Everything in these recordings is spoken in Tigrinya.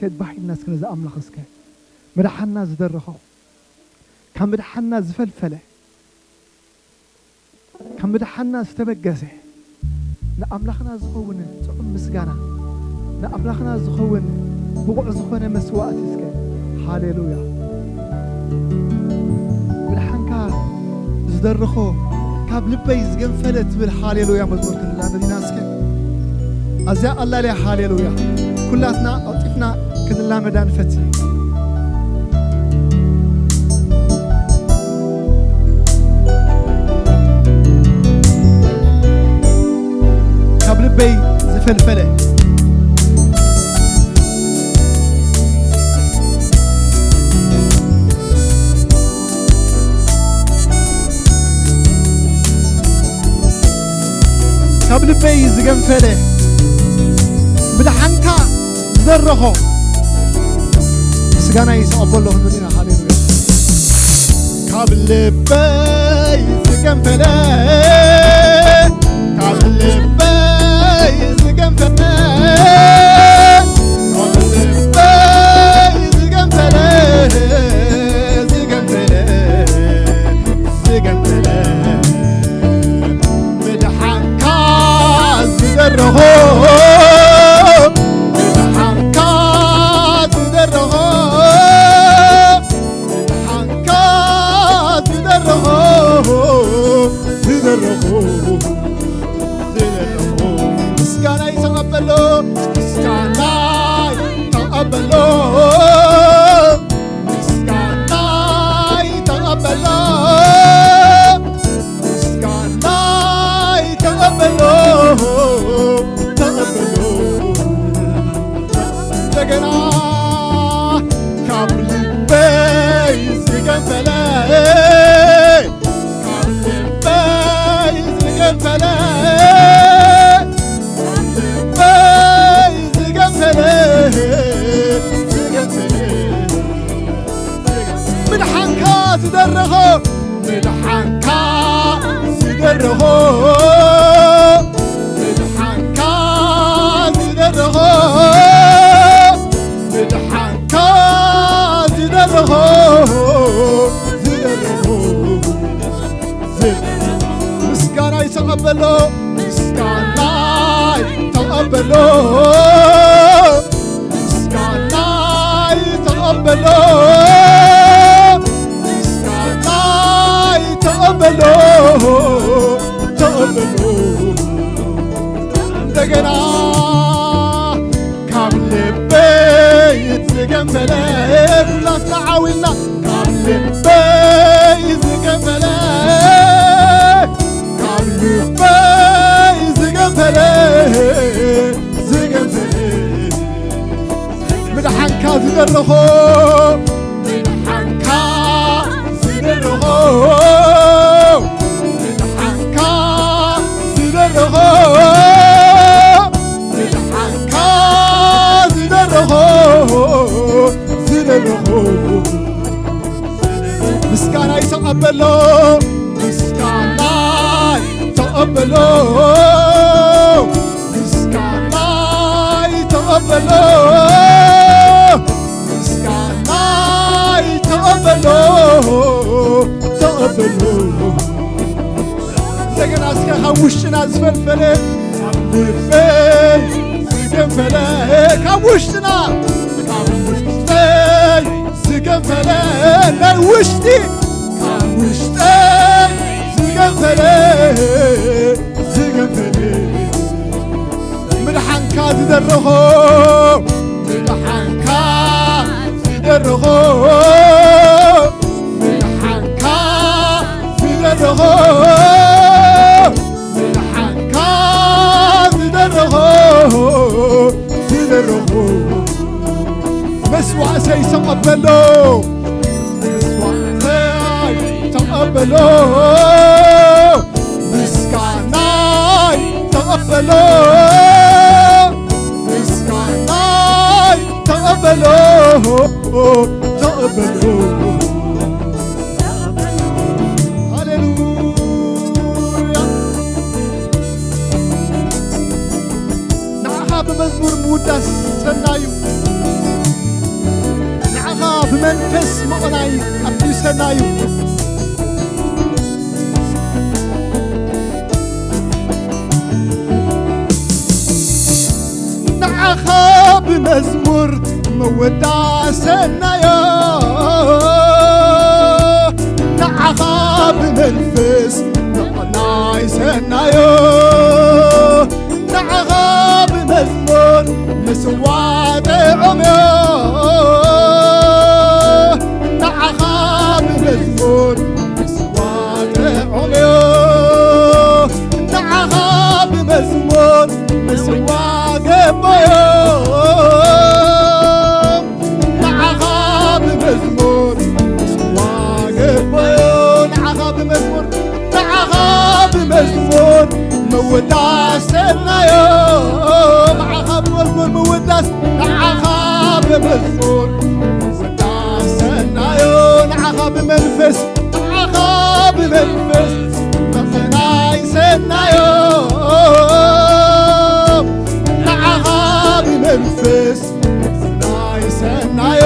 ከድባሕ ኢልና እስከ ነዚ ኣምላኽ እስከ ምድሓና ዝደረኾ፣ ካብ ምድሓና ዝፈልፈለ፣ ካብ ምድሓና ዝተበገሰ፣ ንኣምላኽና ዝኸውን ጥዑም ምስጋና፣ ንኣምላኽና ዝኸውን ብቑዕ ዝኾነ መስዋእቲ እስከ። ሃሌሉያ። ምድሓንካ ዝደረኾ ካብ ልበይ ዝገንፈለ ትብል ሃሌሉያ መዝሙር ክንላመድ ኢና እስከ። ኣዝያ ቀላል እያ ሃሌሉያ። ኩላትና ቀልጢፍና ክንላመዳ ንፈትን። ካብ ልበይ ዝፈልፈለ ካብ ልበይ ዝገንፈለ ብድሓንካ ዝደረኾ ምስጋና ይስቐበሎ ክንብል ኢና። ሃሌሉያ። ካብ ልበይ ዝገንፈለ፣ ካብ ልበይ ዝገንፈለ፣ ካብ ልበይ ዝገንፈለ፣ ዝገንፈለ፣ ዝገንፈለ፣ ምድሓንካ ዝደረኾ፣ ምድሓንካ ዝደረኾ፣ ምድሓንካ ዝደረኾ፣ ዝደረኾ፣ ዝደረኾ፣ ምስጋናይ ተቐበሎ፣ ምስጋናይ ተቐበሎ፣ ምስጋናይ ተቐበሎ፣ ምስጋናይ ተቐበሎ፣ ተቐበሎ። እንደገና ካብ ልበይ ዝገንፈለ፣ ካብ ልበይ ዝገንፈለ፣ ካብ ልበይ ዝገንፈለ፣ ዝገንፈለ፣ ምድሓንካ ዝደረኾ፣ ምድሓንካ ዝደረኾ፣ ምድሓንካ ዝደረኾ፣ ምድሓንካ ዝደረኾ፣ ዝደረኾ፣ ዝደረኾ፣ ምስጋናይ ተቐበሎ፣ ምስጋናይ ተቐበሎ። ምስጋናይ ተቐበሎ፣ ምስጋናይ ተቐበሎ፣ ተቐበሎ። እንደገና ካብ ልበይ ዝገንፈለ፣ ኩላትና ዓው ኢልና ካብ ልበይ ዝገንፈለ፣ ካብ ልበይ ዝገንፈለ፣ ዝገንፈለ፣ ምድሓንካ ዝደረኾ፣ ምድሓንካ ዝደረኾ፣ ምድሓንካ ዝደረኾ፣ ምድሓንካ ዝደረኾ፣ ዝደረኾ፣ ምስጋናይ ተቐበሎ፣ ምስጋናይ ተቐበሎ፣ ምስጋናይ ተቐበሎ፣ ምስጋናይ ተቐበሎ፣ ተቐበሎ። እንደገና እስከ ካብ ውሽጥና ዝፈልፈለ፣ ካብ ልበይ ዝገንፈለ፣ ካብ ውሽጥና፣ ካብ ውሽጠይ ዝገንፈለ፣ ናይ ውሽጢ፣ ካብ ውሽጠይ ዝገንፈለ፣ ዝገንፈለ፣ ምድሓንካ ዝደረኾ፣ ምድሓንካ ዝደረኾ፣ ምድሓንካ ዝደረኾ፣ ምድሓንካ ዝደረኾ፣ ዝደረኾ፣ መስዋዕተይ ተቐበሎ፣ መስዋዕተይ ተቐበሎ፣ ምስጋናይ ተቐበሎ፣ ምስጋናይ ተቐበሎ፣ ተቐበሎ። ሃሌሉያ። ንዓኻ ብመዝሙር ምውዳስ ሰናዩ። ብመንፈስ ምቕናይ ኣቢሰና እዩ። ንዓኻ ብመዝሙር መወዳሰናዮ፣ ንዓኻ ብመንፈስ ምቕናይ ሰናዮ። ንዓኻ ብመዝሙር ምስዋዕ ጥዑምዮ፣ ንዓኻ ብመዝሙር ምስዋዕ ጥዑምዮ። ንዓኻ ብመዝሙር ምስዋዕ ገባዮ። ንዓኻ ብመዝሙር ምስዋዕ ገባዮ። ንዓኻ ብመዝሙር፣ ንዓኻ ብመዝሙር ምውዳስ ሰናዮ። ንዓኻ ብመዝሙር ምውዳስ፣ ንዓኻ ብመዝሙር ምውዳስ ሰናዮ። ንዓኻ ብመንፈስ፣ ንዓኻ ብመንፈስ ምቕናይ ሰናዮ። ንዓኻ ብመንፈስ ምቕናይ ሰናዮ።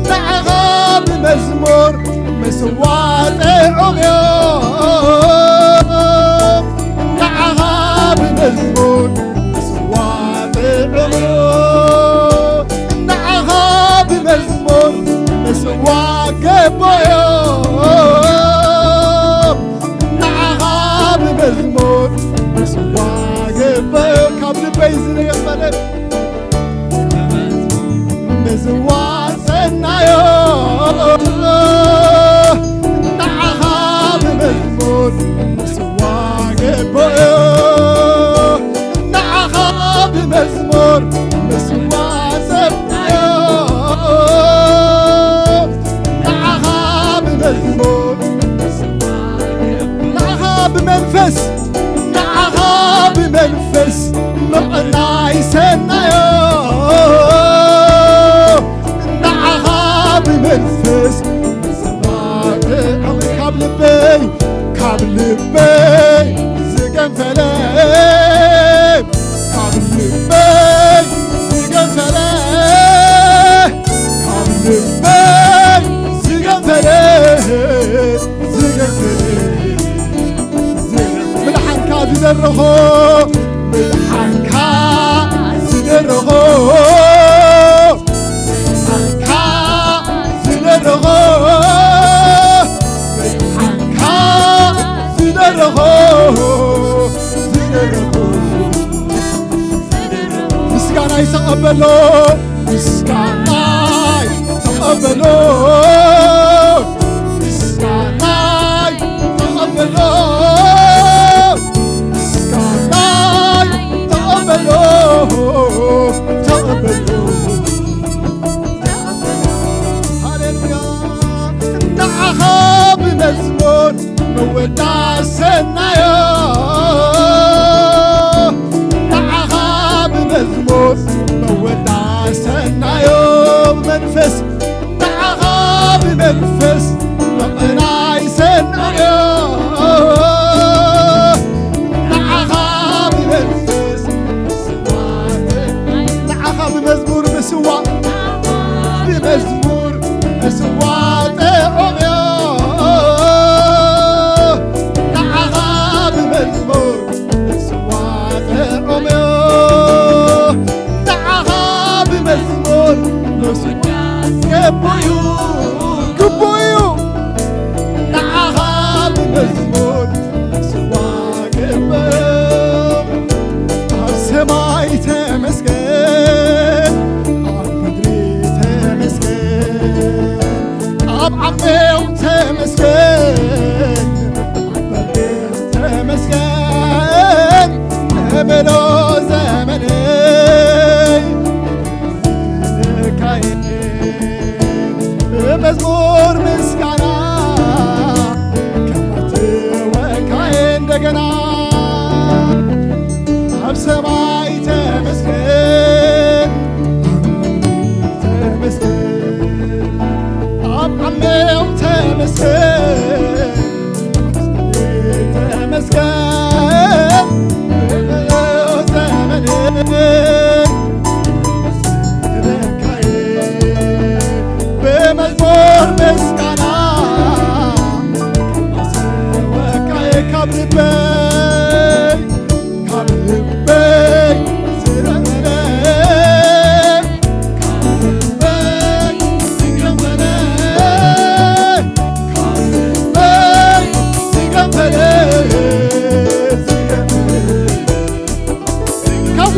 ንዓኻ ብመዝሙር ምስዋዕ ጥዑምዮ። ንዓኻ ብመዝሙር ምስዋዕ ጥዑምዮ። ንዓኻ ብመዝሙር ምስዋዕ ገባዮ። ንዓኻ ብመዝሙር ምስዋዕ ገባዮ። ካብ ልበይ ዝነበረ ምስዋዕ ሰናዮ። ንዓኻ ብመዝሙር ምስዋዕ ገባዮ። ንዓኻ ብመዝሙር ምስዋዕ ሰናዮ። ንዓኻ ብመዝሙር፣ ንዓኻ ብመንፈስ፣ ንዓኻ ብመንፈስ ምቕናይ ሰናዮ። ንዓኻ ብመንፈስ ካብ ልበይ፣ ካብ ልበይ ዝገንፈለ፣ ካብ ልበይ ዝገንፈለ፣ ካብ ልበይ ዝገንፈለ፣ ዝገንፈለ፣ ምልሓንካ ዝደረኾ፣ ምልሓንካ ዝደረኾ፣ ምልሓንካ ዝደረኾ፣ ምልሓንካ ዝደረኾ፣ ዝደረኾ። ምስጋናይ ተቐበሎ፣ ምስጋናይ ተቐበሎ፣ ምስጋናይ ተቐበሎ፣ ምስጋናይ ተቐበሎ፣ ተቐበሎ። ሃሌሉያ። ንዓኻ ብመዝሙር መወዳሰናዮ፣ ንዓኻ ብመዝሙር መወዳሰናዮ። ብመንፈስ፣ ንዓኻ ብመን-፣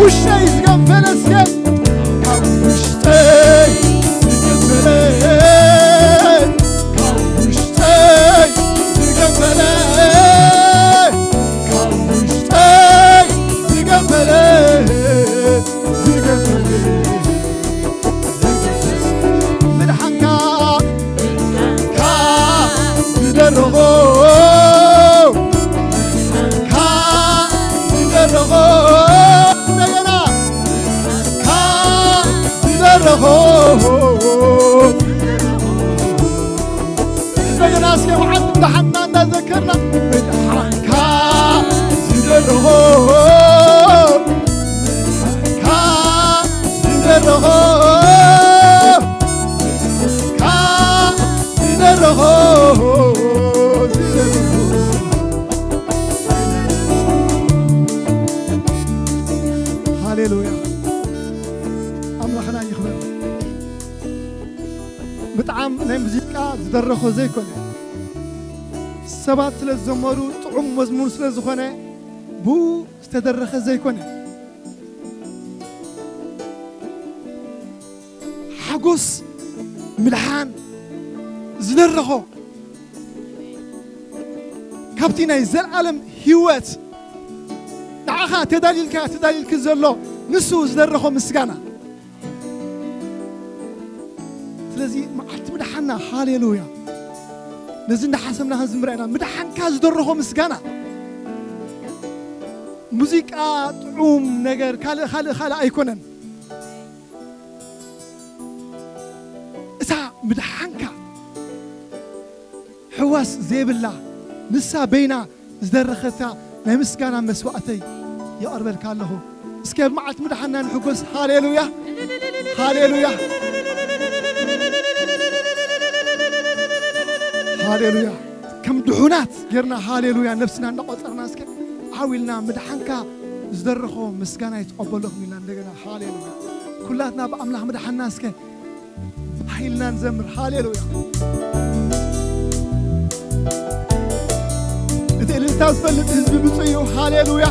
ውሽጠይ ዝገንፈለ እስከ ካብ ውሽጠይ ዝገንፈለ ካብ ውሽጠይ ዝገንፈለ ካብ ውሽጠይ ዝገንፈለ ዝገንፈለ ምድሓንካ ዝደረኾ ዝደረኾ እንደገና ዝደረኾ እንደገና እስከ መዓት ምድሓንና እናዘከርና ምድሓንካ ዝደረኾ ዝደረኾ ዝደረኾ ሃሌሉያ ኣምላኽና ይኽበር። ብጣዕም ናይ ሙዚቃ ዝደረኾ ዘይኮነ ሰባት ስለ ዝዘመሩ ጥዑም መዝሙር ስለ ዝኾነ ብኡ ዝተደረኸ ዘይኮነ ሓጎስ ምድሓን ዝደረኾ ካብቲ ናይ ዘለኣለም ህይወት ንዓኻ ተዳልዩልካ ተዳልዩልኪ ዘሎ ንሱ ዝደረኾ ምስጋና። ስለዚ መዓልቲ ምድሓና ሃሌሉያ ነዚ እንዳሓሰብና ክንዝምራ ኢና። ምድሓንካ ዝደረኾ ምስጋና ሙዚቃ ጥዑም ነገር ካልእ ካልእ ካልእ ኣይኮነን። እታ ምድሓንካ ሕዋስ ዘይብላ ንሳ በይና ዝደረኸታ ናይ ምስጋና መስዋእተይ የቕርበልካ ኣለኹ። እስከ ብመዓልቲ ምድሓና ንሕጎስ። ሃሌሉያ ሃሌሉያ ሃሌሉያ። ከም ድሑናት ጌርና ሃሌሉያ ነፍስና እንዳቆጸርና እስከ ዓው ኢልና ምድሓንካ ዝደረኾ ምስጋና ይትቐበሎ ክም ኢልና እንደገና ሃሌሉያ። ኩላትና ብኣምላኽ ምድሓና እስከ ሃይልና ንዘምር ሃሌሉያ። እቲ እልልታ ዝፈልጥ ህዝቢ ብፁዕ እዩ። ሃሌሉያ።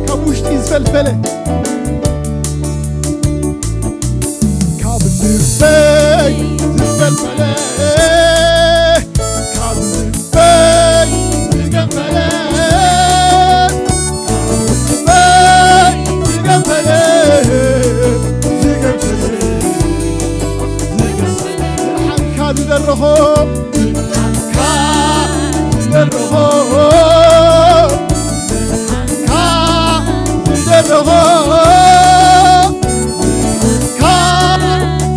ካብ ውሽጢ ዝፈልፈለ ካብ ልበይ ዝፈልፈለ ካብ ልበይ ዝገንፈለ ካብ ልበይ ዝገንፈለ ዝገንፈለ ዝገንፈለ ሓንካ ዝደረኾ ሓንካ ዝደረኾ ሓንካ ዝደረኾ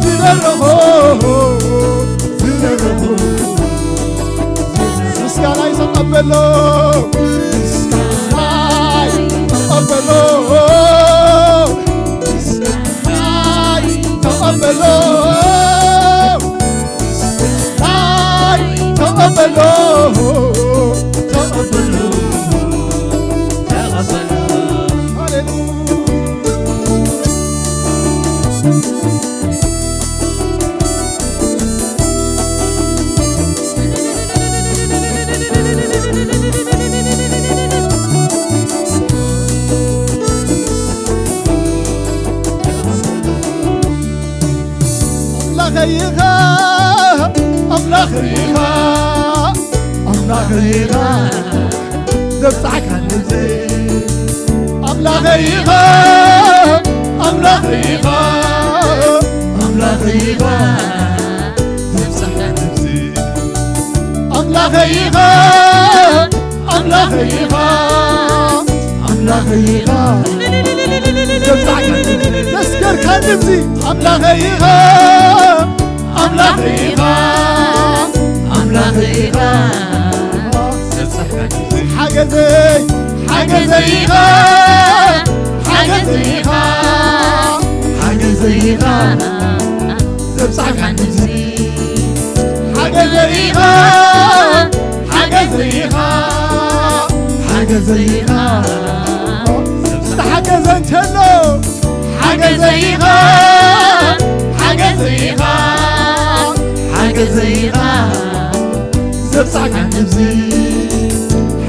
ዝደረኹ ዝደረኹ ምስጋናይ ተቐበሎ ምስጋናይ ተቐበሎ ምስጋናይ ተቐበሎ ምስጋናይ ተቐበሎ ተቐበሎ ተቐበሎ ሃሌሉያ ኣምላኸይ ኢኻ ኣምላኸይ ኢኻ ኣምላኸይ ኢኻ ዘብጻሕካ ነብሰይ ኣምላኸይ ኢኻ ኣምላኸይ ኢኻ ኣምላኸይ ኢኻ ዘብጻሕካ ነብሰይ ኣምላኸይ ኢኻ ኣምላኸይ ኢኻ ኣምላኸይ ኢኻ ዘብጻሕካ ነብሰይ ተስከርካ ነብሲ ኣምላኸይ ኢኻ ኣምላኸይ ኢኻ ኣምላኸይ ኢኻ ሓገዘይ ሓገዘይ ኢኻ ሓገዘይ ኢኻ ሓገዘይ ኢኻ ዘብጻሕካኒ ሓገዘይ ኢኻ ሓገዘይ ኢኻ ሓገዘይ ኢኻ ዝተሓገዘ እንተሎ ሓገዘይ ኢኻ ሓገዘይ ኢኻ ሓገዘይ ኢኻ ዘብጻሕካኒ እዚ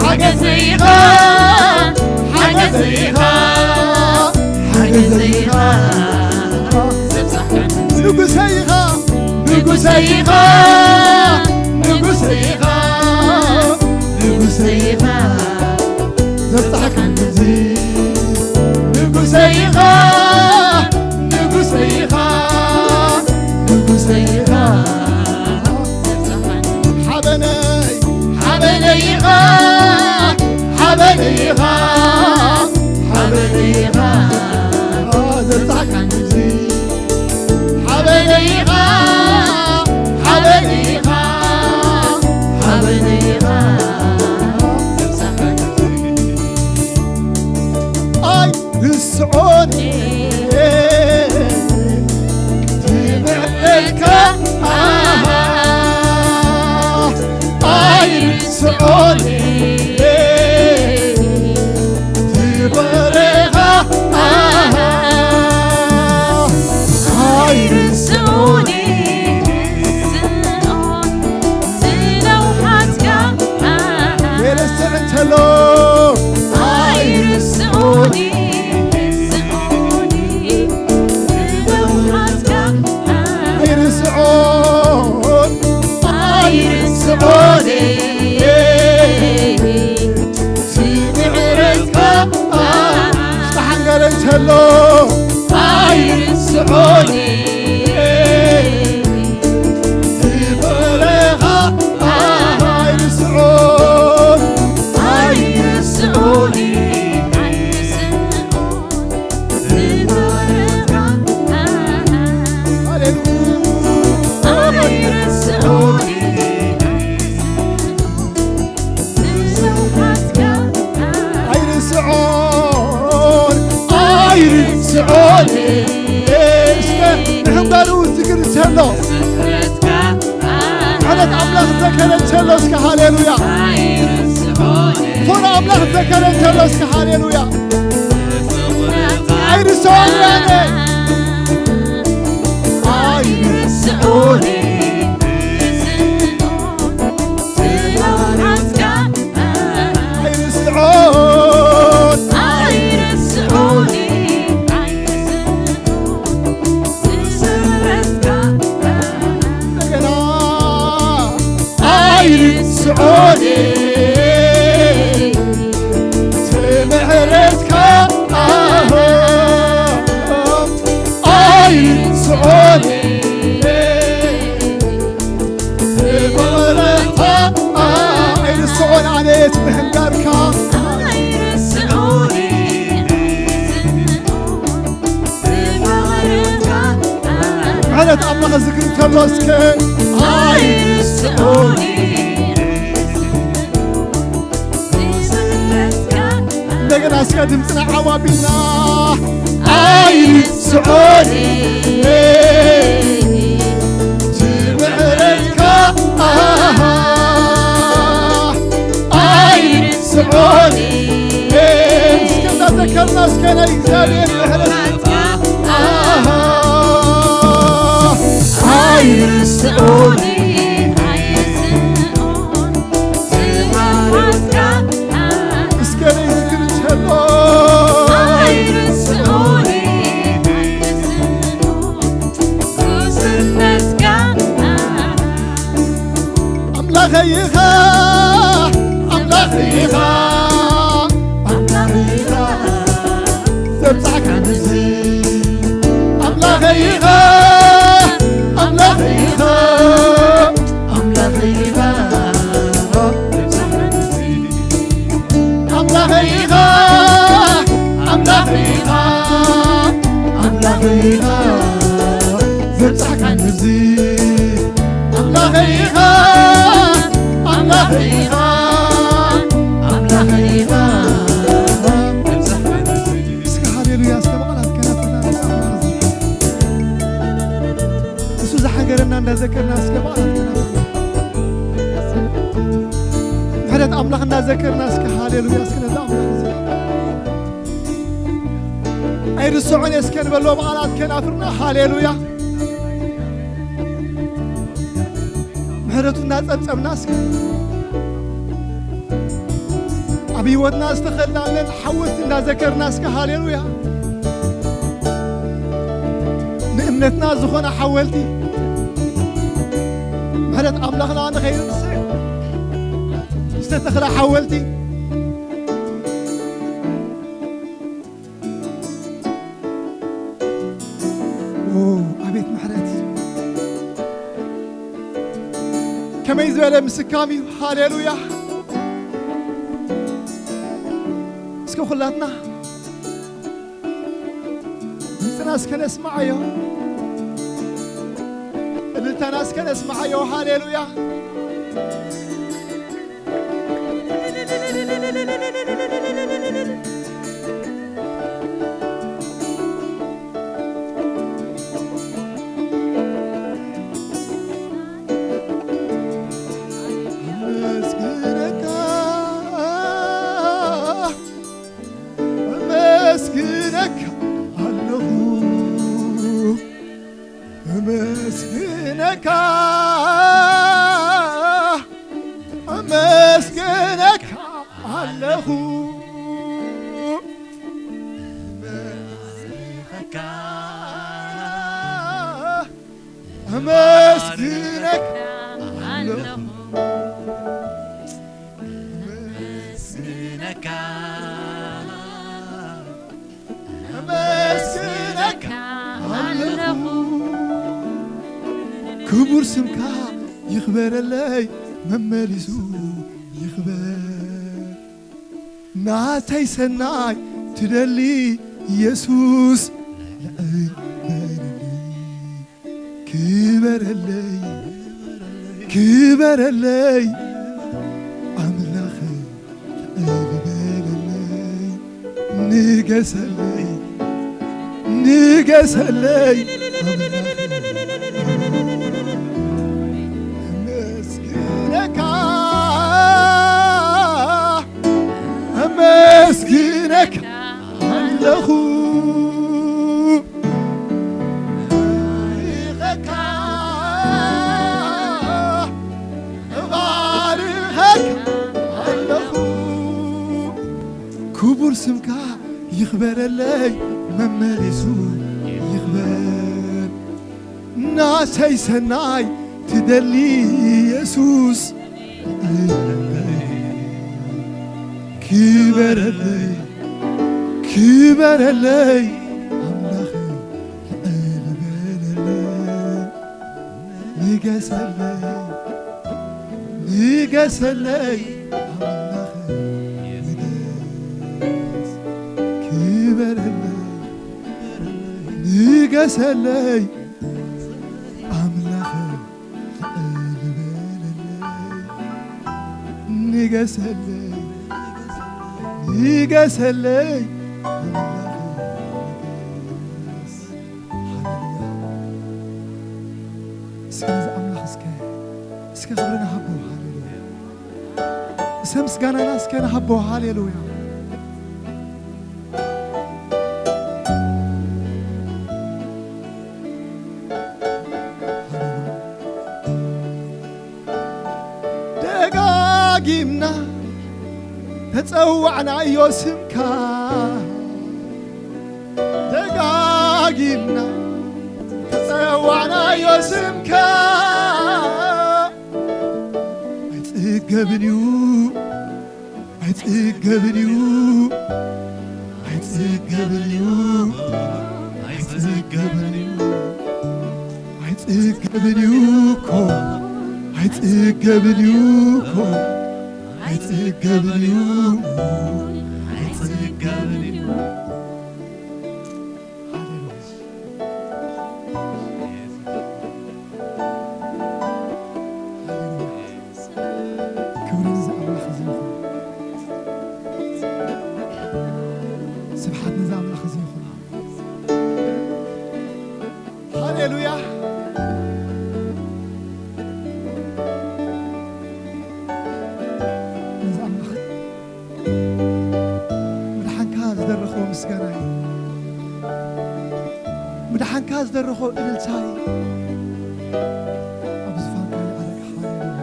ሓገዘይ ኢኻ፣ ሓገዘይ ኢኻ፣ ሓገዘይ ኢኻ። ዘብጻሕካኒ ንጉሰይ ኢኻ፣ ንጉሰይ ኢኻ፣ ንጉሰይ ኢኻ፣ ንጉሰይ ኢኻ። ዘብጻሕካኒ እዚ ንጉሰይ ኢኻ፣ ንጉሰይ ኢኻ፣ ንጉሰይ ኢኻ። ሓበነይ፣ ሓበነይ ኢኻ፣ ሓበነይ ኢኻ፣ ሓበነይ ኢኻ። ዘብጻሕካኒ እዚ ሓበነይ ኢኻ፣ ሓበነይ ኢኻ፣ ሓበነይ ኢኻ። ኣይርስዖን እየ ትምዕብልካ፣ ኣሃ፣ ኣይርስዖን እየ ትፍቕርኻ፣ ኣሃ፣ ኣይርስዖን እየ። የለስዕ እንተሎ ኣይርስዖን፣ ኣይርስዖን። ስምዕረትካ ዝተሓንገረ እንተሎ ኣይርስዖን። ዝፈረኻ ኣይርስዖን፣ ኣይርስዖን፣ ኣይርስዖን። ዝፈረኻ ሃሌሉያ። ኣይርስዖን። ኣይርስዖን፣ ኣይርስዖን። እስከ ንሕንበሩ ዝክር እንተሎ፣ ምሕረት ኣምላኽ ዘከረ እንተሎ እስከ ሃሌሉያ። ፍቕሪ ኣምላኽ ዘከረ እንተሎ እስከ ሃሌሉያ። ኣይርስዖን ያኔ። ኣይርስዖን። ኣይርስዖን። እንደገና። ኣይርስዖን። ምሕረትካ፣ ኣሃ፣ ኣይርስዖን። ኣይርስዖን ኣነ እቲ ምሕንጋርካ። ምሕረት ኣምላኽ ዝክር እንተሎ እስከ ኣይርስዖን። እንደገና እስከ ድምፅና ዓው ኣቢልና ኣይርስዖን እቲ ምሕረትካ፣ ኣሃ፣ ኣይርስዖን። እስከ እናዘከርና እስከ ናይ እግዚኣብሔር ምሕረት፣ ኣሃ፣ ኣይርስዖን። እስከ ነይ ዝክር እንተሎ ኣምላኸይ ኢኻ፣ ኣምላኸይ ኢኻ፣ ኣምላኸይ ኢኻ፣ ዘብጻሕካኒ እዚ ኣምላኸይ ኢኻ፣ ኣምላኸይ ኢኻ፣ ኣምላኸይ ኢኻ፣ ኣምላኸይ ኢኻ፣ ኣምላኸይ ኢኻ፣ ኣምላኸይ ኢኻ፣ ዘብጻሕካኒ እዚ ኣምላኸይ ኢኻ፣ ኣምላኸይ ኢኻ፣ ኣምላኸይ ኢኻ፣ ዘብጻሕካኒ እዚ። እስከ ሃሌሉያ፣ እስከ በቓላት ከነፍርና ነፃ። እሱ ዝሓገረና እንዳዘከርና እስከ በዓላት ከናፍር። ምሕረት ኣምላኽ እንዳዘከርና እስከ ሃሌሉያ እስከ ነዛ ኣምላኽ እዚ። ኣይርስዖን እስከ ንበሎ በዓላት ከናፍርና ሃሌሉያ። ምሕረቱ እንዳጸብጸብና እስከ ብህይወትና ዝተኸልናለን ሓወልቲ እንዳዘከርና እስከ ሃሌሉያ። ንእምነትና ዝኾነ ሓወልቲ፣ ምሕረት ኣምላኽና ንኸይርሳዕ ዝተተኽለ ሓወልቲ። ኦ፣ ኣቤት ምሕረት! ከመይ ዝበለ ምስካም እዩ! ሃሌሉያ! እስከ ኩላትና ድምፅና እስከ ነስምዓዮ፣ እልልታና እስከ ነስምዓዮ። ሃሌሉያ! ኣመስግነካ፣ ኣመስግነካ ኣለኹ፣ ኣመስግነካ፣ ኣመስግነካ ኣለኹ። ኣመስግነካ ኣለኹ። ኣመስግነካ ኣለኹ። ክቡር ስምካ ይኽበረለይ፣ መመሊሱ ይኽበር። ናተይ ሰናይ ትደሊ ኢየሱስ፣ ልዕል በለለይ። ክበረለይ፣ ክበረለይ ኣምላኽ፣ ልዕል በለለይ። ንገሰለይ፣ ንገሰለይ ኣምላኽ፣ ኣመስግነካ፣ ኣመስግነካ ኣለኹ። እባርኸካ፣ እባርኸካ ኣለኹ። ክቡር ስምካ ይኽበረለይ፣ መመሊሱ ይኽበር። ናተይ ሰናይ ትደሊ ኢየሱስ፣ ክበረለይ፣ ክበረለይ ኣምላኽ፣ ልዕል በለለይ። ንገሰለይ፣ ንገሰለይ ኣምላኽ፣ ንገስ፣ ክበረለይ፣ ንገሰለይ ኣምላኽ፣ ልዕል በለለይ። ንገሰለይ፣ ንገሰለይ ኣምላኽ፣ ንገስ። ሃሌሉያ። እስከ ነዚ ኣምላኽ እስከ፣ እስከ ክብሪ ንሃቦ። ሃሌሉያ። እስከ ምስጋናና እስከ ንሃቦ። ሃሌሉያ። ሃሌሉያ። ደጋጊምና ተጸዋዕናዮ ስምካ፣ ደጋጊምና ተጸዋዕናዮ ስምካ። ኣይጽገብን እዩ፣ ኣይጽገብን እዩ፣ ኣይጽገብን እዩ፣ ኣይጽገብን እዩ፣ ኣይጽገብን እዩ እኮ፣ ኣይጽገብን እዩ እኮ፣ ኣይጽገብን እዩ፣ ኣይጽገብን እዩ። ሃሌሉያ። ክብሪ ንዚ ኣምላኽ እዚ ይኹን። ስብሓት ንዚ ኣምላኽ እዚ ይኹን። ሃሌሉያ። ነዚ ኣምላኽ ምድሓንካ ዝደረኾ ምስጋና እዩ። ምድሓንካ ዝደረኾ እልልታ እዩ። ኣብ ዝፋንካ ይዓረግ። ሃሌሉያ።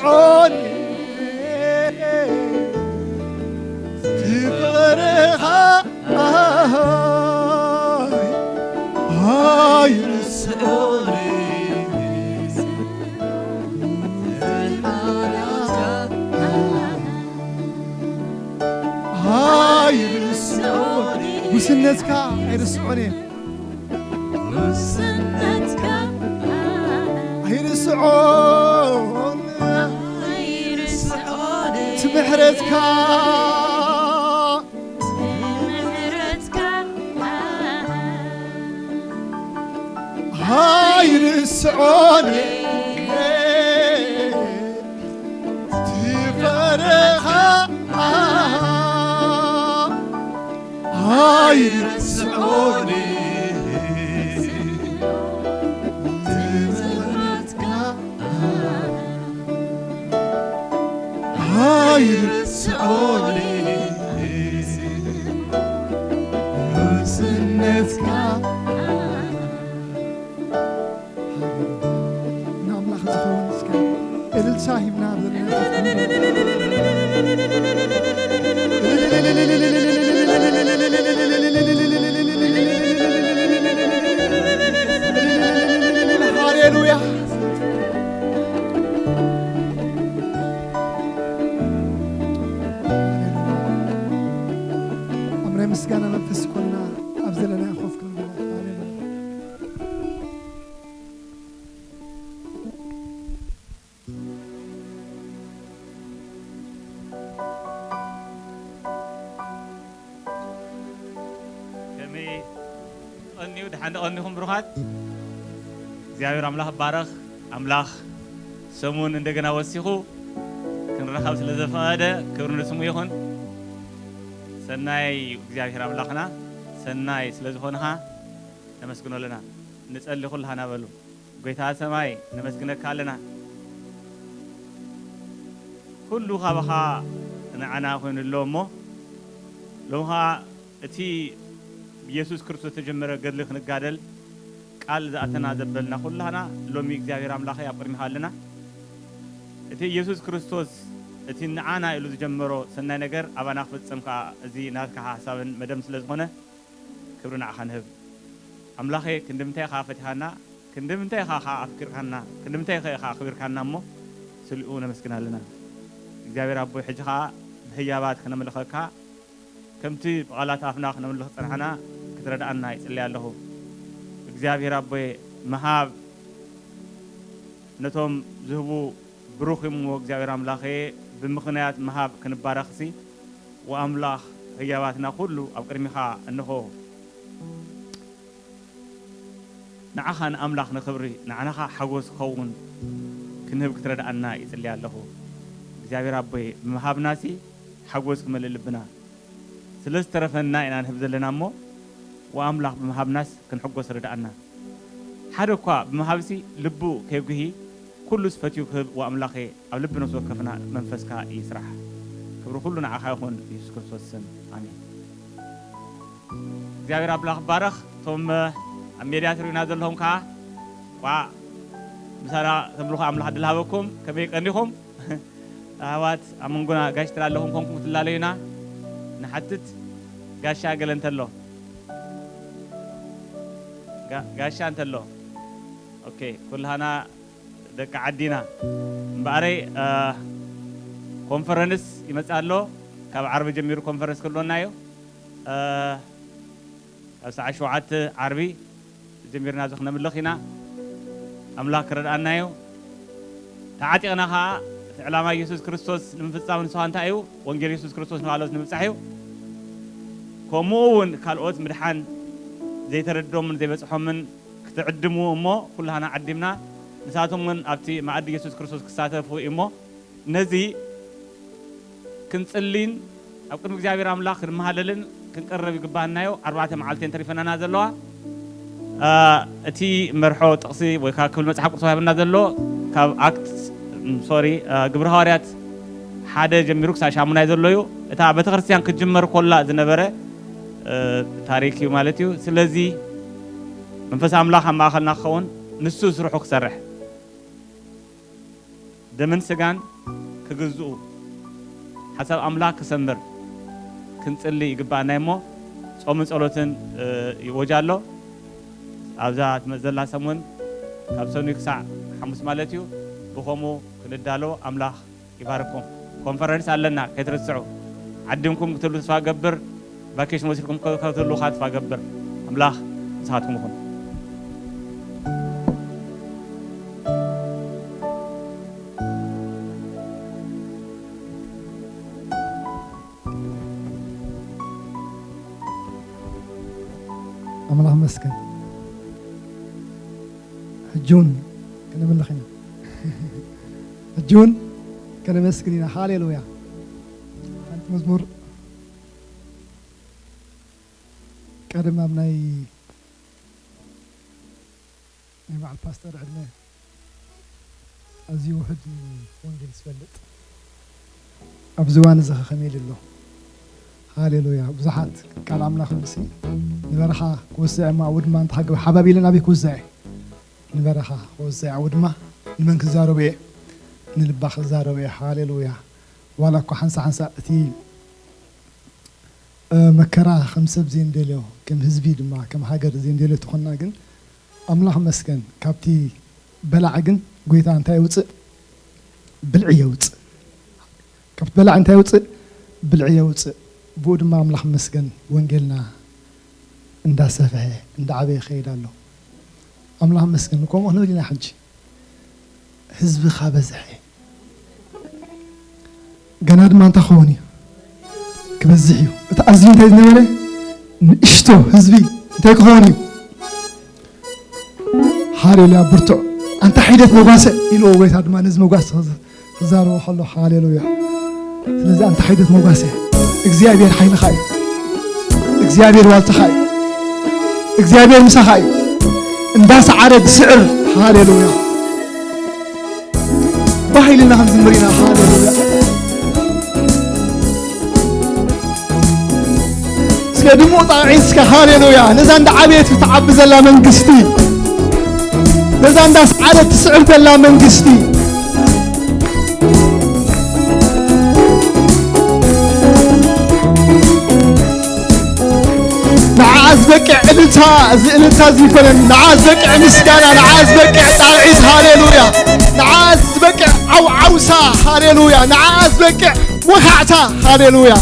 ዖኒ ፍቕርኻ ኣይርስዖኒ። ኣይርስዖኒ። ጉስነትካ ኣይርስዖን እየ። ጉስነትካ ኣይርስዖን። ኣይርስዖን። እቲ ምሕረትካ። እቲ ምሕረትካ ኣይርስዖን። እቲ ፍቕርኻ ኣይርስዖኒ። ትምህርትካ ኣይርስዖኒ። ርስነትካ ንኣምላኽ ዝኸውን እስከ እልልታ ሂብና ኣብ ዘለና ሃሌሉያ። ኣብ ናይ ምስጋና መንፈስ ኮንና ኣብ ዘለና ኮፍ ክንብል። ሃሌሉያ። ከመይ ትቐንዩ? ደሓን ዶ ቀኒኹም ብሩኻት? እግዚኣብሔር ኣምላኽ ይባረኽ። ኣምላኽ ሰሙን እንደገና ወሲኹ ክንራኸብ ስለ ዘፈቐደ ክብሪ ንስሙ ይኹን። ሰናይ እዩ እግዚኣብሔር ኣምላኽና፣ ሰናይ ስለ ዝኾንኻ ነመስግኖ ኣለና። ንጸሊ ኩልሃና በሉ። ጎይታ ሰማይ ነመስግነካ ኣለና። ኩሉ ካባኻ ንዓና ኮይኑ ኣሎ እሞ ሎሚ ኸኣ እቲ ብየሱስ ክርስቶስ ዝተጀመረ ገድሊ ክንጋደል ቃል ዝኣተና ዘበልና ኩላህና ሎሚ እግዚኣብሔር ኣምላኸይ ኣብ ቅድሚኻ ኣለና። እቲ ኢየሱስ ክርስቶስ እቲ ንዓና ኢሉ ዝጀመሮ ሰናይ ነገር ኣባና ክፍጸም ከኣ እዚ ናትካ ሓሳብን መደም ስለ ዝኾነ ክብሪ ንዓኻ ንህብ። ኣምላኸ ክንድምንታይ ኢኻ ፈቲኻና፣ ክንድምንታይ ኢኻ ኸዓ ኣፍቂርካና፣ ክንድምንታይ ኢኻ ኣኽቢርካና እሞ ስሊኡ ነመስግን ኣለና። እግዚኣብሔር ኣቦይ ሕጂ ኸዓ ብህያባት ክነምልኸካ ከምቲ ብቓላት ኣፍና ክነምልኽ ዝጸናሕና ክትረድኣና ይጽሊ ኣለኹ። እግዚኣብሔር ኣቦይ ምሃብ ነቶም ዝህቡ ብሩኽ እሞ እግዚኣብሔር ኣምላኸ ብምኽንያት ምሃብ ክንባረኽሲ ወኣምላኽ ህያባትና ኩሉ ኣብ ቅድሚኻ እንሆ። ንዓኻ ንኣምላኽ ንኽብሪ ንዓናኻ ሓጎስ ክኸውን ክንህብ ክትረድኣና ይጽሊ ኣለኹ። እግዚኣብሔር ኣቦይ ብምሃብናሲ ሓጎስ ክመልእ ልብና ስለ ዝተረፈና ኢና ንህብ ዘለና እሞ ወኣምላኽ ብምሃብናስ ክንሕጎስ ርድኣና። ሓደ እኳ ብምሃብሲ ልቡ ከይጉሂ ኩሉስ ፈትዩ ክህብ ወኣምላኸ ኣብ ልቢ ነፍሲ ወከፍና መንፈስካ ይስራሕ። ክብሪ ኩሉ ንዓኻ ይኹን ብየሱስ ክርስቶስ ስም ኣሜን። እግዚኣብሔር ኣምላኽ ይባረኽ። እቶም ኣብ ሜድያ ትሪኡና ዘለኹም ከዓ ቋዕ ምሳና ተምልኹ ኣምላኽ ድል ሃበኩም። ከመይ ቀኒኹም? ኣሕዋት ኣብ መንጎና ጋሽ ትላለኹም ኮንኩም ክትላለዩና ንሓትት። ጋሻ ገለ እንተሎ ጋ- ጋሻ እንተሎ ኦኬ ኩልሃና ደቂ ዓዲና እምበኣረይ እ፣ ኮንፈረንስ ይመፅእ ኣሎ። ካብ ዓርቢ ጀሚሩ ኮንፈረንስ ክህልወና እዩ። እ፣ ካብ ሰዓት ሸውዓተ ዓርቢ ጀሚርና እዚ ክነምልኽ ኢና። ኣምላኽ ክረድኣና እዩ። ተዓጢቕና ኸዓ እቲ ዕላማ ኢየሱስ ክርስቶስ ንምፍጻም ንስኻ እንታይ እዩ? ወንጌል ኢየሱስ ክርስቶስ ንኻልኦት ንምብጻሕ እዩ። ከምኡ እውን ካልኦት ምድሓን ዘይተረድኦምን ዘይበጽሖምን ክትዕድሙ እሞ ኩላህና ዓዲምና ንሳቶም እውን ኣብቲ መኣዲ ኢየሱስ ክርስቶስ ክሳተፉ እዩ እሞ ነዚ ክንጽሊን ኣብ ቅድሚ እግዚኣብሔር ኣምላኽ ክንመሃለልን ክንቀረብ ይግባህናዮ። ኣርባዕተ መዓልቲ እየን ተሪፈናና ዘለዋ። እ፣ እቲ መርሖ ጥቕሲ ወይ ከዓ ክብል መጽሓፍ ቅዱስ ሂብና ዘሎ ካብ ኣክት ሶሪ ግብሪ ሃዋርያት ሓደ ጀሚሩ ክሳብ ሻሙናይ ዘሎ እዩ። እታ ቤተክርስትያን ክትጅመር ኮላ ዝነበረ እ፣ ታሪክ እዩ ማለት እዩ። ስለዚ መንፈስ ኣምላኽ ኣብ ማእኸልና ክኸውን ንሱ ስርሑ ክሰርሕ ዘመን ስጋን ክግዝኡ፣ ሓሳብ ኣምላኽ ክሰምር ክንጽሊ ይግባኣና እሞ፣ ጾምን ጸሎትን፣ እ፣ ይወጃ ኣሎ። ኣብዛ ትመጽእ ዘላ ሰሙን፣ ካብ ሰኑይ ክሳዕ ሓሙስ ማለት እዩ፣ ብኸምኡ ክንዳሎ ኣምላኽ ይባርኩም። ኮንፈረንስ ኣለና፣ ከይትርስዑ። ዓዲምኩም ክትህሉ ተስፋ ገብር፣ ቫኬሽን ወሲድኩም ከ-፣ ክትህሉ ኸኣ ተስፋ ገብር። ኣምላኽ ምሳኻትኩም ይኹን። ኣምላኽ መስገን። ሕጂ እውን ከነምልኽ ኢና። ሕጂ እውን ከነመስግን ኢና። ሃሌሉያ። ሓንቲ መዝሙር ቀደም ኣብ ናይ ናይ በዓል ፓስተር ዕድመ ኣዝዩ ውሑድ እዩ ወንጌል ዝፈልጥ። ኣብዚ እዋን እዚ ከ ከመይ ኢሉ ኣሎ? ሃሌሉያ። ብዙሓት ቃል ኣምላኽ ምሲ ንበረኻ ክወስዕ እሞ ኣብኡ ድማ እንተ ሃገበ ሓባብ ኢለ ናበይ ክወስዕ እየ? ንበረኻ ክወስዕ ኣብኡ ድማ ንመን ክዛረቦ እየ? ንልባ ክዛረቦ እየ። ሃሌሉያ። ዋላ እኳ ሓንሳ ሓንሳ እቲ እ፣ መከራ ከም ሰብ ዘይንደልዮ፣ ከም ህዝቢ ድማ ከም ሃገር ዘይንደልዮ ተኾንና ግን፣ ኣምላኽ መስገን፣ ካብቲ በላዕ ግን ጎይታ እንታይ የውፅእ? ብልዒ የውፅእ። ካብቲ በላዕ እንታይ የውፅእ? ብልዒ የውፅእ። ብኡ ድማ ኣምላኽ መስገን ወንጌልና እንዳሰፍሐ፣ እንዳዓበየ ይኸይድ ኣሎ። ኣምላኽ መስገን፣ ከምኡ ክንብል ኢና ሕጂ። ህዝብኻ በዝሐ። ገና ድማ እንታይ ክኸውን እዩ? ክበዝሕ እዩ። እቲ ኣዝዩ እንታይ ዝነበረ ንእሽቶ ህዝቢ እንታይ ክኸውን እዩ? ሃሌሉያ፣ ብርቱዕ፣ ኣንታ ሒደት መጓሰ ኢልዎ፣ ጎይታ ድማ ነዚ መጓሰ ክዛረቦ ከሎ፣ ሃሌሉያ። ስለዚ ኣንታ ሒደት መጓሰ፣ እግዚኣብሔር ሓይልኻ እዩ። እግዚኣብሔር ዋልታኻ እዩ። እግዚኣብሔር ምሳኻ እዩ። እንዳሰዓረ ዝስዕር፣ ሃሌሉያ። ባህ ኢልና ክንዝምር ኢና። ሃሌሉያ። እስከ ድሙቕ ጣቕዒት እስከ ሃሌሉያ። ነዛ እንዳ ዓበየት ትዓቢ ዘላ መንግስቲ፣ ነዛ እንዳ ሰዓረት ትስዕር ዘላ መንግስቲ። ንዓኣ ዝበቅዕ እልልታ፣ እዚ እልልታ እዚ ይኮነን። ንዓኣ ዝበቅዕ ምስጋና፣ ንዓኣ ዝበቅዕ ጣቕዒት፣ ሃሌሉያ። ንዓኣ ዝበቅዕ ዓውዓውሳ፣ ሃሌሉያ። ንዓኣ ዝበቅዕ ወኻዕታ፣ ሃሌሉያ።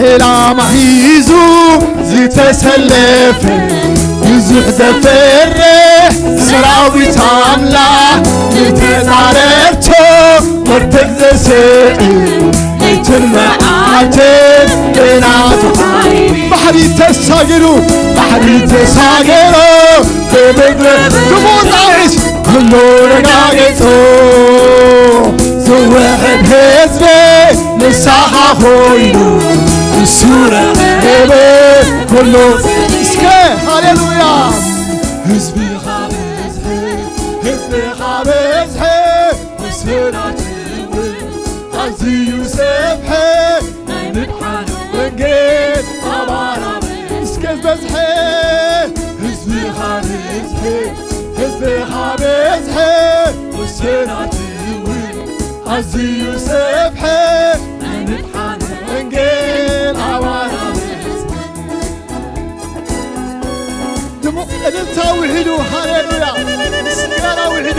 ዕላማ ሒዙ ዝተሰለፈ ብዙሕ ዘፍርሕ ሰራዊት ኣምላኽ ዝተዛረብቶ መርተግ ዘስዕብ ለይትን መዓልትን ብናቱ ሓይሊ ባሕሪ ተሳጊሩ፣ ባሕሪ ተሳጊሩ ብምድረ ግቡእ ጣይስ መረጋገጾ ዝውሕድ ህዝቢ ንስኻ ኮይኑ እሱ ረኸበ ኩሉ። እስከ ሃሌሉያ። ህዝብኻ በዝሐ፣ ህዝብኻ በዝሐ፣ ወሰናት እውን ኣዝዩ ሰፍሐ። ናይ ምድሓን ወንጌል ኣባና እስከ ዝበዝሐ፣ ህዝብኻ በዝሐ፣ ህዝብኻ በዝሐ፣ ወሰናት እውን ኣዝዩ ሰፍሐ። ናይ ምድሓን ወንጌል ኣባና ድሙቕ እልልታ ውሒዱ፣ ሃሌሉያ፣ ምስጋና ውሒዱ፣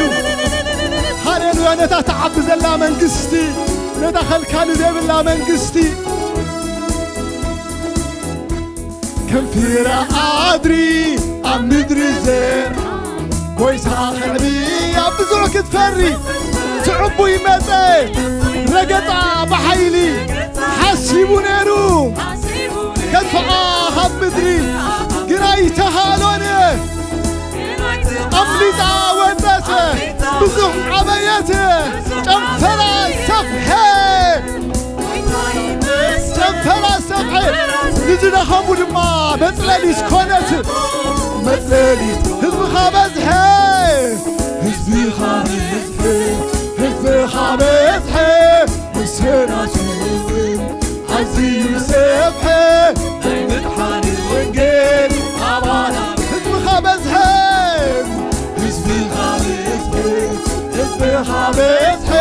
ሃሌሉያ። ነታ ትዓቢ ዘላ መንግስቲ፣ ነታ ከልካሊ ዘይብላ መንግስቲ፣ ከም ፍረ ኣድሪ ኣብ ምድሪ ዘር፣ ጎይታ ክዕብያ ብዙሕ ክትፈሪ፣ ትዕቡይ መጸ፣ ረገጻ ብሓይሊ ሓሲቡ ነይሩ። ከጥፍኣ ካብ ምድሪ ግና ኣይተኻእሎን። ኣምሊጣ ወጸት፣ ብዙሕ ዓበየት፣ ጨንፈራ ሰፍሐ፣ ጨንፈራ ሰፍሐ፣ ንዝደኸሙ ድማ መጽለሊት ኮነት። መጽለሊት ህዝብኻ በዝሐ፣ ህዝብኻ በዝሐ፣ ህዝብኻ በዝሐ፣ ወሰናት እውን ኣዝዩ ሰፍሐ። ናይ ምድሓን ወንጌል ኣባና በዝሐ፣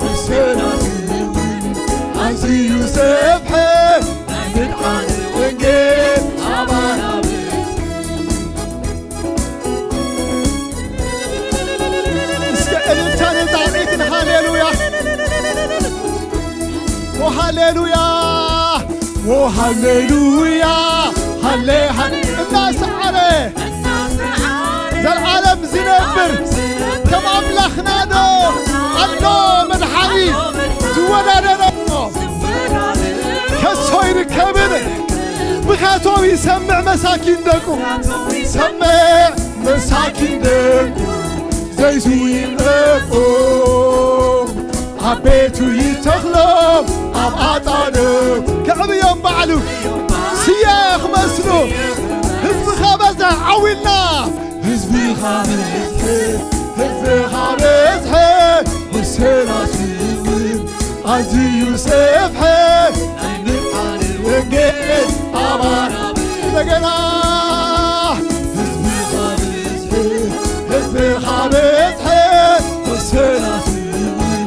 ብሰላም እውን ኣዝዩ ሰፍሐ፣ ናይ ምድሓን ወንጌል ኣባና በዝሐ። እስከ እልልታን ጣዕዒትን ሃሌሉያ፣ ኦ ሃሌሉያ፣ ኦ ሃሌሉያ፣ ሃሌ ሃሌ እናሰዓረ ዘልዓለም ዝነብር ከም ኣምላኽና ዶ ኣሎ መድሓኒ ዝወዳደሮ? ከሶ ይርከብን ብኸቶም ይሰምዕ መሳኪን ደቁ። ሰምዕ መሳኪን ደቁ ዘይስዊ እፎ ኣብ ቤቱ ይተኽሎም ኣብ ኣጣሉ። ከዕብዮም ባዕሉ ስየ ክመስሉ ህዝብኻ በዛ ዓዊልና ህዝብኻ በዝሐ ህዝብኻ በዝሐ ብሰላም እውን ኣዝዩ ሰፍሐ ናይ ምድሓን ወንጌል ኣባና እንደገና ህዝብኻ በዝሐ ህዝብኻ በዝሐ ብሰላም እውን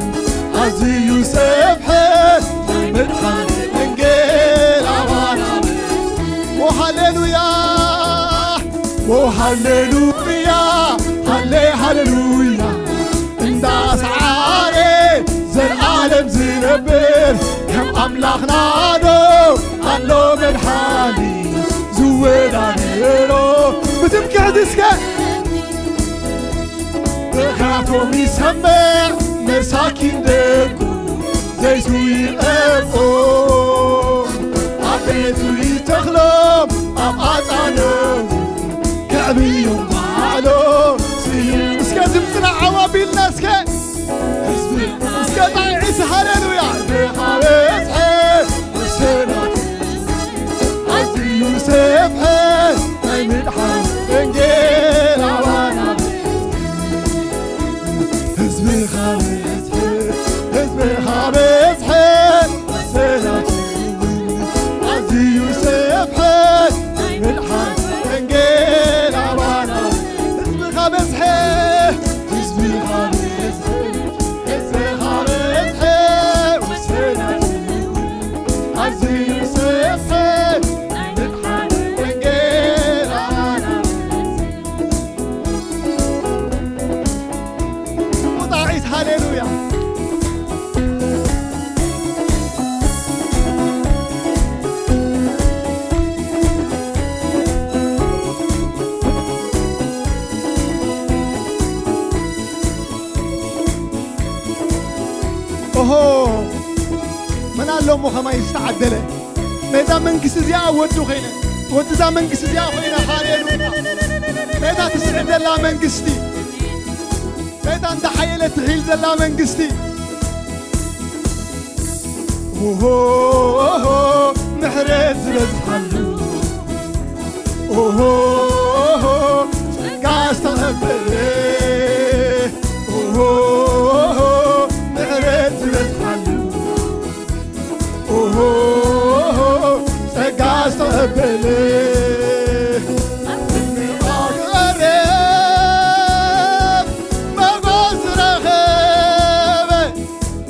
ኣዝዩ ሰፍሐ ናይ ምድሓን ወንጌል ኣባና ኦ ሃሌሉያ ኦ ሃሌሉያ ሃሌ ሃሌሉያ እንዳሰዓረ ዘልዓለም ዝነብር ከም ኣምላኽና ዶ ኣሎ መድሓኒ ዝወዳደሮ ብትምክሕቲ እስከ ብኻቶም ይሰምዕ መሳኪን ደቁ ዘይሱ ይቐፎ ኣብ ቤቱ ይተኽሎም ኣብ ኣጻነው ከዕብዮም ባዕሎ እስከ ድምፅና ዓው ኣቢልና እስከ እስከ ጣይዒስ ሃሌሉያ ብኻበዝሐ ሰናት ኣዝዩ ሰፍሐ ናይ ምድሓን ወንጌል ኣባና ህዝብኻ በዝሐ ህዝብኻ በዝሐ ሰናት ኣዝዩ ሰፍሐ ናይ ምድሓን ወንጌል ኣባና ህዝብኻ በዝሐ ህዝብኻ በዝሐ ህዝብኻ በዝሐ ሰናት ኣዝዩ ሰፍሐ ናይ ምድሓን ወንጌል ኣባና ጽቡቕ ጣዕዒት ሃሌሉያ ኦሆ መን ኣሎ እሞ ከማይ ዝተዓደለ ነዛ መንግስቲ እዚኣ ወዲ ኮይነ ወዲ እዛ መንግስቲ እዚኣ ኮይነ ሃሌሉያ ነታ ትስዕር ዘላ መንግስቲ ነታ እንዳሓየለት ትሒል ዘላ መንግስቲ ኦሆ ምሕረት ዝበዝሓሉ ኦሆ ጸጋ ዝተቐበለ ኦሆ ምሕረት ዝበዝሓሉ ኦሆ ጸጋ ዝተቐበለ ክቐርብ መጎስ ዝረኸበ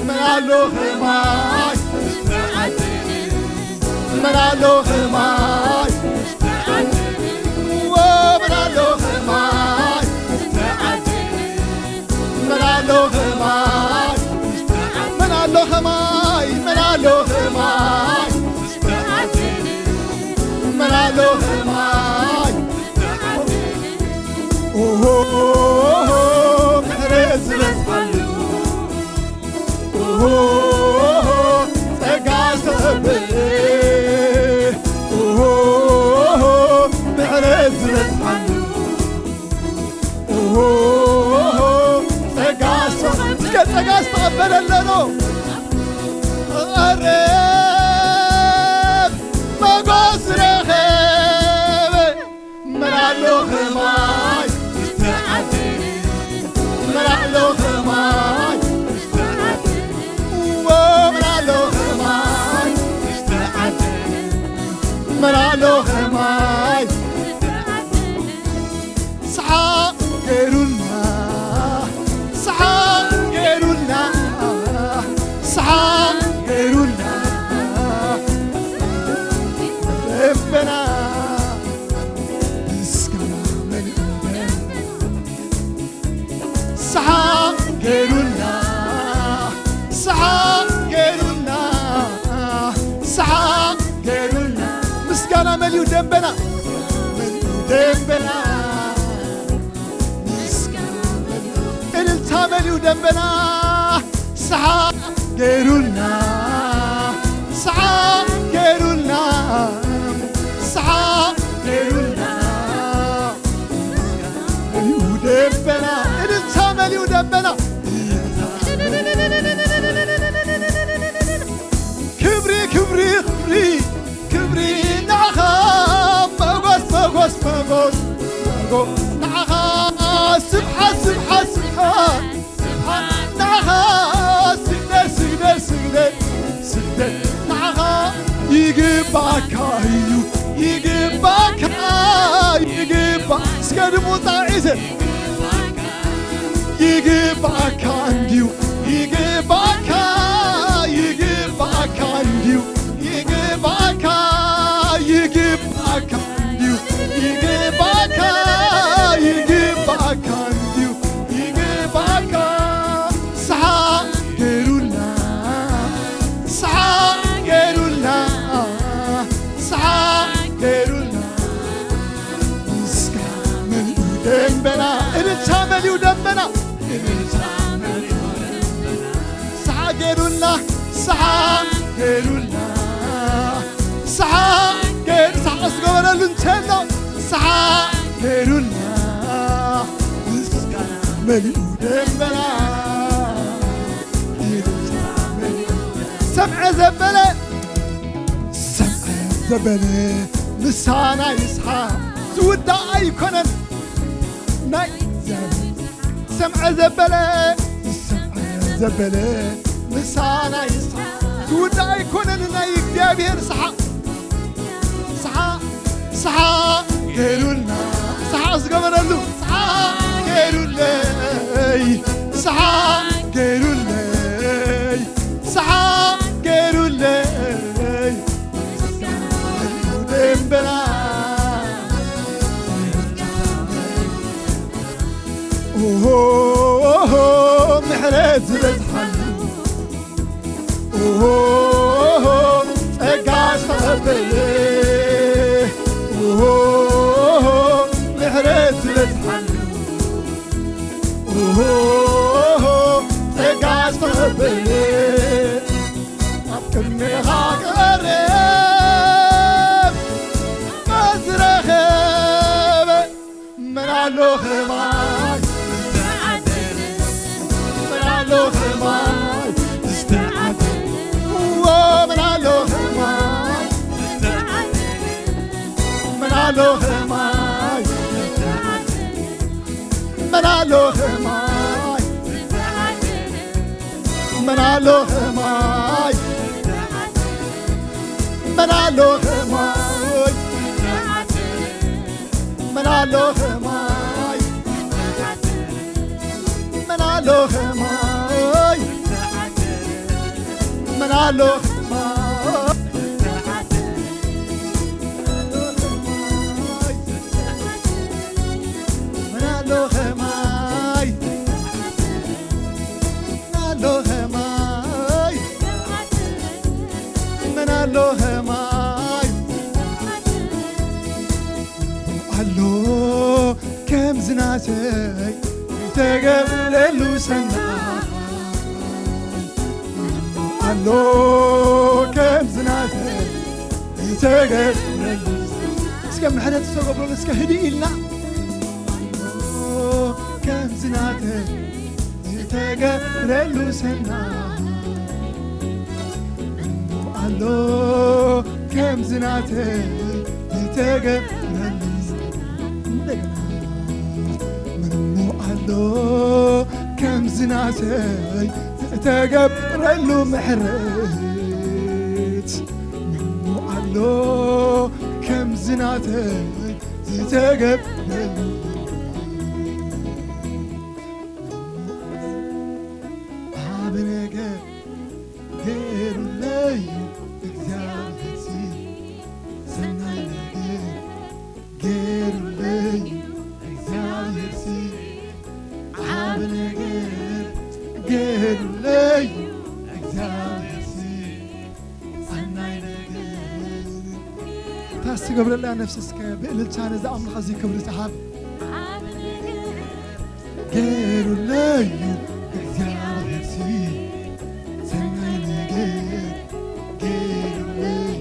መን ኣሎ ኸማይ መን ኣሎ ኸማይ ዎ መን ኣሎ ኸማይ መን ኣሎ ኸማይ መን ኣሎ ኸማይ መን ኣሎ ኸማይ መን ኣሎ ኸማይ ኦሆ ምሕረት ዝበዝሓሉ ኦሆ ጸጋ ዝተቐበለ ኦሆ ምሕረት ዝበዝሓሉ ኦሆ ጸጋ ዝተቐ- እስከ ጸጋ ዝተቐበለ ኣሎ ዶ? ክቐርብ መጎስ ዝረኸበ መን ኣሎ ኸማይ ዝተዓደለ መን ኣሎ ኸማይ ዝተዓደለ ዎ መን ኣሎ ኸማይ ዝተዓደለ መን ኣሎ ኸማይ ዝተዓደለ ሰሓቕ ገይሩና ሰሓቕ መሊኡ ደንበና፣ መሊኡ ደንበና፣ ምስጋና መሊኡ፣ እልልታ መሊኡ ደንበና። ሰሓቕ ገይሩልና፣ ሰሓቕ ገይሩልና፣ ሰሓቕ ገይሩልና። መሊኡ ደንበና፣ እልልታ መሊኡ ደንበና። ክብሪ፣ ክብሪ፣ ክብሪ፣ ክብሪ ንዓኻ። መጎስ፣ መጎስ፣ መጎስ፣ መጎስ ንዓኻ። ስብሓት፣ ስብሓት፣ ስብሓት፣ ስብሓት ንዓኻ። ስግደት፣ ስግደት፣ ስግደት፣ ስግደት ንዓኻ። ይግባካ እዩ፣ ይግባካ፣ ይግባ-፣ እስከ ድምፁ ጣዒሰ። ይግባካ እንድዩ፣ ይግባካ፣ ይግባካ እንድዩ፣ ይግባካ፣ ይግባካ እንድዩ፣ ይግባካ፣ ይግባካ እንድዩ፣ ይግባካ። ሰሓቕ ገይሩልና፣ ሰሓቕ ገይሩልና፣ ሰሓቕ ገይሩልና። ምስጋና መሊኡ ደንበና፣ እልልታ መሊኡ ደንበና፣ እልልታ መሊኡ ደንበና። ሰሓቕ ገይሩልና፣ ሰሓቕ ገይሩልና፣ ሰሓቕ ገይሩ፣ ሰሓቕ ዝገበረሉ እንተሎ፣ ሰሓቕ ገይሩልና። ምስጋና መሊኡ ደንበና፣ እልልታ መሊኡ። ሰምዐ ዘበለ፣ ሰምዐ ዘበለ ምሳና ይስሓቕ። ዝውዳእ ኣይኮነን ናይ እግዚኣብሔር። ሰምዐ ዘበለ፣ ሰምዐ ዘበለ ምሳና ይስሓቕ። ዝውዳእ ኣይኮነን ናይ እግዚኣብሔር ሰሓቕ። ሰሓቕ፣ ሰሓቕ ገይሩልና፣ ሰሓቕ ዝገበረሉ፣ ሰሓቕ ገይሩለይ፣ ሰሓቕ ገይሩለይ፣ ሰሓቕ ገይሩለይ። ደንበና ኦሆ፣ ኦሆ፣ ምሕረት ዝበዝሓሉ ኦሆ፣ ጸጋ ዝተቐበለ ኦሆ፣ ምሕረት ዝበዝሓሉ ኦሆ፣ ጸጋ ዝተቐበለ ኣብ ቅድሜኻ ክቐርብ መዝረኸበ መን ኣሎ ኸማይ ዝተዓደለ? መን ኣሎ ኸማይ ዝተዓደለ? እዎ፣ መን ኣሎ ኸማይ? መን ኣሎ ኸማይ? መን ኣሎ ኸማይ? መን ኣሎ ኸማይ? መን ኣሎ ኸማይ? መን ኣሎ ኸማይ? መን ኣሎ ኸማይ? መን ኣሎ ኸማይ? መን ኣሎ ኸማይ? መን ኣሎ ኸማይ? መን ኣሎ ኸማይ? ኣሎ ከምዚ ናተይ ዝተገብረሉ ሰናይ። ኣሎ ከምዚ ናተይ ዝተገብረሉ። እስከ ምሕረት ዝተገብረሉ እስከ ህድእ ኢልና። ከምዚ ናተይ ዝተገብረሉ ሰናይ። ኣሎ ከምዚ ናተይ ዝተገብረሉ። እንደገና። ምሞ ኣሎ ከምዚ ናተይ ዝተገብረሉ ምሕረት። ምሞ ኣሎ ከምዚ ናተይ ዝተገብረሉ። ዓቢ ነገር ገይሩለይ እግዚኣብሔርሲ፣ ሰናይ ነገር ገይሩለይ እግዚኣብሔርሲ፣ ዓቢ ነገር ገይሩለይ እግዚኣብሔርሲ፣ ሰናይ ነገር ታስ ትገብረላ ነፍሲ እስከ ብእልልታ ነዚ ኣምላኽ እዚ ክብሪ ትሃብ። ገይሩለዩ እግዚኣብሔር ሲ ሰናይ ነገር ገይሩለዩ።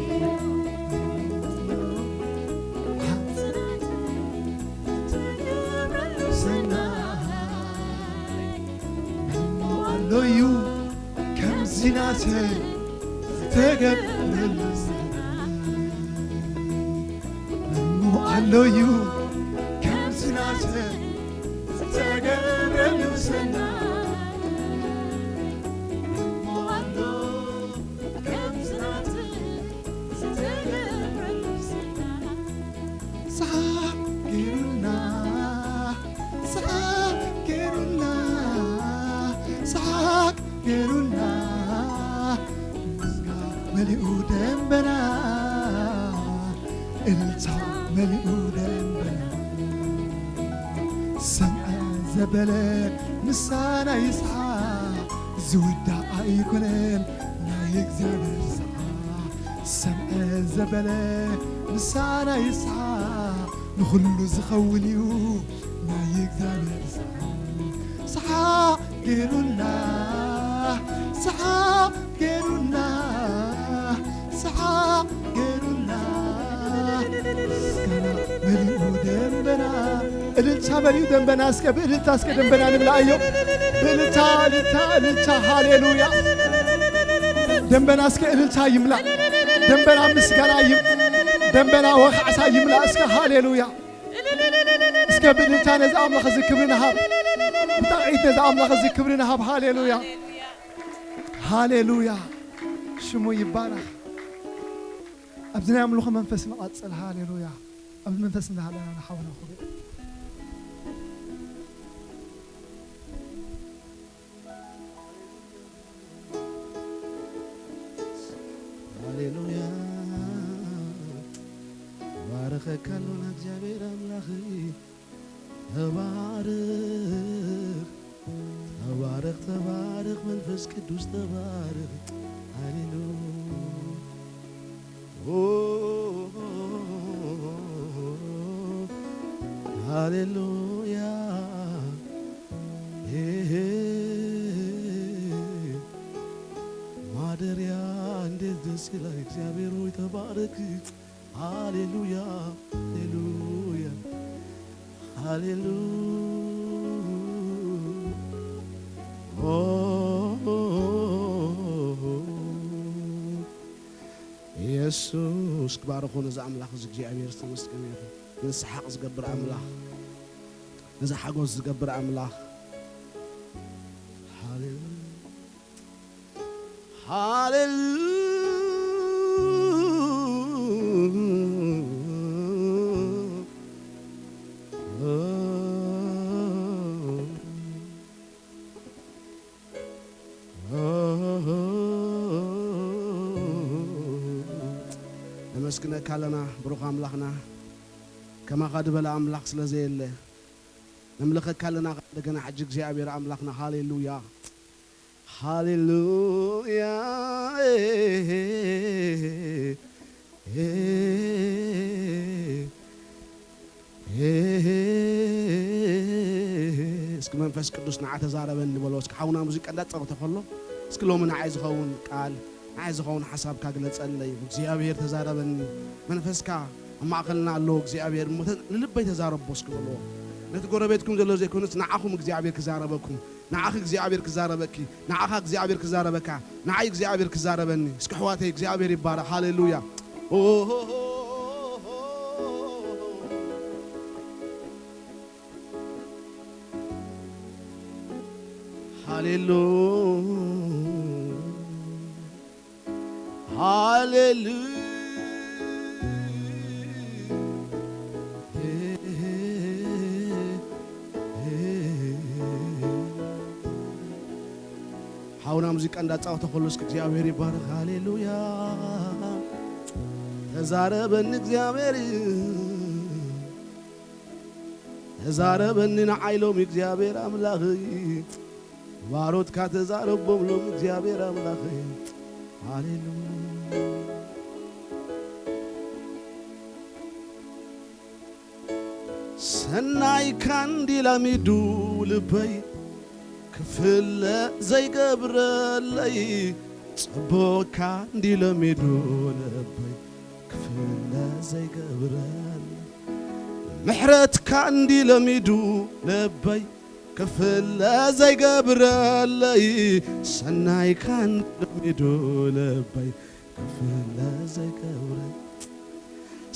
ሰናይ እሞ ኣሎዩ ከምዚ ናተ ዝተገብረሉ ሰናይ። እሞ ኣሎዩ ከምዚ ናተ ዝተገብረሉ ሰናይ። እሞ ኣሎ ከምዚ ናተ ዝተገብረሉ ሰናይ። ሳቅ ገይሩልና፣ ሳቅ ገይሩልና፣ ሳቅ ገይሩልና። ምስጋና መሊኡ ደንበና፣ እልልታ መሊኡ ደንበና። ሰምዐ ዘበለ ምሳና ይስሓቅ፣ ዝውዳእ ኣይኮነን ናይ እግዚኣብሔር ሰዓት። ሰምዐ ዘበለ ምሳና ይስሓቅ፣ ንኹሉ ዝኸውን እዩ ናይ እግዚኣብሔር ሰዓት። ሰሓቅ ገይሩና፣ ሰሓቅ ገይሩና፣ ሰሓቅ ገይሩና። ምስጋና መሊኡ ደንበና፣ እልልታ መሊኡ ደንበና። እስከ ብእልልታ እስከ ደንበና ንምልኣዮ። ብእልልታ፣ እልልታ፣ እልልታ። ሃሌሉያ። ደንበና እስከ እልልታ ይምላእ። ደንበና ምስጋና ይም-፣ ደንበና ወኻዕታ ይምላእ። እስከ ሃሌሉያ። እስከ ብእልልታ ነዚ ኣምላኽ እዚ ክብሪ ንሃብ። ብጣዕዒት ነዚ ኣምላኽ እዚ ክብሪ ንሃብ። ሃሌሉያ። ሃሌሉያ። ሽሙ ይባረኽ። ኣብዚ ናይ ኣምልኾ መንፈስ ንቐጽል። ሃሌሉያ። ኣብዚ መንፈስ እንዳሃለና ንሓውና ክብሪ። ሃሌሉያ። ባረኸካ ኣሎና እግዚኣብሔር ኣምላኽ። ተባረኽ፣ ተባረኽ፣ ተባረኽ መንፈስ ቅዱስ ተባረኽ። ሃሌሉያ። ኦ፣ ሃሌሉያ። ሄ፣ ሄ፣ ማደሪያ እንዴት ደስ ይላል። እግዚአብሔር ሆይ ተባረክ። ሃሌሉያ፣ ሃሌሉያ፣ ሃሌሉያ። ኦ፣ የሱስ ክባርኾ ነዚ ኣምላኽ እዚ እግዚኣብሔር ዝተመስገነ ይኹን። ነዚ ሰሓቕ ዝገብር ኣምላኽ፣ ነዚ ሓጎስ ዝገብር ኣምላኽ። ሃሌሉያ። ሃሌሉያ። ነመስግነካ ኣለና ብሩኽ ኣምላኽና፣ ከማኻ ዝበለ ኣምላኽ ስለ ዘየለ። ነምልኸካ ኣለና እንደገና ሕጂ እግዚኣብሔር ኣምላኽና። ሃሌሉያ። ሃሌሉያ። እስኪ መንፈስ ቅዱስ ንዓ ተዛረበኒ በሎ። እስኪ ሓውና ሙዚቃ እንዳጻወተ ከሎ እስኪ ሎሚ ንዓይ ዝኸውን ቃል፣ ንዓይ ዝኸውን ሓሳብካ ግለጸለይ። እግዚኣብሔር ተዛረበኒ። መንፈስካ ኣብ ማእከልና ኣሎ እግዚኣብሔር። እሞ ተ-፣ ንልበይ ተዛረቦ እስኪ በሎ። ነቲ ጎረቤትኩም ዘሎ ዘይኮነስ ንዓኹም እግዚኣብሔር ክዛረበኩም። ንዓኺ እግዚኣብሔር ክዛረበኪ፣ ንዓኻ እግዚኣብሔር ክዛረበካ፣ ንዓይ እግዚኣብሔር ክዛረበኒ። እስኪ ኣሕዋተይ እግዚኣብሔር ይባረኽ። ሃሌሉያ። ኦ፣ ሃሌሉያ። ሃሌሉያ። ሓውና ሙዚቃ እንዳጻወተ ከሎ እስኪ እግዚኣብሔር ይባረኽ። ሃሌሉያ። ተዛረበኒ እግዚኣብሔር፣ ተዛረበኒ ንዓይ ሎሚ እግዚኣብሔር ኣምላኸይ። ባሮትካ ተዛረቦም ሎም እግዚኣብሔር ኣምላኸይ። ሃሌሉያ። ሰናይካ እንዲ ለሚዱ ልበይ ክፍለ ዘይገብረለይ፣ ጽቡቕካ እንዲ ለሚዱ ልበይ ክፍለ ዘይገብረለይ፣ ምሕረትካ እንዲ ለሚዱ ልበይ ክፍለ ዘይገብረለይ፣ ሰናይካ እንዲ ለሚዱ ልበይ ክፍለ ዘይገብረ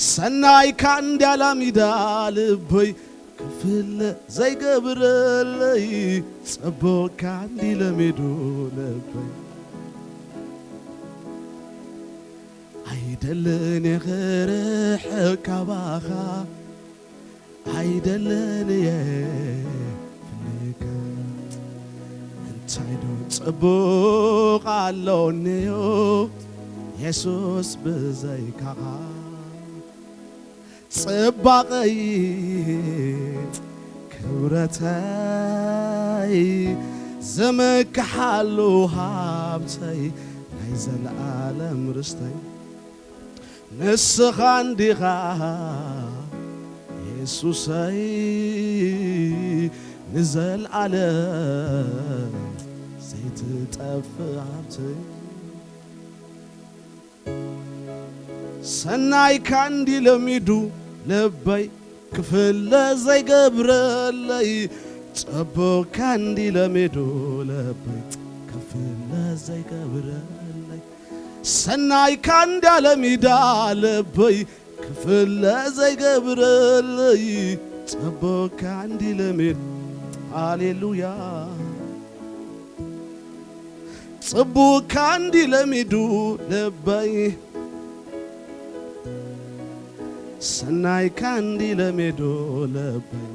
ሰናይካ እንዲ ለሚዳ ልበይ ክፍለ ዘይገብረለይ፣ ጽቡቕካ እንዲ ለሚዱ ልበይ ኣይደልን እየ ክርሕቕ ካባኻ፣ ኣይደልን እየ ፍለየካ። እንታይ ዶ ጽቡቕ ኣሎ እኒኦ የሱስ ብዘይካኻ? ጽባቐይ ክብረተይ ዝምክሓሉ ሃብተይ ናይ ዘለኣለም ርስተይ ንስኻ እንዲኻ የሱሰይ ንዘለኣለም ዘይትጠፍእ ሃብተይ። ሰናይካ እንዲ ለሚዱ ልበይ ክፍለ ዘይገብረለይ፣ ጽቡቕካ እንዲ ለሚዱ ልበይ ክፍለ ዘይገብረለይ፣ ሰናይካ እንዳ ለሚዳ ልበይ ክፍለ ዘይገብረለይ፣ ጽቡቕካ እንዲ ለሚዱ። ሃሌሉያ። ጽቡቕካ እንዲ ለሚዱ ልበይ፣ ሰናይካ እንዲ ለሚዱ ልበይ፣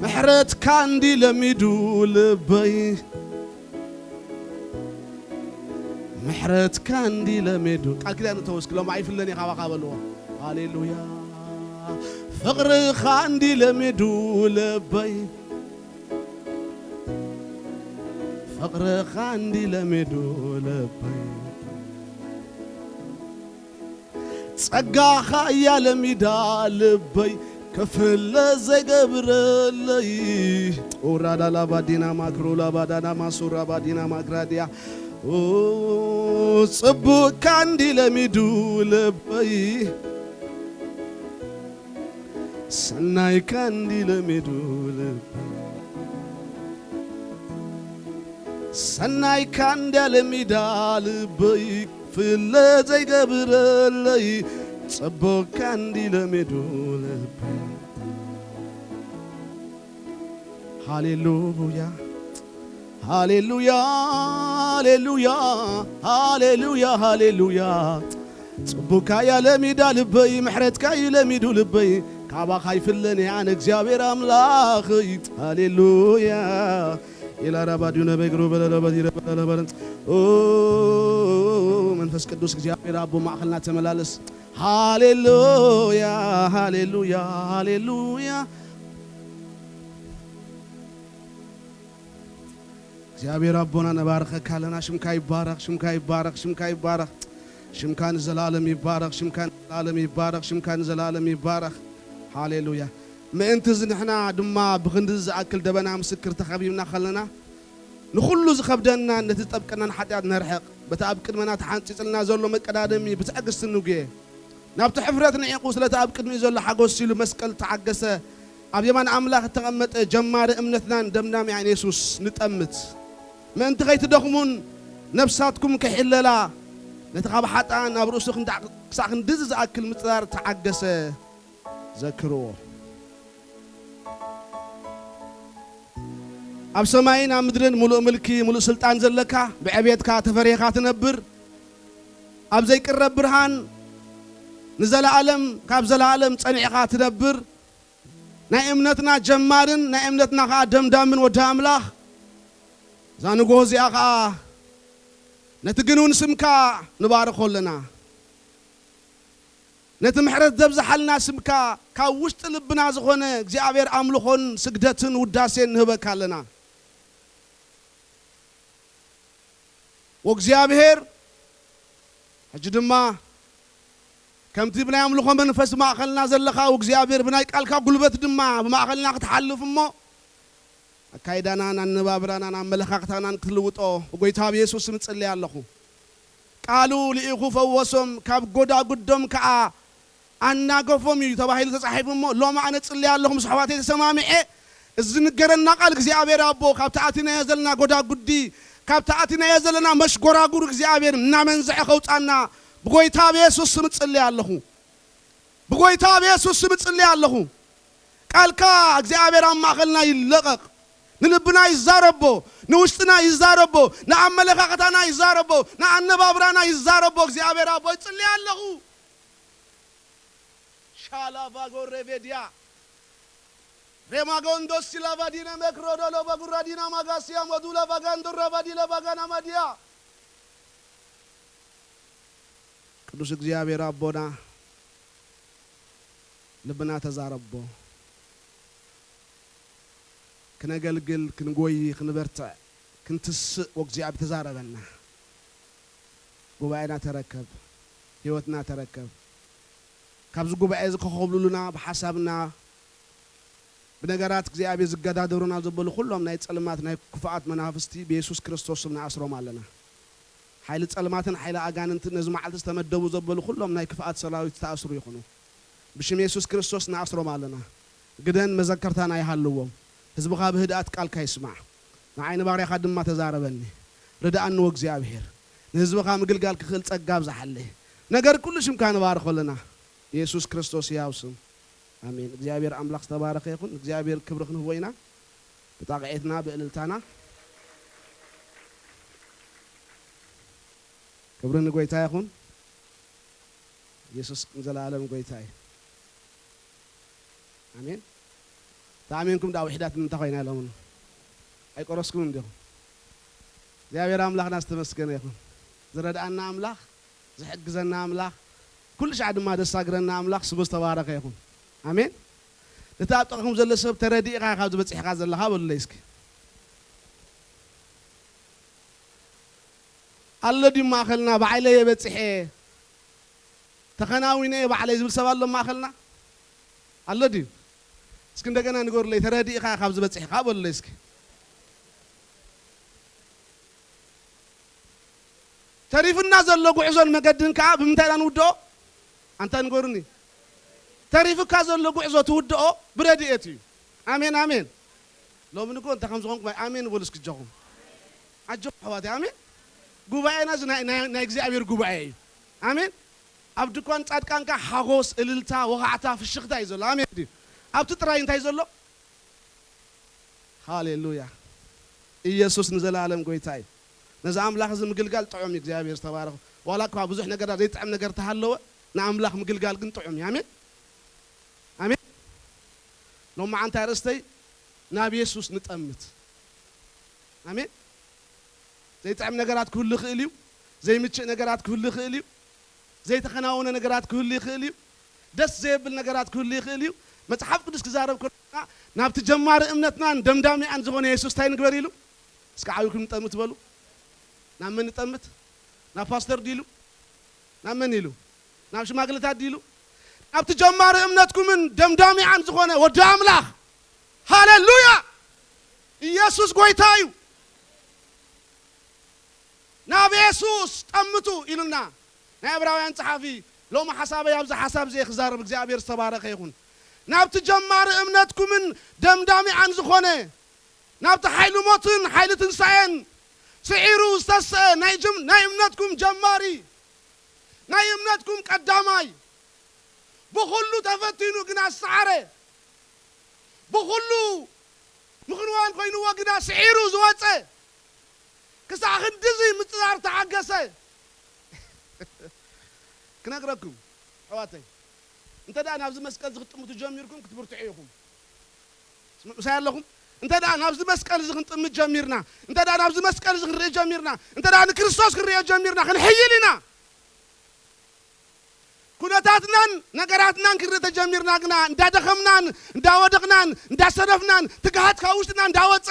ምሕረትካ እንዲ ለሚዱ ልበይ፣ ምሕረትካ እንዲ ለሚዱ። ቃል ኪዳን እተወስክ ሎም ኣይፍለን እየ ካባኻ በልዎ። ሃሌሉያ። ፍቕርኻ እንዲ ለሚዱ ልበይ፣ ፍቕርኻ እንዲ ለሚዱ ልበይ፣ ጸጋኻ እያ ለሚዳ ልበይ ክፍለ ዘይገብረለይ። ኦራዳ ላባዲና ማክሮ ላባዳና ማሱራ ባዲና ማግራዲያ። ኦ፣ ጽቡቕካ እንዲ ለሚዱ ልበይ፣ ሰናይካ እንዲ ለሚዱ ልበይ፣ ሰናይካ እንዳ ለሚዳ ልበይ ክፍለ ዘይገብረለይ፣ ጽቡቕካ እንዲ ለሚዱ ልበይ። ሃሌሉያ፣ ሃሌሉያ፣ ሃሌሉያ፣ ሃሌሉያ፣ ሃሌሉያ። ጽቡቕካ እያ ለሚዳ ልበይ፣ ምሕረትካ እዩ ለሚዱ ልበይ፣ ካባኻ ይፍለን እየ ኣነ እግዚኣብሔር ኣምላኸይ። ሃሌሉያ። ኢላራባዲዮ ነበግሮ በለለበዲረ በለለበረ። ኦ፣ መንፈስ ቅዱስ እግዚኣብሔር ኣቦ ማእኸልና ተመላለስ። ሃሌሉያ፣ ሃሌሉያ፣ ሃሌሉያ። እግዚኣብሔር ኣቦና ነባርኸካ ኣለና። ሽምካ ይባረኽ፣ ሽምካ ይባረኽ፣ ሽምካ ይባረኽ። ሽምካ ንዘላለም ይባረኽ፣ ሽምካ ንዘላለም ይባረኽ፣ ሽምካ ንዘላለም ይባረኽ። ሃሌሉያ። ምእንቲ እዚ ንሕና ድማ ብኽንዲ ዝኣክል ደበና ምስክር ተኸቢብና ከለና፣ ንኹሉ ዝኸብደናን ነቲ ዝጠብቀናን ሓጢኣት ነርሕቕ። በቲ ኣብ ቅድመና ተሓንጺጽልና ዘሎ መቀዳደሚ ብትዕግስቲ ንጉየ። ናብቲ ሕፍረት ንዒቑ፣ ስለቲ ኣብ ቅድሚኡ ዘሎ ሓጎስ ኢሉ መስቀል ተዓገሰ። ኣብ የማን ኣምላኽ እተቐመጠ ጀማሪ እምነትናን ደምዳሚኣን የሱስ ንጠምት። ምእንቲ ከይትደኽሙን ነፍሳትኩም ከይሕለላ፣ ነቲ ካብ ሓጥኣን ኣብ ርእሱ ክንዳ-፣ ክሳዕ ክንድዚ ዝኣክል ምጽራር ተዓገሰ። ዘክርዎ። ኣብ ሰማይን ኣብ ምድርን ምሉእ ምልኪ፣ ምሉእ ስልጣን ዘለካ፣ ብዕቤትካ ተፈሪህኻ ትነብር፣ ኣብ ዘይቅረብ ብርሃን ንዘለኣለም፣ ካብ ዘለኣለም ጸኒዕኻ ትነብር፣ ናይ እምነትና ጀማርን ናይ እምነትና ኸኣ ደምዳምን ወዲ ኣምላኽ፣ እዛ ንግሆ እዚኣ ኸኣ ነቲ ግኑን ስምካ ንባርኾ ኣለና። ነቲ ምሕረት ዘብዝሓልና ስምካ ካብ ውሽጢ ልብና ዝኾነ እግዚኣብሔር ኣምልኾን ስግደትን ውዳሴን ንህበካ ኣለና። ወእግዚኣብሔር፣ ሕጂ ድማ ከምቲ ብናይ ኣምልኾ መንፈስ ብማእኸልና ዘለኻ እግዚኣብሔር፣ ብናይ ቃልካ ጉልበት ድማ ብማእኸልና ክትሓልፍ እሞ፣ ኣካይዳናን ኣነባብራናን ኣመለኻኽታናን ክትልውጦ ብጎይታ ብየሱስ ስም እጽልይ ኣለኹ። ቃሉ ልኢኹ ፈወሶም፣ ካብ ጎዳጉዶም ከኣ ኣናገፎም እዩ ተባሂሉ ተጻሒፉ እሞ፣ ሎሚ ኣነ ጽልይ ኣለኹ ምስ ኣሕዋተይ ተሰማሚዐ። እዚ ዝንገረና ቃል እግዚኣብሔር ኣቦ፣ ካብቲ ኣቲናዮ ዘለና ጎዳጉዲ፣ ካብቲ ኣቲናዮ ዘለና መሽጎራጉር እግዚኣብሔር እናመንዝዐ ከውጻና ብጎይታ ብየሱስ ስም እጽልይ ኣለኹ። ብጎይታ ብየሱስ ስም እጽልይ ኣለኹ። ቃልካ እግዚኣብሔር ኣብ ማእኸልና ይለቐቕ። ንልብና ይዛረቦ፣ ንውሽጥና ይዛረቦ፣ ንኣመለኻኽታና ይዛረቦ፣ ንኣነባብራና ይዛረቦ። እግዚኣብሔር ኣቦ ይጽልይ ኣለኹ። ሻላቫጎ ሬቬድያ ሬማጎንዶ ሲላቫዲነ መክሮዶሎ በጉራዲና ማጋሲያ ሞዱላ ቫጋንዶ ራቫዲላ ቫጋና ማዲያ። ቅዱስ እግዚኣብሔር ኣቦና፣ ልብና ተዛረቦ። ክነገልግል፣ ክንጎይ፣ ክንበርትዕ፣ ክንትስእ ወእግዚኣብሔር ተዛረበና። ጉባኤና ተረከብ፣ ህይወትና ተረከብ። ካብዚ ጉባኤ እዚ ከኸብሉሉና ብሓሳብና ብነገራት እግዚኣብሔር ዝገዳደሩና ዘበሉ ኩሎም ናይ ጸልማት ናይ ክፉኣት መናፍስቲ ብየሱስ ክርስቶስ ስም ንኣስሮም ኣለና። ሓይሊ ጸልማትን ሓይሊ ኣጋንንትን ነዚ መዓልቲ ዝተመደቡ ዘበሉ ኩሎም ናይ ክፍኣት ሰራዊት ዝተኣስሩ ይኹኑ። ብሽም የሱስ ክርስቶስ ንኣስሮም ኣለና። ግደን መዘከርታና ይሃልዎም። ህዝብኻ ብህድኣት ቃልካ ይስማዕ። ንዓይ ንባርያኻ ድማ ተዛረበኒ። ርድኣኒ ወእግዚኣብሔር። ንህዝብኻ ምግልጋል ክኽእል ጸጋ ኣብዝሓለይ። ነገር ኩሉ ሽምካ ንባርኾ ኣለና። የሱስ ክርስቶስ ህያው ስም። ኣሜን። እግዚኣብሔር ኣምላኽ ዝተባረኸ ይኹን። እግዚኣብሔር ክብሪ ክንህቦ ኢና። ብጣቕዒትና፣ ብእልልታና። ክብሪ ንጎይታ ይኹን። የሱስ ንዘለኣለም ጎይታ እዩ። ኣሜን። ተኣሜንኩም ደኣ ውሒዳት ንምንታይ ኮይና ኢሎም? ኣይቆረስኩም እንዲኹም። እግዚኣብሔር ኣምላኽና ዝተመስገነ ይኹን። ዝረድኣና ኣምላኽ፣ ዝሕግዘና ኣምላኽ፣ ኩሉ ሻዕ ድማ ዘሳግረና ኣምላኽ ስሙ ዝተባረኸ ይኹን። ኣሜን። ነቲ ኣብ ጥቕኹም ዘሎ ሰብ ተረዲእኻ ኢኻ ኣብዚ በጺሕካ ዘለኻ በሉለይ እስኪ። ኣሎ ድዩ ማእኸልና? ባዕለይ እየ በጺሐ፣ ተኸናዊነ እየ ባዕለይ ዝብል ሰብ ኣሎ ማእኸልና? ኣሎ ድዩ? እስኪ እንደገና ንገሩለይ፣ ተረዲእኻ ኢኻ ኣብዚ በጺሕካ በሉለይ እስኪ። ተሪፍና ዘሎ ጉዕዞን መገድን ከኣ ብምንታይ ኢና ንውድኦ? ኣንታ ንገሩኒ። ተሪፍካ ዘሎ ጉዕዞ ትውድኦ ብረድኤት እዩ። ኣሜን፣ ኣሜን። ሎሚ ንግሆ እንታይ ከም ዝኾንኩም ኣሜን በሉ እስኪ እጃኹም። ኣጆኹም ኣሕዋተይ፣ ኣሜን። ጉባኤና እዚ ናይ፣ ናይ፣ ናይ እግዚኣብሔር ጉባኤ እዩ። ኣሜን። ኣብ ድኳን ጻድቃንካ ሓጎስ፣ እልልታ፣ ወኻዕታ፣ ፍሽኽታ እዩ ዘሎ። ኣሜን ድዩ? ኣብቲ ጥራይ እንታይ ዘሎ? ሃሌሉያ። ኢየሱስ ንዘለኣለም ጎይታ እዩ። ነዚ ኣምላኽ እዚ ምግልጋል ጥዑም እዩ። እግዚኣብሔር ዝተባረኸ። ዋላ እኳ ብዙሕ ነገር ዘይጥዕም ነገር ተሃለወ፣ ንኣምላኽ ምግልጋል ግን ጥዑም እዩ። ኣሜን። ኣሜን። ሎማዓንቲ ኣርእስተይ ናብ የሱስ ንጠምት። ኣሜን። ዘይጥዕም ነገራት ክህሉ ይኽእል እዩ። ዘይምችእ ነገራት ክህሉ ይኽእል እዩ። ዘይተኸናወነ ነገራት ክህሉ ይኽእል እዩ። ደስ ዘየብል ነገራት ክህሉ ይኽእል እዩ። መጽሓፍ ቅዱስ ክዛረብ ከሎ ናብቲ ጀማሪ እምነትናን ደምዳሚኣን ዝኾነ የሱስ እንታይ ንግበር ኢሉ? እስኪ ዓብይኩም ንጠምት በሉ። ናብ መን ንጠምት? ናብ ፓስተር ድዩ ኢሉ? ናብ መን ኢሉ? ናብ ሽማግለታት ድዩ ኢሉ? ናብቲ ጀማሪ እምነትኩምን ደምዳሚኣን ዝኾነ ወዲ ኣምላኽ። ሃሌሉያ! ኢየሱስ ጎይታ እዩ። ናብ የሱስ ጠምቱ ኢሉና ናይ ዕብራውያን ጸሓፊ። ሎሚ ሓሳበይ ኣብዚ ሓሳብ እዚ ክዛረብ እግዚኣብሔር ዝተባረኸ ይኹን። ናብቲ ጀማሪ እምነትኩምን ደምዳሚኣን ዝኾነ፣ ናብቲ ሓይሊ ሞትን ሓይሊ ትንሳኤን ስዒሩ ዝተስአ ናይ ጀም-፣ ናይ እምነትኩም ጀማሪ፣ ናይ እምነትኩም ቀዳማይ፣ ብኹሉ ተፈቲኑ ግና ዝሰዓረ፣ ብኹሉ ምኽንዋን ኮይንዎ ግና ስዒሩ ዝወጸ፣ ክሳዕ ክንድዚ ምጽራር ተዓገሰ። ክነግረኩም ኣሕዋተይ፣ እንተ ደኣ ናብዚ መስቀል እዚ ክትጥምቱ ጀሚርኩም ክትብርትዑ ኢኹም። ምሳይ ኣለኹም? እንተ ደኣ ናብዚ መስቀል እዚ ክንጥምት ጀሚርና፣ እንተ ደኣ ናብዚ መስቀል እዚ ክንርኢ ጀሚርና፣ እንተ ደኣ ንክርስቶስ ክንርእዮ ጀሚርና፣ ክንሕይል ኢና። ኩነታትናን ነገራትናን ክንርኢ ተጀሚርና ግና፣ እንዳደኸምናን እንዳወደቕናን እንዳሰነፍናን፣ ትግሃት ካብ ውሽጥና እንዳወጸ፣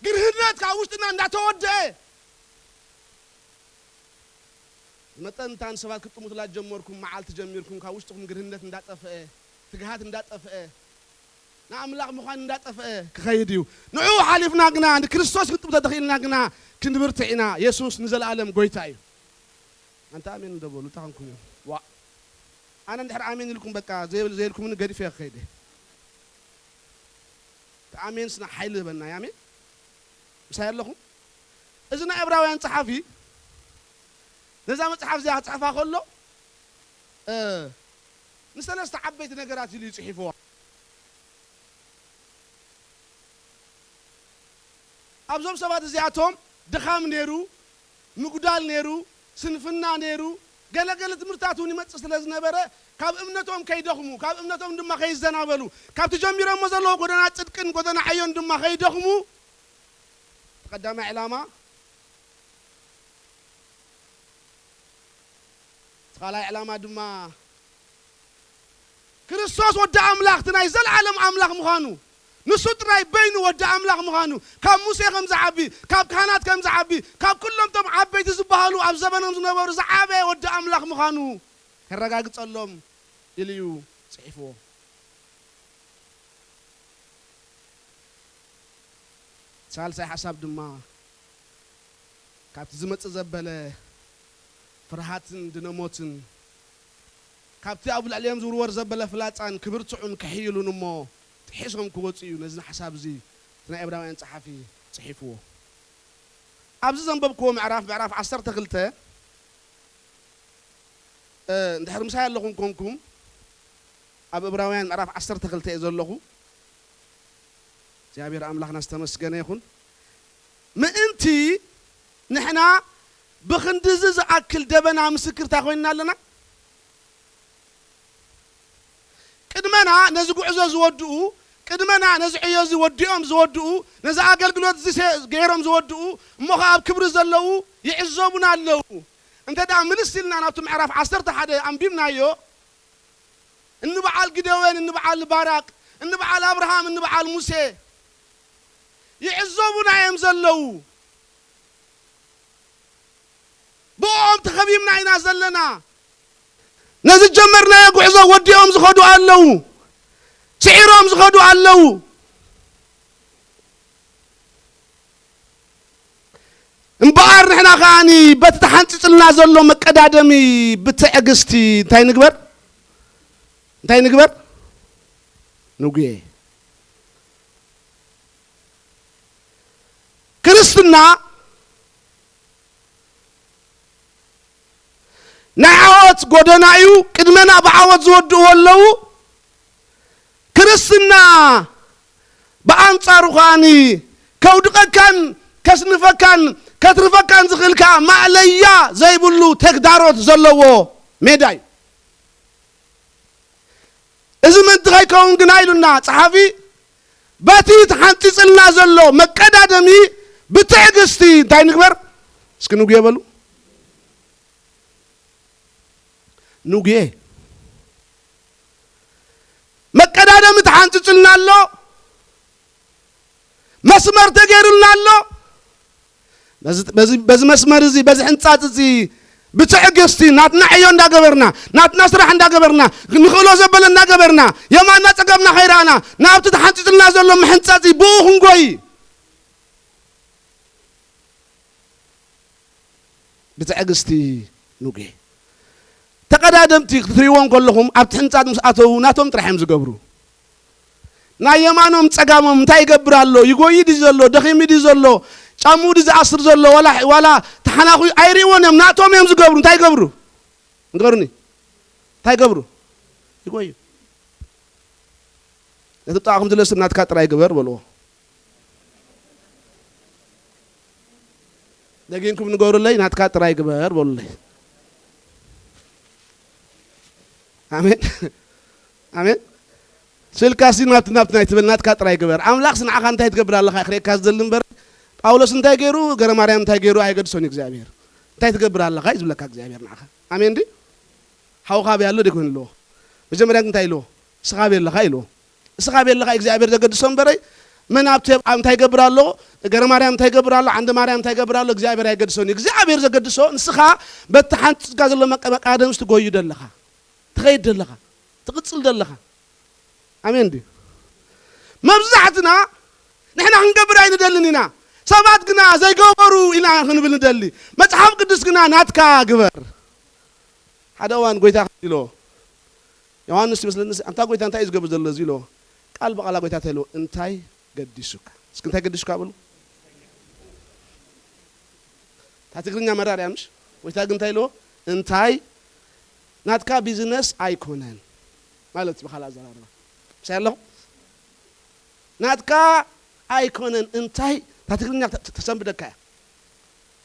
ግርህነት ካብ ውሽጥና እንዳተወደአ፣ መጠን እታ ንሰባት ክትጥምቱላ ጀመርኩም መዓልቲ ጀሚርኩም ካብ ውሽጥኹም ግርህነት እንዳጠፍአ፣ ትግሃት እንዳጠፍአ፣ ንኣምላኽ ምዃን እንዳጠፍአ ክኸይድ እዩ። ንዑ ሓሊፍና ግና ንክርስቶስ ክንጥምቶ ተኽኢልና ግና ክንብርትዕ ኢና። የሱስ ንዘለኣለም ጎይታ እዩ። ኣንታ ኣሜን እንዶ በሉ፣ እንታይ ኾንኩም እዮም? ዋ። ኣነ እንድሕር ኣሜን ኢልኩም በቃ፣ ዘይብል-፣ ዘይልኩምኒ ገዲፈ ክኸይድ እየ። እቲ ኣሜን ስና ሓይሊ ህበና፣ ኣሜን። ምሳይ ኣለኹም? እዚ ናይ ዕብራውያን ጸሓፊ ነዛ መጽሓፍ እዚኣ ክጽሕፋ ከሎ፣ እ፣ ንሰለስተ ዓበይቲ ነገራት ኢሉ እዩ ጽሒፍዋ። ኣብዞም ሰባት እዚኣቶም ድኻም ነይሩ፣ ምጉዳል ነይሩ፣ ስንፍና ነይሩ፣ ገለገለ ትምህርታት እውን ይመጽእ ስለ ዝነበረ፣ ካብ እምነቶም ከይደኽሙ፣ ካብ እምነቶም ድማ ከይዘናበሉ፣ ካብቲ ጀሚሮሞ ዘለዉ ጎደና ጽድቅን ጎደና ዕዮን ድማ ከይደኽሙ፣ እቲ ቀዳማይ ዕላማ፣ እቲ ካልኣይ ዕላማ ድማ ክርስቶስ ወዲ ኣምላኽ፣ እቲ ናይ ዘለዓለም ኣምላኽ ምዃኑ፣ ንሱ ጥራይ በይኑ ወዲ ኣምላኽ ምዃኑ፣ ካብ ሙሴ ከም ዝዓቢ፣ ካብ ካህናት ከም ዝዓቢ፣ ካብ ኩሎም እቶም ዓበይቲ ዝበሃሉ ኣብ ዘበኖም ዝነበሩ ዝዓበየ ወዲ ኣምላኽ ምዃኑ ከረጋግጸሎም ኢሉ እዩ ጽሒፍዎ። ሳልሳይ ሓሳብ ድማ ካብቲ ዝመጽእ ዘበለ ፍርሃትን ድነሞትን፣ ካብቲ ኣብ ልዕሊኦም ዝውርወር ዘበለ ፍላጻን ክብርትዑን ክሕይሉን እሞ ጥሒሶም ክወጹ እዩ። ነዚ ሓሳብ እዚ እቲ ናይ ዕብራውያን ጸሓፊ ጽሒፍዎ። ኣብዚ ዘንበብክዎ ምዕራፍ፣ ምዕራፍ ዓሰርተ ክልተ፣ እ፣ እንድሕር ምሳይ ኣለኹም ኮንኩም፣ ኣብ ዕብራውያን ምዕራፍ ዓሰርተ ክልተ እየ ዘለኹ። እግዚኣብሔር ኣምላኽና ዝተመስገነ ይኹን። ምእንቲ ንሕና ብኽንድዚ ዝኣክል ደበና ምስክር እንታይ ኮይንና ኣለና? ቅድመና ነዚ ጉዕዞ ዝወድኡ፣ ቅድመና ነዚ ዕዮ እዚ ወዲኦም ዝወድኡ፣ ነዚ ኣገልግሎት እዚ ገይሮም ዝወድኡ፣ እሞ ኸዓ ኣብ ክብሪ ዘለዉ ይዕዘቡና ኣለዉ። እንተ ደኣ ምልስ ኢልና ናብቲ ምዕራፍ ዓሰርተ ሓደ ኣንቢብናዮ፣ እኒ በዓል ጊደዎን፣ እኒ በዓል ባራቅ፣ እኒ በዓል ኣብርሃም፣ እኒ በዓል ሙሴ ይዕዘቡና እዮም ዘለዉ። ብኦም ተኸቢብና ኢና ዘለና። ነዚ ጀመርናዮ ጉዕዞ ወዲኦም ዝኸዱ ኣለዉ፣ ስዒሮም ዝኸዱ ኣለዉ። እምበኣር ንሕና ከኣኒ በቲ ተሓንጺጽልና ዘሎ መቀዳደሚ ብትዕግስቲ እንታይ ንግበር? እንታይ ንግበር? ንጉየ። ክርስትና ናይ ዓወት ጎደና እዩ። ቅድመና ብዓወት ዝወድእዎ ኣለዉ። ክርስትና ብኣንጻሩ ከኣኒ ከውድቐካን ከስንፈካን ከትርፈካን ዝኽእል ከኣ ማእለያ ዘይብሉ ተግዳሮት ዘለዎ ሜዳ እዩ። እዚ ምእንቲ ከይከውን ግና ኢሉና ጸሓፊ፣ በቲ ተሓንጺጽልና ዘሎ መቀዳደሚ ብትዕግስቲ እንታይ ንግበር? እስኪ ንጉየ በሉ። ንጉየ። መቀዳደሚ ተሓንጺጽልና ኣሎ። መስመር ተገይሩልና ኣሎ። በዚ፣ በዚ፣ በዚ መስመር እዚ፣ በዚ ሕንጻጽ እዚ ብትዕግስቲ ናትና ዕዮ እንዳገበርና፣ ናትና ስራሕ እንዳገበርና፣ ንኽእሎ ዘበለ እንዳገበርና፣ የማንና ጸጋምና ከይረኣና፣ ናብቲ ተሓንጺጽልና ዘሎ ምሕንጻጽ ብኡ ክንጎይ ብትዕግስቲ ንጉየ። ተቐዳደምቲ ክትሪእዎም ከለኹም ኣብቲ ሕንጻጽ ምስ ኣተዉ ናቶም ጥራሕ እዮም ዝገብሩ። ናይ የማኖም ጸጋሞም እንታይ ይገብር ኣሎ? ይጎይ ድዩ ዘሎ? ደኺሙ ድዩ ዘሎ? ጫምኡ ድዩ ዝኣስር ዘሎ? ዋላ፣ ዋላ ተሓናኹ ኣይርእይዎን እዮም። ናቶም እዮም ዝገብሩ። እንታይ ይገብሩ? ንገሩኒ። እንታይ ይገብሩ? ይጎዩ። ነቲ ብጣዕኹም ዝለስብ ናትካ ጥራይ ግበር በልዎ። ደጊምኩም ንገሩለይ፣ ናትካ ጥራይ ግበር በሉለይ። ኣሜን። ኣሜን። ስልካሲ ናብቲ፣ ናብቲ ናይ ትብል ናትካ ጥራይ ግበር። ኣምላኽስ ንዓኻ እንታይ ትገብር ኣለኻ ክርእየካ ዝደሊ እምበር፣ ጳውሎስ እንታይ ገይሩ፣ ገረ ማርያም እንታይ ገይሩ ኣየገድሶን እዩ እግዚኣብሔር። እንታይ ትገብር ኣለኻ እዩ ዝብለካ እግዚኣብሔር ንዓኻ። ኣሜን ድዩ? ሓውኻ ኣበይ ኣሎ ደይኮን ኣለዎ። መጀመርያ ግን እንታይ ኢልዎ? እስኻ ኣበይ ኣለኻ ኢልዎ። እስኻ ኣበይ ኣለኻ እግዚኣብሔር ዘገድሶ እምበረይ፣ መን ኣብቲ ኣብ እንታይ ይገብር ኣሎ? ገረ ማርያም እንታይ ይገብር ኣሎ? ዓንደ ማርያም እንታይ ይገብር ኣሎ? እግዚኣብሔር ኣይገድሶን እዩ። እግዚኣብሔር ዘገድሶ ንስኻ በቲ ሓንጺጽካ ዘሎ መቀ-፣ መቃደምስ ትጎዩ ደለኻ፣ ትኸይድ ደለኻ፣ ትቕጽል ደለኻ። ኣሜን ድዩ? መብዛሕትና ንሕና ክንገብር ኣይንደልን ኢና። ሰባት ግና ዘይገበሩ ኢና ክንብል ንደሊ። መጽሓፍ ቅዱስ ግና ናትካ ግበር። ሓደ እዋን ጎይታ ከምዚ ኢሎ፣ ዮሃንስ ይመስለኒ፣ ኣንታ ጎይታ እንታይ እዩ ዝገብር ዘሎ እዚ ኢሎ። ቃል ብቓላ ጎይታ እንታይ ኢሎ? እንታይ ገዲሱካ? እስኪ እንታይ ገዲሱካ በሉ። እታ ትግርኛ መራር እያ ምሽ? ጎይታ ግን እንታይ ኢሎ? እንታይ ናትካ ቢዝነስ ኣይኮነን ማለት ብኻልእ ኣዘራርባ። ምሳይ ኣለኹ? ናትካ ኣይኮነን። እንታይ እታ ትግርኛ ተ-፣ ተ-፣ ተሰንብደካ እያ።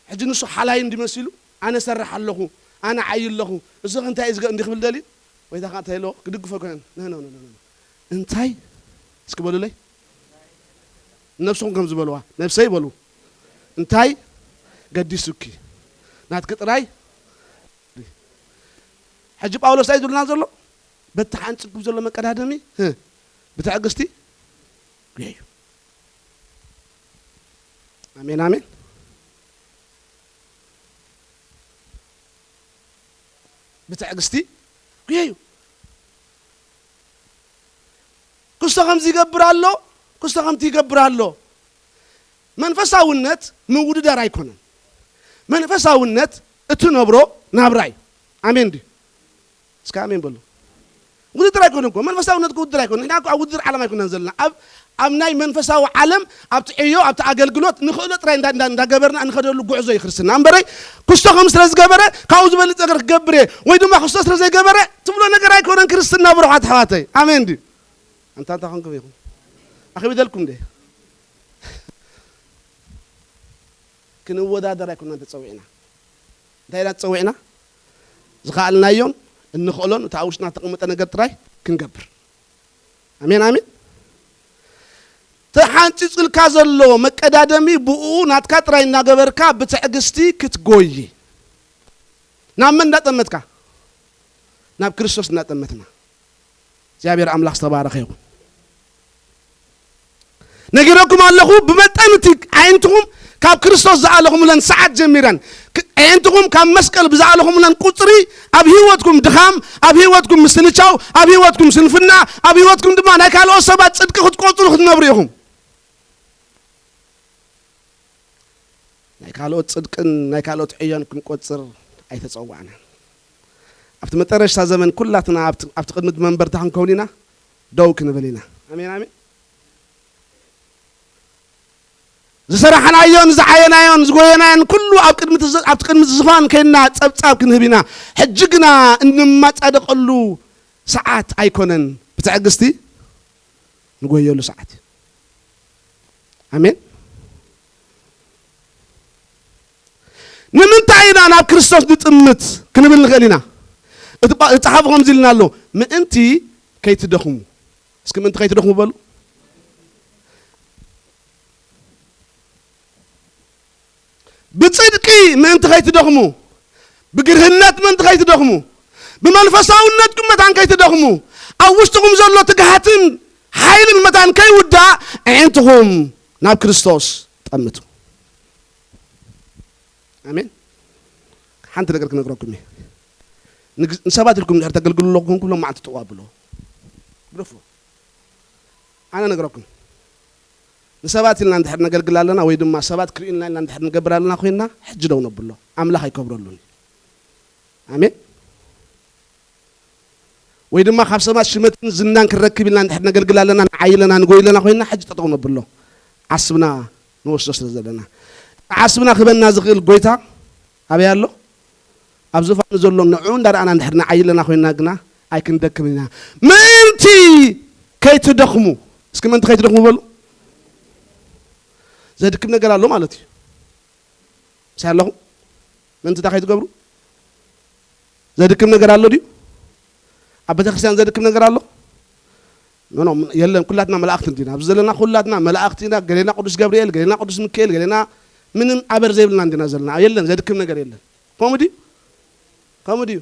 ሕጂ ንሱ ሓላይ እንዲመሲሉ ኣነ ሰርሕ ኣለኹ፣ ኣነ ዓይ ኣለኹ፣ እዚ እንታይ እዩ ዝገ-፣ እንዲህ ክብል ደልዩ? ወይ ታ እንታይ ኢሎ ክድግፎ ኣይኮነን። ኖ፣ ኖ፣ ኖ፣ ኖ፣ ኖ። እንታይ? እስኪ በሉለይ። ነብስኹም ከም ዝበልዋ፣ ነብሰይ በሉ። እንታይ ገዲሱኪ? ናትኪ ጥራይ። ሕጂ ጳውሎስ እንታይ ዝብልና ዘሎ? በቲ ሓንጽኩም ዘሎ መቀዳደሚ፣ ህ፣ ብትዕግስቲ ጉየዩ። ኣሜን፣ ኣሜን። ብትዕግስቲ ጉየዩ። ክስቶ ከምዚ ይገብር ኣሎ፣ ክስቶ ከምቲ ይገብር ኣሎ። መንፈሳውነት ምውድዳር ኣይኮነን። መንፈሳውነት እትነብሮ ናብራ እዩ። ኣሜን ድዩ? እስከ ኣሜን በሉ። ውድድር ኣይኮነን እኮ። መንፈሳውነት እኮ ውድድር ኣይኮነን። ንሕና እኮ ኣብ ውድድር ዓለም ኣይኮነን ዘለና። ኣብ፣ ኣብ ናይ መንፈሳዊ ዓለም፣ ኣብቲ ዕዮ፣ ኣብቲ ኣገልግሎት ንኽእሎ ጥራይ እንዳ-፣ እንዳ-፣ እንዳገበርና እንኸደሉ ጉዕዞ እዩ ክርስትና። እምበረይ፣ ክስቶ ከም ስለ ዝገበረ፣ ካብኡ ዝበልጽ ነገር ክገብር እየ፣ ወይ ድማ ክስቶ ስለ ዘይገበረ፣ ትብሎ ነገር ኣይኮነን ክርስትና፣ ብሩኻት ኣሕዋተይ። ኣሜን ድዩ? ኣንታ እንታይ ኮንኩም ኢኹም? ኣኺቢደልኩም ድየ? ክንወዳደር ኣይኮናን ተጸዊዕና። እንታይ ኢና ተጸዊዕና? ዝኸኣልናዮን እንኽእሎን፣ እቲ ኣብ ውሽጥና ዝተቐመጠ ነገር ጥራይ ክንገብር። ኣሜን፣ ኣሜን። ተሓንጺጽልካ ዘሎ መቀዳደሚ ብኡ ናትካ ጥራይ እናገበርካ ብትዕግስቲ ክትጎይ። ናብ መን እንዳጠመትካ? ናብ ክርስቶስ እናጠመትና። እግዚኣብሔር ኣምላኽ ዝተባረኸ ይኹን። ነጊረኩም ኣለኹ፣ ብመጠን እቲ ኣዒንትኹም ካብ ክርስቶስ ዝኣለኹምለን ሰዓት ጀሚረን፣ ክ-፣ ኣዒንትኹም ካብ መስቀል ብዝኣለኹምለን ቁጽሪ፣ ኣብ ህይወትኩም ድኻም፣ ኣብ ህይወትኩም ምስልቻው፣ ኣብ ህይወትኩም ስንፍና፣ ኣብ ህይወትኩም ድማ ናይ ካልኦት ሰባት ጽድቂ ክትቆጽሩ ክትነብሩ ኢኹም። ናይ ካልኦት ጽድቅን ናይ ካልኦት ዕዮን ክንቆጽር ኣይተጸዋዕናን። ኣብቲ መጠረሽታ ዘመን ኩላትና ኣብቲ፣ ኣብቲ ቅድሚት መንበርታ ክንከውን ኢና፣ ደው ክንብል ኢና። ኣሜን፣ ኣሜን። ዝሰራሕናዮን ዝዓየናዮን ዝጎየናዮን ኩሉ ኣብ ቅድሚት ዝ-፣ ኣብቲ ቅድሚት ዝፋን ከይንና ጸብጻብ ክንህብ ኢና። ሕጂ ግና እንማጻደቐሉ ሰዓት ኣይኮነን። ብትዕግስቲ ንጎየሉ ሰዓት እዩ። ኣሜን። ንምንታይ ኢና ናብ ክርስቶስ ንጥምት ክንብል ንኽእል ኢና። እቲ ጳ-፣ ዝጸሓፎ ከምዚ ኢልና ኣሎ፣ ምእንቲ ከይትደኽሙ። እስኪ ምእንቲ ከይትደኽሙ በሉ። ብጽድቂ ምእንቲ ከይትደኽሙ፣ ብግርህነት ምእንቲ ከይትደኽሙ፣ ብመንፈሳውነትኩም መታን ከይትደኽሙ፣ ኣብ ውሽጥኹም ዘሎ ትግሃትን ሓይልን መታን ከይውዳእ፣ ኣዒንትኹም ናብ ክርስቶስ ጠምቱ። ኣሜን። ሓንቲ ነገር ክነግረኩም እየ። ንግ-፣ ንሰባት ኢልኩም እንድሕር ተገልግሉ ኣለኹም፣ ኩሎም መዓልቲ ጥዋ ብሎ። ግደፎ። ኣነ ነግረኩም። ንሰባት ኢልና እንድሕር ነገልግል ኣለና፣ ወይ ድማ ሰባት ክርእዩልና ኢልና እንድሕር ንገብር ኣለና ኮይንና፣ ሕጂ ደው ነብሎ። ኣምላኽ ኣይከብረሉን እዩ። ኣሜን። ወይ ድማ ካብ ሰባት ሽመትን ዝናን ክንረክብ ኢልና እንድሕር ነገልግል ኣለና፣ ንዓይ ኣለና፣ ንጎይ ኣለና ኮይንና፣ ሕጂ ጠጠው ነብሎ። ዓስብና ንወስዶ ስለ ዘለና። እቲ ዓስብና ክህበና ዝኽእል ጎይታ ኣበይ ኣሎ? ኣብ ዙፋኑ ዘሎ ንዕኡ እንዳረኣና እንድሕር ንዓይ ኣለና ኮይንና ግና ኣይክንደክምን ኢና። ምእንቲ ከይትደኽሙ። እስኪ ምእንቲ ከይትደኽሙ በሉ። ዘድክም ነገር ኣሎ ማለት እዩ። ምሳይ ኣለኹም? ምእንቲ እንታይ ከይትገብሩ? ዘድክም ነገር ኣሎ ድዩ? ኣብ ቤተክርስትያን ዘድክም ነገር ኣሎ? ኖ፣ ኖ፣ የለን። ኩላትና መላእክቲ እንዲና። ኣብዚ ዘለና ኩላትና መላእክቲ ኢና። ገሌና ቅዱስ ገብርኤል፣ ገሌና ቅዱስ ሚካኤል፣ ገሌና ምንም ኣበር ዘይብልና እንዲና ዘለና። የለን፣ ዘድክም ነገር የለን። ከምኡ ድዩ? ከምኡ ድዩ?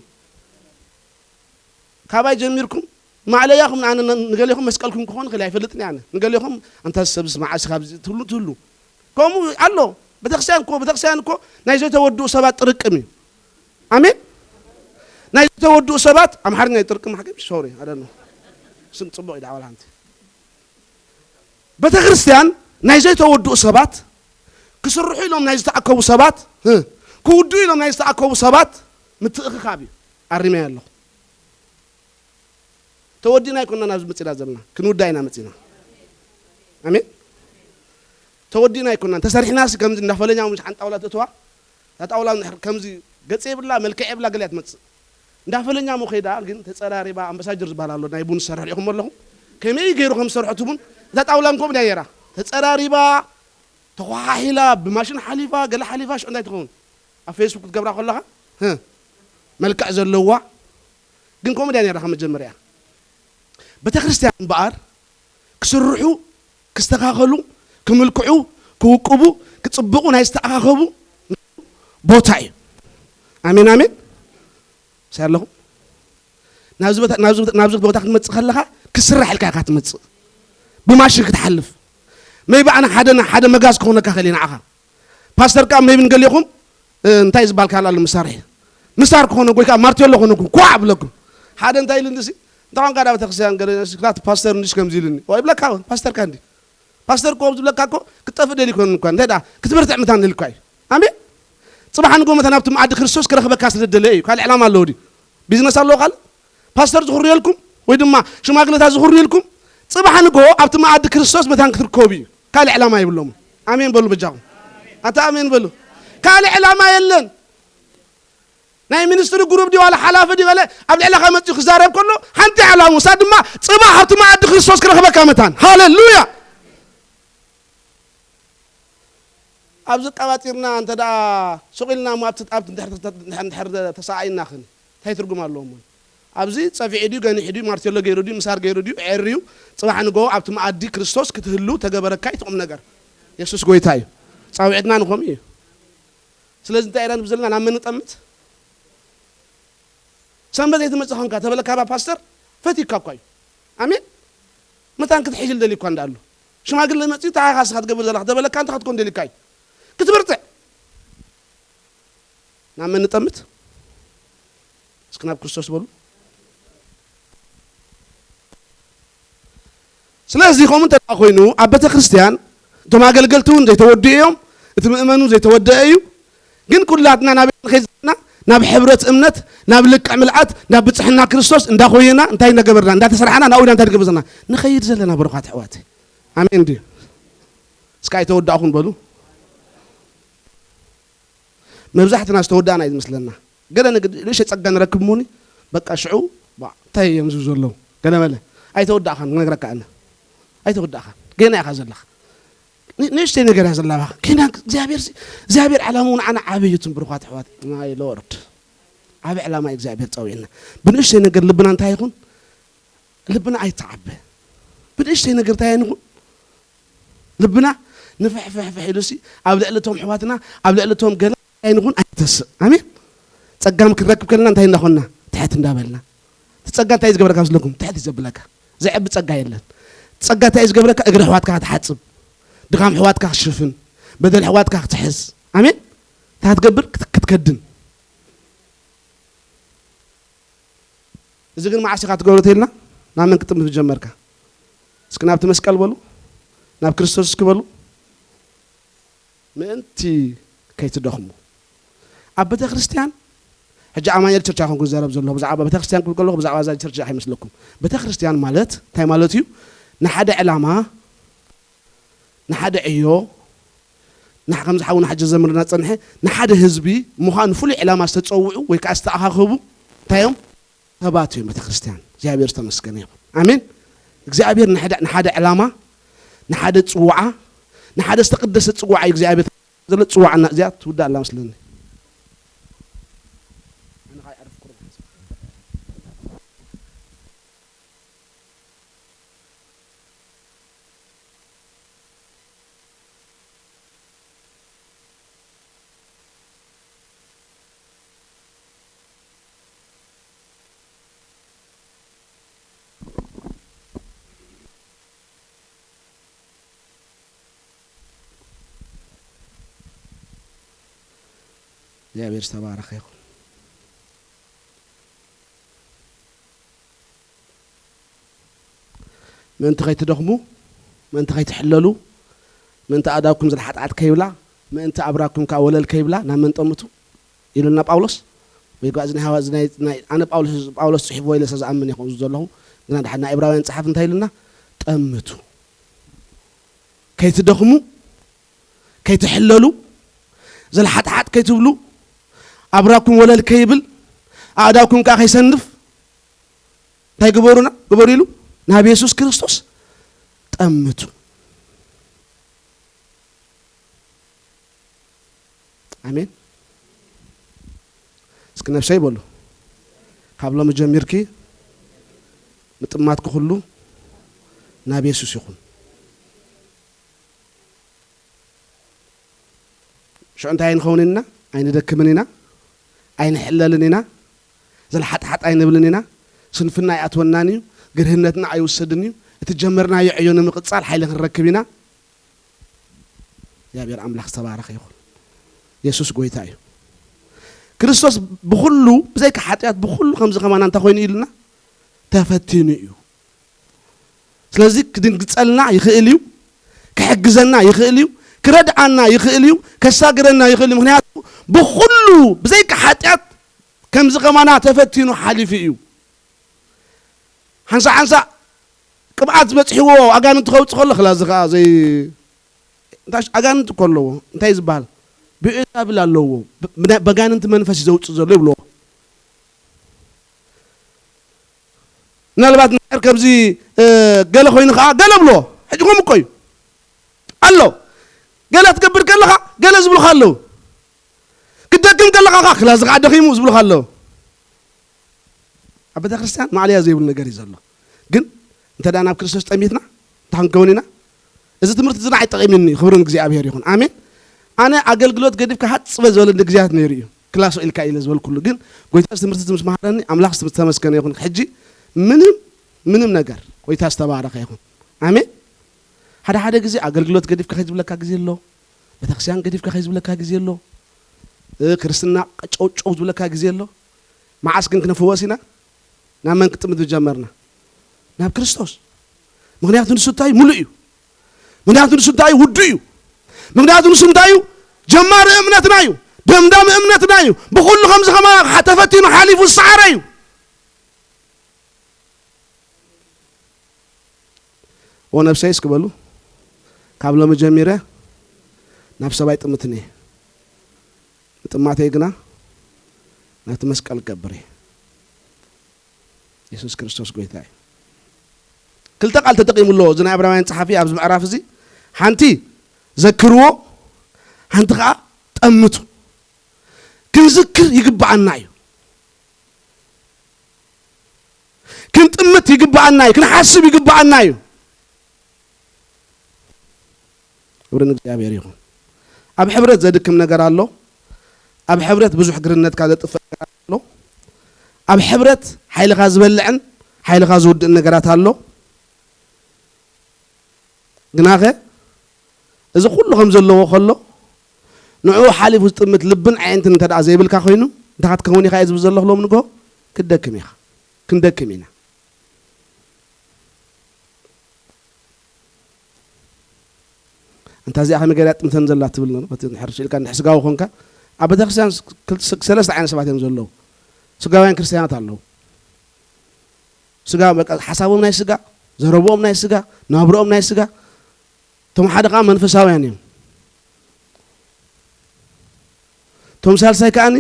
ካባይ ጀሚርኩም ማዕለያኹም ንኣነ ንገሌኹም መስቀልኩም ክኾን ክእል ኣይፈልጥን እየ ኣነ። ንገሌኹም ኣንታ ሰብስ መዓስ ኢኻ ኣብዚ ትብሉ ትብሉ። ከምኡ ኣሎ። ቤተክርስትያን እኮ፣ ቤተክርስትያን እኮ ናይ ዘይተወድኡ ሰባት ጥርቅም እዩ። ኣሜን። ናይ ዘይተወድኡ ሰባት፣ ኣምሓርኛ እዩ ጥርቅም ሓገም፣ ሶሪ፣ I don't know። ስም ጽቡቕ እዩ ዳዕዋል ሓንቲ። ቤተክርስትያን ናይ ዘይተወድኡ ሰባት፣ ክስርሑ ኢሎም ናይ ዝተኣከቡ ሰባት፣ ህ፣ ክውድኡ ኢሎም ናይ ዝተኣከቡ ሰባት ምትእኽኻብ እዩ። ኣሪመያ ኣለኹ። ተወዲና ኣይኮናን ኣብዚ መጺና ዘለና፣ ክንውዳ ኢና መጺና። ኣሜን። ተወዲና ኣይኮናን። ተሰሪሕናስ ከምዚ እንዳፈለኛ ሙሽ ሓንቲ ጣውላ ተእትዋ፣ እታ ጣውላ እንድሕር ከምዚ ገጽ የብላ፣ መልክዕ የብላ፣ ገለ እያ ትመጽእ። እንዳፈለኛ ሞ ከይዳ ግን ተጸራሪባ፣ ኣምባሳጀር ዝበሃል ኣሎ፣ ናይ ቡን ዝሰርሕ ርኢኹም ኣለኹም? ከመይ ገይሩ ከም ዝሰርሖ እቲ ቡን፣ እታ ጣውላ እንኮ ብናይ ነይራ። ተጸራሪባ፣ ተኳሓሒላ፣ ብማሽን ሓሊፋ፣ ገለ ሓሊፋ፣ ሽዑ እንታይ ትኸውን? ኣብ ፌስቡክ ክትገብራ ከለኻ፣ ህ፣ መልክዕ ዘለዋ፣ ግን ከምኡ ድያ ነይራ ካብ መጀመርያ? ቤተክርስትያን እምበኣር ክስርሑ፣ ክስተኻኸሉ፣ ክምልክዑ፣ ክውቅቡ፣ ክጽብቑ ናይ ዝተኣኻኸቡ ቦታ እዩ። ኣሜን፣ ኣሜን። ሳይ ኣለኹም? ናብዚ ቦታ፣ ናብዚ ቦታ፣ ናብዚ ቦታ ክትመጽእ ከለኻ ክስራሕ ኢልካ ኢኻ ትመጽእ። ብማሽን ክትሓልፍ። መይ ብኣና ሓደ ና-፣ ሓደ መጋዝ ክኾነካ ክእል እዩ ንዓኻ። ፓስተር ከኣ መይ ብንገሊኹም፣ እ፣ እንታይ ዝበሃል ካል ኣሎ መሳርሒ? ምሳር ክኾነኩም ወይ ከኣ ማርቴሎ ክኾነኩም፣ ኳዕ ብለኩም። ሓደ እንታይ ኢሉ እንድሲ? እንታይ ኳንካ ዳ ቤተክርስትያን ገለ ስክላት ፓስተር እንድሽ ከምዚ ኢሉኒ። ወይ ብለካ ፓስተር ካንዲ። ፓስተር እኮ ዝብለካ እኮ ክጠፍእ ደሊ ይኮን እኳ። እንታይ ደኣ ክትብርትዕ ምታን ደሊ እኳ እዩ። ኣሜን። ጽባሕ ንጎ መታን ኣብቲ መኣዲ ክርስቶስ ክረኽበካ ስለ ደለ እዩ። ካልእ ዕላማ ኣለዎ ድዩ? ቢዝነስ ኣለዎ ካልእ? ፓስተር ዝኽርየልኩም ወይ ድማ ሽማግለታት ዝኽርየልኩም ጽባሕ ንጎ ኣብቲ መኣዲ ክርስቶስ መታን ክትርከቡ እዩ። ካልእ ዕላማ የብሎም። ኣሜን በሉ በጃኹም። ኣታ ኣሜን በሉ። ካልእ ዕላማ የለን። ናይ ሚኒስትሪ ግሩፕ ድዩ ዋላ ሓላፊ ድዩ ገለ ኣብ ልዕለኻ መጺኡ ክዛረብ ከሎ ሓንቲ ዕላማ፣ ንሳ ድማ ጽባሕ ኣብቲ መኣዲ ክርስቶስ ክረኽበካ መታን። ሃሌሉያ! ኣብዚ ቀባጢርና እንተ ደኣ ሱቕ ኢልና እሞ ኣብቲ፣ ኣብቲ እንድሕር፣ እንድሕር፣ እንድሕር ተሰቓኢና ኸን እንታይ ትርጉም ኣለዎ እሞ? ኣብዚ ጸፊዑ ድዩ፣ ገኒሑ ድዩ፣ ማርቴሎ ገይሩ ድዩ፣ ምሳር ገይሩ ድዩ፣ ኤርዩ፣ ጽባሕ ንግሆ ኣብቲ መኣዲ ክርስቶስ ክትህሉ ተገበረካ እዩ እቲ ቁም ነገር። የሱስ ጎይታ እዩ። ጻውዒትና ንኸምኡ እዩ። ስለዚ እንታይ ኢና ንብል ዘለና? ናብ መን ንጠምት? ሰንበት ዘይትመጽእ ኸንካ ተበለካ ባ ፓስተር ፈትዩካ እኳ እዩ። ኣሜን። መታን ክትሕይል ደልዩ እኳ እንዳኣሉ። ሽማግለ መጺኡ ተሓኻስኻ ትገብር ዘለኻ ተበለካ እንታይ ክትኮን ደልዩካ እዩ? ክትብርትዕ። ናብ መን ንጠምት? እስኪ ናብ ክርስቶስ በሉ። ስለዚ ከምኡ እንተ ደኣ ኮይኑ ኣብ ቤተ ክርስቲያን እቶም ኣገልገልቲ እውን ዘይተወድኡ እዮም፣ እቲ ምእመን እውን ዘይተወደአ እዩ። ግን ኩላትና ናብ ንኸይድ ዘለና ናብ ሕብረት እምነት፣ ናብ ልክዕ ምልኣት፣ ናብ ብጽሕና ክርስቶስ እንዳኾየና እንታይ እንዳገበርና እንዳተሰርሓና ናብኡ ኢና እንታይ ንገብር ዘለና ንኸይድ ዘለና ብሩኻት ኣሕዋት። ኣሜን ድዩ? እስከ ኣይተወዳእኹን በሉ። መብዛሕትና ዝተወዳእና እዩ ዝመስለና። ገለ ንግድ ንእሽተይ ጸጋ ንረክብ እሞኒ በቃ ሽዑ ባ እንታይ እዮም ዝብሉ ዘለዉ? ገለ መለ ኣይተወዳእኻን ክነግረካ ኣነ። ኣይተወዳእኻን። ገና ኢኻ ዘለኻ። ን-፣ ንእሽተይ ነገር እያ ዘላባኻ። ገና እግዚኣብሔር ሲ-፣ እግዚኣብሔር ዕላምኡ ንዓና ዓብዪ እዩ ትም ብሩኻት ኣሕዋት። My Lord። ዓቢ ዕላማ እዩ እግዚኣብሔር ጸዊዕና። ብንእሽተይ ነገር ልብና እንታይ ይኹን? ልብና ኣይተዓበ። ብንእሽተይ ነገር እንታይ ኣይንኹን? ልብና ንፍሕፍሕፍሕ ኢሉሲ ኣብ ልዕሊ እቶም ኣሕዋትና፣ ኣብ ልዕሊ እቶም ገለ እንታይ ንኹን ኣይንተስእ። ኣሜን። ጸጋም ክንረክብ ከለና እንታይ እንዳኾንና? ትሕት እንዳበልና። እቲ ጸጋ እንታይ እዩ ዝገብረካ ምስለኩም? ትሕት እዩ ዘብለካ። ዘዕቢ ጸጋ የለን። ጸጋ እንታይ እዩ ዝገብረካ? እግሪ ኣሕዋትካ ክትሓጽብ፣ ድኻም ኣሕዋትካ ክትሽፍን፣ በደል ኣሕዋትካ ክትሕዝ። ኣሜን። እንታይ ክትገብር? ክት-፣ ክትከድን። እዚ ግን መዓስ ኢኻ ትገብሮ ተይልና? ናብ መን ክትጥምት ጀመርካ? እስኪ ናብቲ መስቀል በሉ፣ ናብ ክርስቶስ እስኪ በሉ። ምእንቲ ከይትደኽሙ። ኣብ ቤተ ክርስቲያን፣ ሕጂ ኣማኑኤል ቸርች ኣይኮንኩን ዝዛረብ ዘለኹ፣ ብዛዕባ ቤተ ክርስቲያን ክብል ከለኹ ብዛዕባ እዛ ቸርች እያ ከይመስለኩም። ቤተ ክርስቲያን ማለት እንታይ ማለት እዩ? ንሓደ ዕላማ፣ ንሓደ ዕዮ፣ ንሕ-፣ ከምዚ ሓውና ሕጂ ዘምርና ዝጸንሐ፣ ንሓደ ህዝቢ ምዃን ፍሉይ ዕላማ ዝተጸውዑ ወይ ከኣ ዝተኣኻኸቡ እንታይ እዮም? ሰባት እዮም ቤተ ክርስቲያን። እግዚኣብሔር ዝተመስገነ ይኹን። ኣሜን። እግዚኣብሔር ንሓደ፣ ንሓደ ዕላማ፣ ንሓደ ጽዋዓ፣ ንሓደ ዝተቀደሰ ጽዋዓ እዩ እግዚኣብሔር ዘሎ። ጽዋዕና እዚኣ ትውዳእ ኣላ መስለኒ። ኣነ ኸኣ የዕርፍ ቁሩብ። እግዚኣብሔር ዝተባረኸ ይኹን። ምእንቲ ከይትደኽሙ፣ ምእንቲ ከይትሕለሉ፣ ምእንቲ ኣእዳውኩም ዝለሓጥሓጥ ከይብላ፣ ምእንቲ ኣብራኩም ከኣ ወለል ከይብላ ናብ መን ጠምቱ ኢሉና ጳውሎስ? ወይ ከኣ እዚ ናይ ሃዋ-፣ እዚ ናይ፣ ናይ ኣነ ጳውሎስ፣ ጳውሎስ ጽሒፍዎ ኢለ ስለ ዝኣምን እየ ከምኡ ዘለኹ። ግና ድሓር ናይ ዕብራውያን ጸሓፊ እንታይ ኢሉና? ጠምቱ። ከይትደኽሙ፣ ከይትሕለሉ፣ ዝለሓጥሓጥ ከይትብሉ፣ ኣብራኩም ወለል ከይብል፣ ኣእዳውኩም ከኣ ከይሰንፍ፣ እንታይ ግበሩና? ግበሩ ኢሉ ናብ የሱስ ክርስቶስ ጠምቱ። ኣሜን። እስኪ ነፍሰይ በሉ። ካብ ሎሚ ጀሚርኪ ምጥማትኪ ኩሉ ናብ የሱስ ይኹን። ሽዑ እንታይ ኣይንኸውን ኢና? ኣይንደክምን ኢና፣ ኣይንሕለልን ኢና፣ ዘለሓጥሓጥ ኣይንብልን ኢና። ስንፍና ኣይኣትወናን እዩ፣ ግርህነትና ኣይውሰድን እዩ። እቲ ጀመርናዮ ዕዮ ንምቕጻል ሓይሊ ክንረክብ ኢና። እግዚኣብሔር ኣምላኽ ዝተባረኸ ይኹን። የሱስ ጎይታ እዩ። ክርስቶስ ብኹሉ፣ ብዘይካ ሓጢኣት ብኹሉ ከምዚ ከማና እንታይ ኮይኑ ኢሉና? ተፈቲኑ እዩ። ስለዚ ክድንግጸልና ይኽእል እዩ፣ ክሕግዘና ይኽእል እዩ፣ ክረድኣና ይኽእል እዩ፣ ከሳግረና ይኽእል እዩ። ምኽንያቱ ብኹሉ ብዘይካ ሓጢኣት ከምዚ ከማና ተፈቲኑ ሓሊፉ እዩ። ሓንሳእ ሓንሳእ ቅብኣት ዝበጽሕዎ ኣጋንንቲ ከውጽእ ከሎ፣ ክላ እዚ ኸኣ ዘይ-፣ እንታይ ኣጋንንቲ እኮ ኣለዎ፣ እንታይ እዩ ዝበሃል? ብኤዛብል ኣለዎ። ብ-፣ ብና-፣ በጋንንቲ መንፈስ እዩ ዘውጽእ ዘሎ ይብልዎ። ምናልባት እንድሕር ከምዚ፣ እ፣ ገለ ኮይኑ ኸዓ ገለ ብሎ። ሕጂ ከምኡ እኮ እዩ ኣሎ። ገለ ትገብር ከለኻ ገለ ዝብሉኻ ኣለዉ። ክትደክም ከለኻ ኸዓ ክላ እዚ ኸዓ ደኺሙ ዝብሉኻ ኣለዉ። ኣብ ቤተ ክርስቲያን ማዕለያ ዘይብሉ ነገር እዩ ዘሎ። ግን እንተ ደኣ ናብ ክርስቶስ ጠሚትና እንታይ ክንከውን ኢና? እዚ ትምህርቲ እዚ ንዓይ ጠቒሙኒ፣ ክብሪ ንእግዚኣብሔር ይኹን። ኣሜን። ኣነ ኣገልግሎት ገዲፍካ ሃጽ በል ዝበለኒ ግዜያት ነይሩ እዩ። ክላሶ ኢልካ ኢለ ዝበልኩሉ። ግን ጎይታ እዚ ትምህርቲ እዚ ምስ መሃረኒ ኣምላኽ ዝተመስገነ ይኹን። ሕጂ ምንም፣ ምንም ነገር ጎይታ ዝተባረኸ ይኹን። ኣሜን። ሓደ ሓደ ግዜ ኣገልግሎት ገዲፍካ ከይድ ዝብለካ ግዜ ኣሎ። ቤተክርስትያን ገዲፍካ ከይድ ዝብለካ ግዜ ኣሎ። እ፣ ክርስትና ጨውጨው ዝብለካ ግዜ ኣሎ። መዓስ ግን ክንፍወስ ኢና? ናብ መን ክጥምት ዝጀመርና? ናብ ክርስቶስ። ምኽንያቱ ንሱ እንታይ እዩ? ምሉእ እዩ። ምኽንያቱ ንሱ እንታይ እዩ? ውዱእ እዩ። ምኽንያቱ ንሱ እንታይ እዩ? ጀማሪ እምነትና እዩ። ደምዳሚ እምነትና እዩ። ብኹሉ ከምዚ ከማና ተፈቲኑ ሓሊፉ ዝሰዓረ እዩ። ኦ ነብሰይ እስኪ በሉ፣ ካብ ሎሚ ጀሚረ ናብ ሰብ ኣይጥምትን እየ። ምጥማተይ ግና ናብቲ መስቀል ክገብር እየ። የሱስ ክርስቶስ ጎይታ እዩ። ክልተ ቃል ተጠቒሙ ኣሎ እዚ ናይ ዕብራውያን ጸሓፊ ኣብዚ ምዕራፍ እዚ። ሓንቲ ዘክርዎ፣ ሓንቲ ኸኣ ጠምቱ። ክንዝክር ይግብኣና እዩ። ክንጥምት ይግብኣና እዩ። ክንሓስብ ይግብኣና እዩ። ክብሪ ንእግዚኣብሔር ይኹን። ኣብ ሕብረት ዘድክም ነገር ኣሎ። ኣብ ሕብረት ብዙሕ ግርነትካ ዘጥፍእ ነገር ኣሎ። ኣብ ሕብረት ሓይልኻ ዝበልዕን ሓይልኻ ዝውድእን ነገራት ኣሎ። ግናኸ እዚ ኩሉ ከም ዘለዎ ከሎ፣ ንዕኡ ሓሊፉ ዝጥምት ልብን ኣዒንትን እንተ ደኣ ዘይብልካ ኮይኑ፣ እንታይ ክትከውን ኢኻ እየ ዝብል ዘለኹ ሎሚ ንግሆ? ክትደክም ኢኻ። ክንደክም ኢና። እንታ እዚኣ ከመይ ገይራ ጥምተን ዘላ ትብል ነበረ። በቲ እንድሕር ስኢልካ እንድሕር ስጋዊ ኮንካ፣ ኣብ ቤተክርስትያን ስ-፣ ክል-፣ ስ-፣ ሰለስተ ዓይነት ሰባት እዮም ዘለዉ። ስጋውያን ክርስትያናት ኣለዉ። ስጋ በቃ ሓሳቦም ናይ ስጋ፣ ዘረብኦም ናይ ስጋ፣ ናብርኦም ናይ ስጋ። እቶም ሓደ ከዓ መንፈሳውያን እዮም። እቶም ሳልሳይ ከዓኒ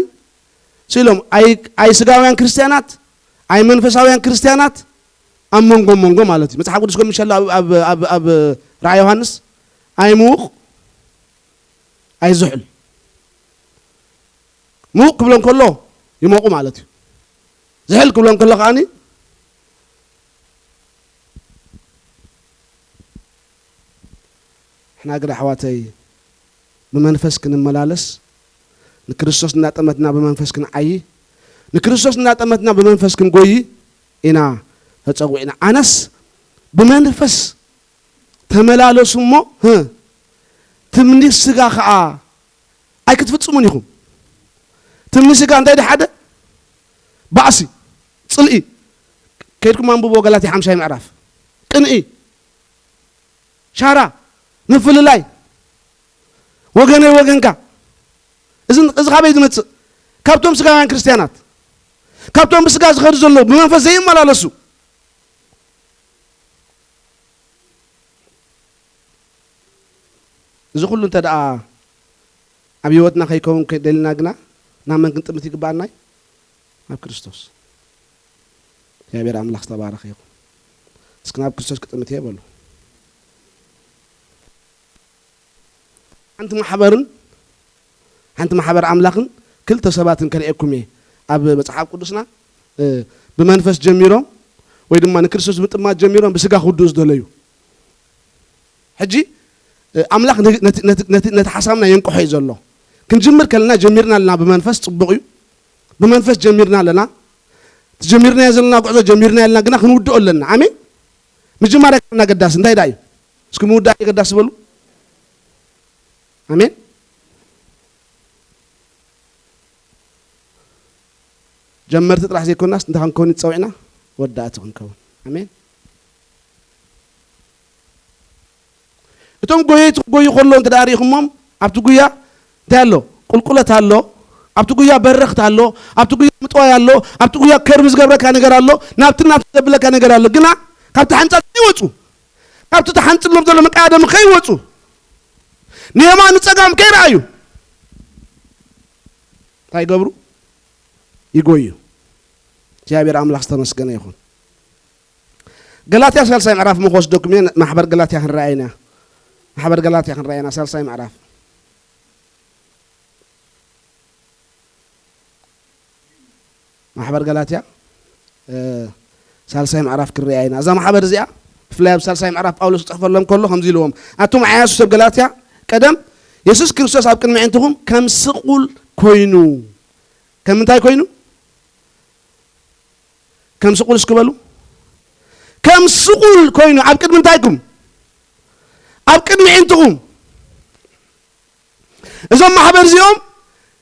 ስኢሎም ኣይ-፣ ኣይ ስጋውያን ክርስትያናት፣ ኣይ መንፈሳውያን ክርስትያናት ኣብ መንጎ መንጎ ማለት እዩ። መጽሓፍ ቅዱስ ከም ይሸላ ኣብ፣ ኣብ፣ ኣብ፣ ኣብ ራእይ ዮሃንስ ኣይ ምዉቕ፣ ኣይ ዝሑል። ምዉቕ ክብሎ እንከሎ ይሞቑ ማለት እዩ። ዝሕል ክብሎ እንከሎ ከዓኒ ንሕና ግን ኣሕዋተይ ብመንፈስ ክንመላለስ፣ ንክርስቶስ እናጠመትና ብመንፈስ ክንዓዪ፣ ንክርስቶስ እናጠመትና ብመንፈስ ክንጎዪ ኢና ተጸዊዕና። ኣነስ ብመንፈስ ተመላለሱ እሞ፣ ህ፣ ትምኒት ስጋ ኸኣ ኣይክትፍጽሙን ኢኹም። ትምኒ ስጋ እንታይ ደሓደ? ባእሲ፣ ጽልኢ። ከይድኩም ኣንብቦ ገላትያ ሓምሻይ ምዕራፍ። ቅንኢ፣ ሻራ፣ ምፍልላይ፣ ወገነይ ወገንካ። እዚ፣ እዚ ካበይ ዝመጽእ? ካብቶም ስጋውያን ክርስትያናት፣ ካብቶም ብስጋ ዝኸዱ ዘለዉ፣ ብመንፈስ ዘይመላለሱ። እዚ ኩሉ እንተ ደኣ ኣብ ህይወትና ከይከውን ከ-፣ ደሊና ግና፣ ናብ መን ክንጥምት ይግባኣና እዩ? ናብ ክርስቶስ። እግዚኣብሔር ኣምላኽ ዝተባረኸ ይኹን። እስኪ ናብ ክርስቶስ ክጥምት እየ በሉ። ሓንቲ ማሕበርን ሓንቲ ማሕበር ኣምላኽን ክልተ ሰባትን ከርእየኩም እየ። ኣብ መጽሓፍ ቅዱስና፣ እ፣ ብመንፈስ ጀሚሮም ወይ ድማ ንክርስቶስ ምጥማት ጀሚሮም ብስጋ ክውድኡ ዝደለዩ። ሕጂ፣ እ፣ ኣምላኽ ነቲ፣ ነቲ፣ ነቲ፣ ነቲ፣ ነቲ ሓሳብና የንቅሖ እዩ ዘሎ። ክንጅምር ከለና ጀሚርና ኣለና ብመንፈስ፣ ጽቡቕ እዩ። ብመንፈስ ጀሚርና ኣለና። እቲ ጀሚርናዮ ዘለና ጉዕዞ ጀሚርናዮ ኣለና፣ ግና ክንውድኦ ኣለና። ኣሜን። ምጅማር ኣይኮነን ኣገዳሲ፣ እንታይ ደኣ እዩ? እስኪ ምውዳእ ኣገዳሲ በሉ። ኣሜን። ጀመርቲ ጥራሕ ዘይኮናስ እንታይ ክንከውን ተጸዊዕና? ወዳእቲ ክንከውን። ኣሜን። እቶም ጎየይቲ ክጎዩ ከሎ እንተ ደኣ ርኢኹሞም፣ ኣብቲ ጉያ እንታይ ኣሎ? ቁልቁለት ኣሎ። ኣብቲ ጉያ በረኽቲ ኣሎ። ኣብቲ ጉያ ምጥዋይ ኣሎ። ኣብቲ ጉያ ከርቢ ዝገብረካ ነገር ኣሎ። ናብቲ ናብቲ ዘብለካ ነገር ኣሎ። ግና ካብቲ ሓንጻጽ ይወጹ። ካብቲ ተሓንጽሎም ዘሎ መቃደሚ ከይወጹ፣ ንየማን ንጸጋም ከይረኣዩ እንታይ ይገብሩ? ይጎዩ። እግዚኣብሔር ኣምላኽ ዝተመስገነ ይኹን። ገላትያ ሳልሳይ ምዕራፍ እሞ ክወስደኩም እየ። ማሕበር ገላትያ ክንረኣይ ኢና። ማሕበር ገላትያ ክንረኣይ ኢና፣ ሳልሳይ ምዕራፍ። ማሕበር ገላትያ፣ እ፣ ሳልሳይ ምዕራፍ ክንሪኣ ኢና። እዛ ማሕበር እዚኣ፣ ብፍላይ ኣብ ሳልሳይ ምዕራፍ ጳውሎስ ክጽሕፈሎም ከሎ ከምዚ ኢልዎም፣ ኣቱም ዓያሱ ሰብ ገላትያ፣ ቀደም የሱስ ክርስቶስ ኣብ ቅድሚ ኣዒንትኹም ከም ስቑል ኮይኑ። ከም ምንታይ ኮይኑ? ከም ስቑል እስኪ በሉ። ከም ስቑል ኮይኑ ኣብ ቅድሚ እንታይኩም? ኣብ ቅድሚ ኣዒንትኹም። እዞም ማሕበር እዚኦም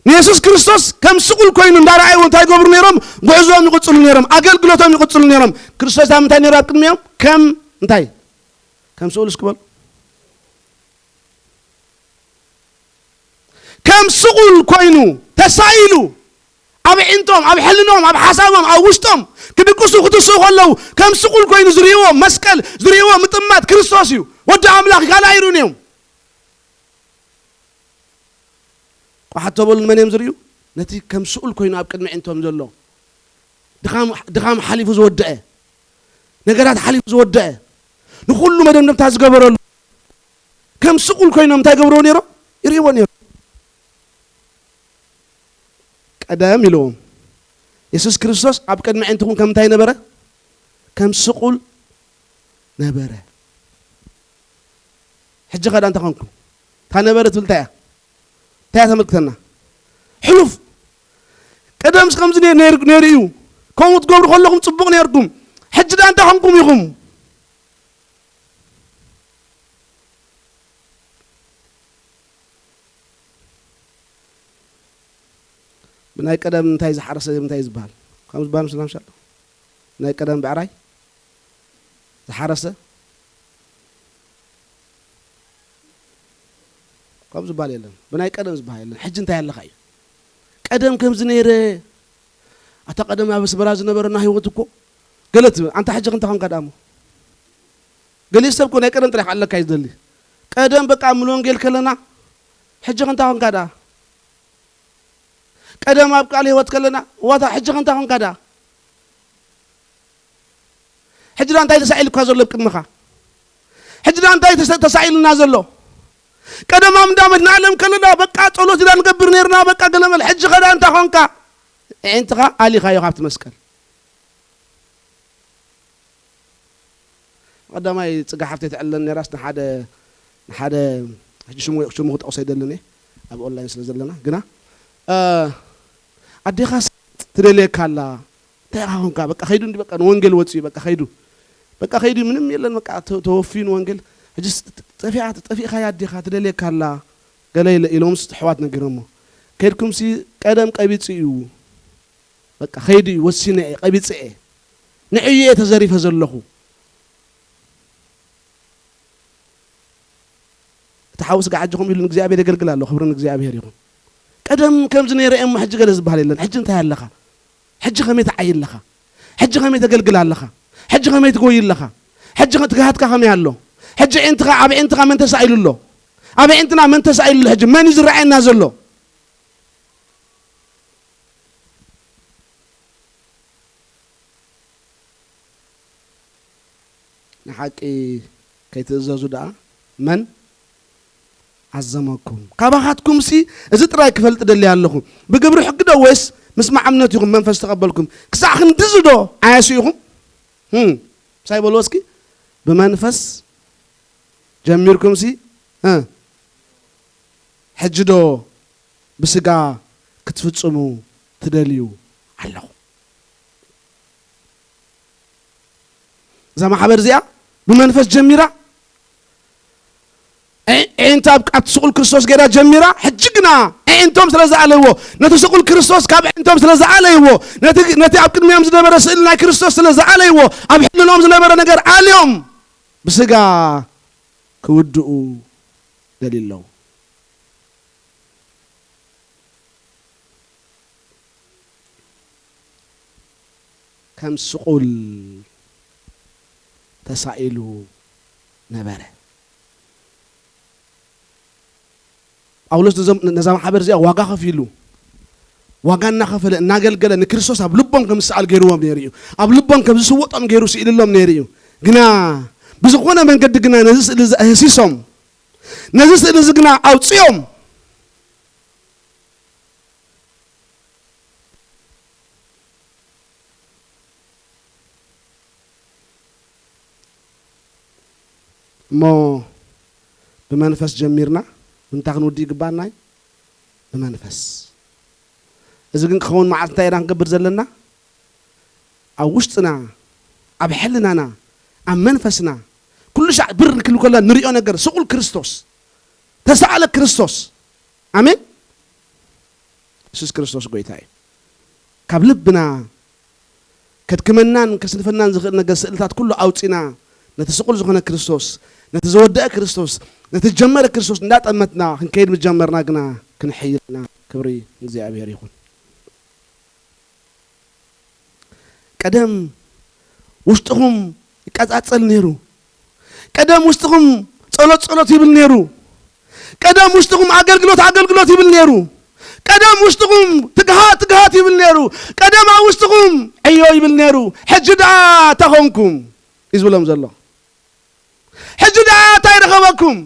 ንየሱስ ክርስቶስ ከም ስቑል ኮይኑ እንዳረኣይዎ እንታይ ይገብሩ ነይሮም? ጉዕዞኦም ይቕጽሉ ነይሮም፣ ኣገልግሎቶም ይቕጽሉ ነይሮም። ክርስቶስ ኣብ ምንታይ ነይሩ ኣብ ቅድሚኦም? ከም እንታይ? ከም ስቑል እስኪ በሉ። ከም ስቑል ኮይኑ ተሳኢሉ፣ ኣብ ኣዒንቶም፣ ኣብ ሕልኖም፣ ኣብ ሓሳቦም፣ ኣብ ውሽጦም ክድቅሱ ክትስኡ ከለዉ፣ ከም ስቑል ኮይኑ ዝርእይዎ መስቀል፣ ዝርእይዎ ምጥማት ክርስቶስ እዩ። ወዲ ኣምላኽ ካልእ ኣይርእዩን እዮም። ቋሕ ተበሉ፣ ንመን እዮም ዝርእዩ? ነቲ ከም ስኡል ኮይኑ ኣብ ቅድሚ ኣዒንቶም ዘሎ፣ ድኻም፣ ድኻም ሓሊፉ ዝወደአ፣ ነገራት ሓሊፉ ዝወደአ፣ ንኹሉ መደምደምታ ዝገበረሉ፣ ከም ስቑል ኮይኖም እንታይ ገብርዎ ነይሮም? ይርእይዎ ነይሮም። ቀደም ኢልዎም፣ የሱስ ክርስቶስ ኣብ ቅድሚ ኣዒንትኹም ከም እንታይ ነበረ? ከም ስቑል ነበረ። ሕጂ ኸ እንታይ ኾንኩም? እታ ነበረ ትብል እንታይ እያ? እንታይ እያ ተመልክተና? ሕሉፍ። ቀደምስ ከምዚ ነይሩ፣ ነይሩ፣ ነይሩ እዩ። ከምኡ ትገብሩ ከለኹም ጽቡቕ ነይርኩም። ሕጂ ደኣ እንታይ ኾንኩም ኢኹም? ብናይ ቀደም እንታይ ዝሓረሰ እንታይ እዩ ዝበሃል? ከም ዝበሃል ምስላ ምሻ ኣሎ። ናይ ቀደም ብዕራይ ዝሓረሰ ካብ ዝበሃል የለን። ብናይ ቀደም ዝበሃል የለን። ሕጂ እንታይ ኣለኻ እዩ? ቀደም ከምዚ ነይረ፣ ኣታ ቀደም ኣብ ኣስመራ ዝነበረና ህይወት እኮ ገለ ትብል። ኣንታ ሕጂ ክንታ ኾንካ ደኣ እሞ? ገሊኡ ሰብ እኮ ናይ ቀደም ጥራሕ ኣለካ እዩ ዝደሊ። ቀደም በቃ ምል ወንጌል ከለና፣ ሕጂ ክንታ ኾንካ ደኣ? ቀደም ኣብ ቃል ህይወት ከለና፣ ዋታ ሕጂ ክንታ ኾንካ ደኣ? ሕጂ ደኣ እንታይ ተሳኢሉካ ዘሎ ኣብ ቅድመኻ? ሕጂ ደኣ እንታይ ተሳ-፣ ተሳኢሉና ዘሎ? ቀደም ኣብ እንዳ መድኃኔዓለም ከለና በቃ ጸሎት ኢና ንገብር ነይርና፣ በቃ ገለ መለ። ሕጂ ኸ ደኣ እንታይ ኾንካ? ኣዒንትኻ ኣሊኻዮ ካብቲ መስቀል። ቀዳማይ ጽጋ ሓፍተይ ትዕለን ነይራስ ንሓደ፣ ንሓደ ሕጂ ሽሙ፣ ሽሙ ክጠቕሶ ኣይደልን እየ፣ ኣብ ኦንላይን ስለ ዘለና። ግና፣ እ፣ ኣዴኻስ ትደልየካ ኣላ። እንታይ ኢኻ ኾንካ? በቃ ኸይዱ እንዲ በቃ ንወንጌል ወጺኡ በቃ ኸይዱ። በቃ ኸይዱ ምንም የለን በቃ ተ-፣ ተወፍዩ ንወንጌል። ሕጂስ ጥ-፣ ጥ-፣ ጠፊኣ፣ ጠፊእካያ ኣዴኻ ትደልየካ ኣላ። ገለ ኢለ-፣ ኢሎምስ ኣሕዋት ነጊሮሞ። ከድኩምሲ ቀደም ቀቢጹ እዩ። በቃ ከይዱ እዩ፣ ወሲነ እየ፣ ቀቢጸ እየ። ንዕኡ እየ ተዘሪፈ ዘለኹ። እቲ ሓውስ ጋዓጅኹም ኢሉ ንእግዚኣብሔር የገልግል ኣሎ። ክብሪ ንእግዚኣብሔር ይኹን። ቀደም ከምዚ ነይረ እየ እሞ ሕጂ ገለ ዝበሃል የለን። ሕጂ እንታይ ኣለኻ? ሕጂ ከመይ ትዓይ ኣለኻ? ሕጂ ከመይ ተገልግል ኣለኻ? ሕጂ ከመይ ትጎይ ኣለኻ? ሕጂ ከ-፣ ትግሃትካ ከመይ ኣሎ? ሕጂ ዒንትኻ፣ ኣብ ዒንትኻ መን ተሳኢሉ ኣሎ? ኣብ ዒንትና መን ተሳኢሉ ኣሎ? ሕጂ መን እዩ ዝረኣየና ዘሎ? ንሓቂ ከይትእዘዙ ደኣ መን ኣዘመኩም? ካባኻትኩምሲ እዚ ጥራይ ክፈልጥ ደልየ ኣለኹ። ብግብሪ ሕጊ ዶ ወይስ ምስማዕ እምነት ኢኹም መንፈስ ተቐበልኩም? ክሳዕ ክንድዚ ዶ ዓያሹ ኢኹም? ህም፣ ምሳይ በልዎ እስኪ። ብመንፈስ ጀሚርኩምሲ፣ እ፣ ሕጂ ዶ ብስጋ ክትፍጽሙ ትደልዩ ኣለኹም? እዛ ማሕበር እዚኣ ብመንፈስ ጀሚራ፣ ዒ-፣ ዒንታ ኣብ፣ ኣብቲ ስቑል ክርስቶስ ገይራ ጀሚራ። ሕጂ ግና ዒንቶም ስለ ዝኣለይዎ፣ ነቲ ስቑል ክርስቶስ ካብ ዒንቶም ስለ ዝኣለይዎ፣ ነቲ፣ ነቲ ኣብ ቅድሚኦም ዝነበረ ስእሊ ናይ ክርስቶስ ስለ ዝኣለይዎ፣ ኣብ ሕልኖም ዝነበረ ነገር ኣልዮም ብስጋ ክውድኡ ደልዩ ኣለዉ። ከም ስቑል ተሳኢሉ ነበረ። ጳውሎስ ነዞም፣ ነዛ ማሕበር እዚኣ ዋጋ ከፊሉ፣ ዋጋ እናኸፈለ፣ እናገልገለ፣ ንክርስቶስ ኣብ ልቦም ከም ዝሰኣል ገይርዎም ነይሩ እዩ። ኣብ ልቦም ከም ዝስወጦም ገይሩ ስኢልሎም ነይሩ እዩ። ግና ብዝኾነ መንገዲ ግና ነዚ ስእሊ እዚ ኣህሲሶም፣ ነዚ ስእሊ እዚ ግና ኣውፅኦም፣ እሞ ብመንፈስ ጀሚርና፣ እንታይ ክንውድእ ይግባና እዩ? ብመንፈስ። እዚ ግን ክኸውን መዓስ እንታይ ኢና ክንገብር ዘለና? ኣብ ውሽጥና፣ ኣብ ሕልናና፣ ኣብ መንፈስና፣ ኩሉ ሻዕ ብር ክንብል ከለና ንሪኦ ነገር፣ ስቑል ክርስቶስ፣ ተሳእለ ክርስቶስ። ኣሜን። የሱስ ክርስቶስ ጎይታ እዩ። ካብ ልብና ከድክመናን ከስንፈናን ዝኽእል ነገር፣ ስእልታት ኩሉ ኣውጺና፣ ነቲ ስቑል ዝኾነ ክርስቶስ፣ ነቲ ዝወደአ ክርስቶስ፣ ነቲ ዝጀመረ ክርስቶስ እንዳጠመትና ክንከይድ ምስ ጀመርና ግና ክንሕይል ኢና። ክብሪ ንእግዚኣብሔር ይኹን። ቀደም ውሽጥኹም ይቀጻጸል ነይሩ። ቀደም ውሽጥኹም ጸሎት ጸሎት ይብል ነይሩ። ቀደም ውሽጥኹም ኣገልግሎት ኣገልግሎት ይብል ነይሩ። ቀደም ውሽጥኹም ትግሃት ትግሃት ይብል ነይሩ። ቀደም ኣብ ውሽጥኹም ዕዮ ይብል ነይሩ። ሕጂ ደኣ እንታይ ኾንኩም እዩ ዝብሎም ዘሎ። ሕጂ ደኣ እንታይ ረኸበኩም?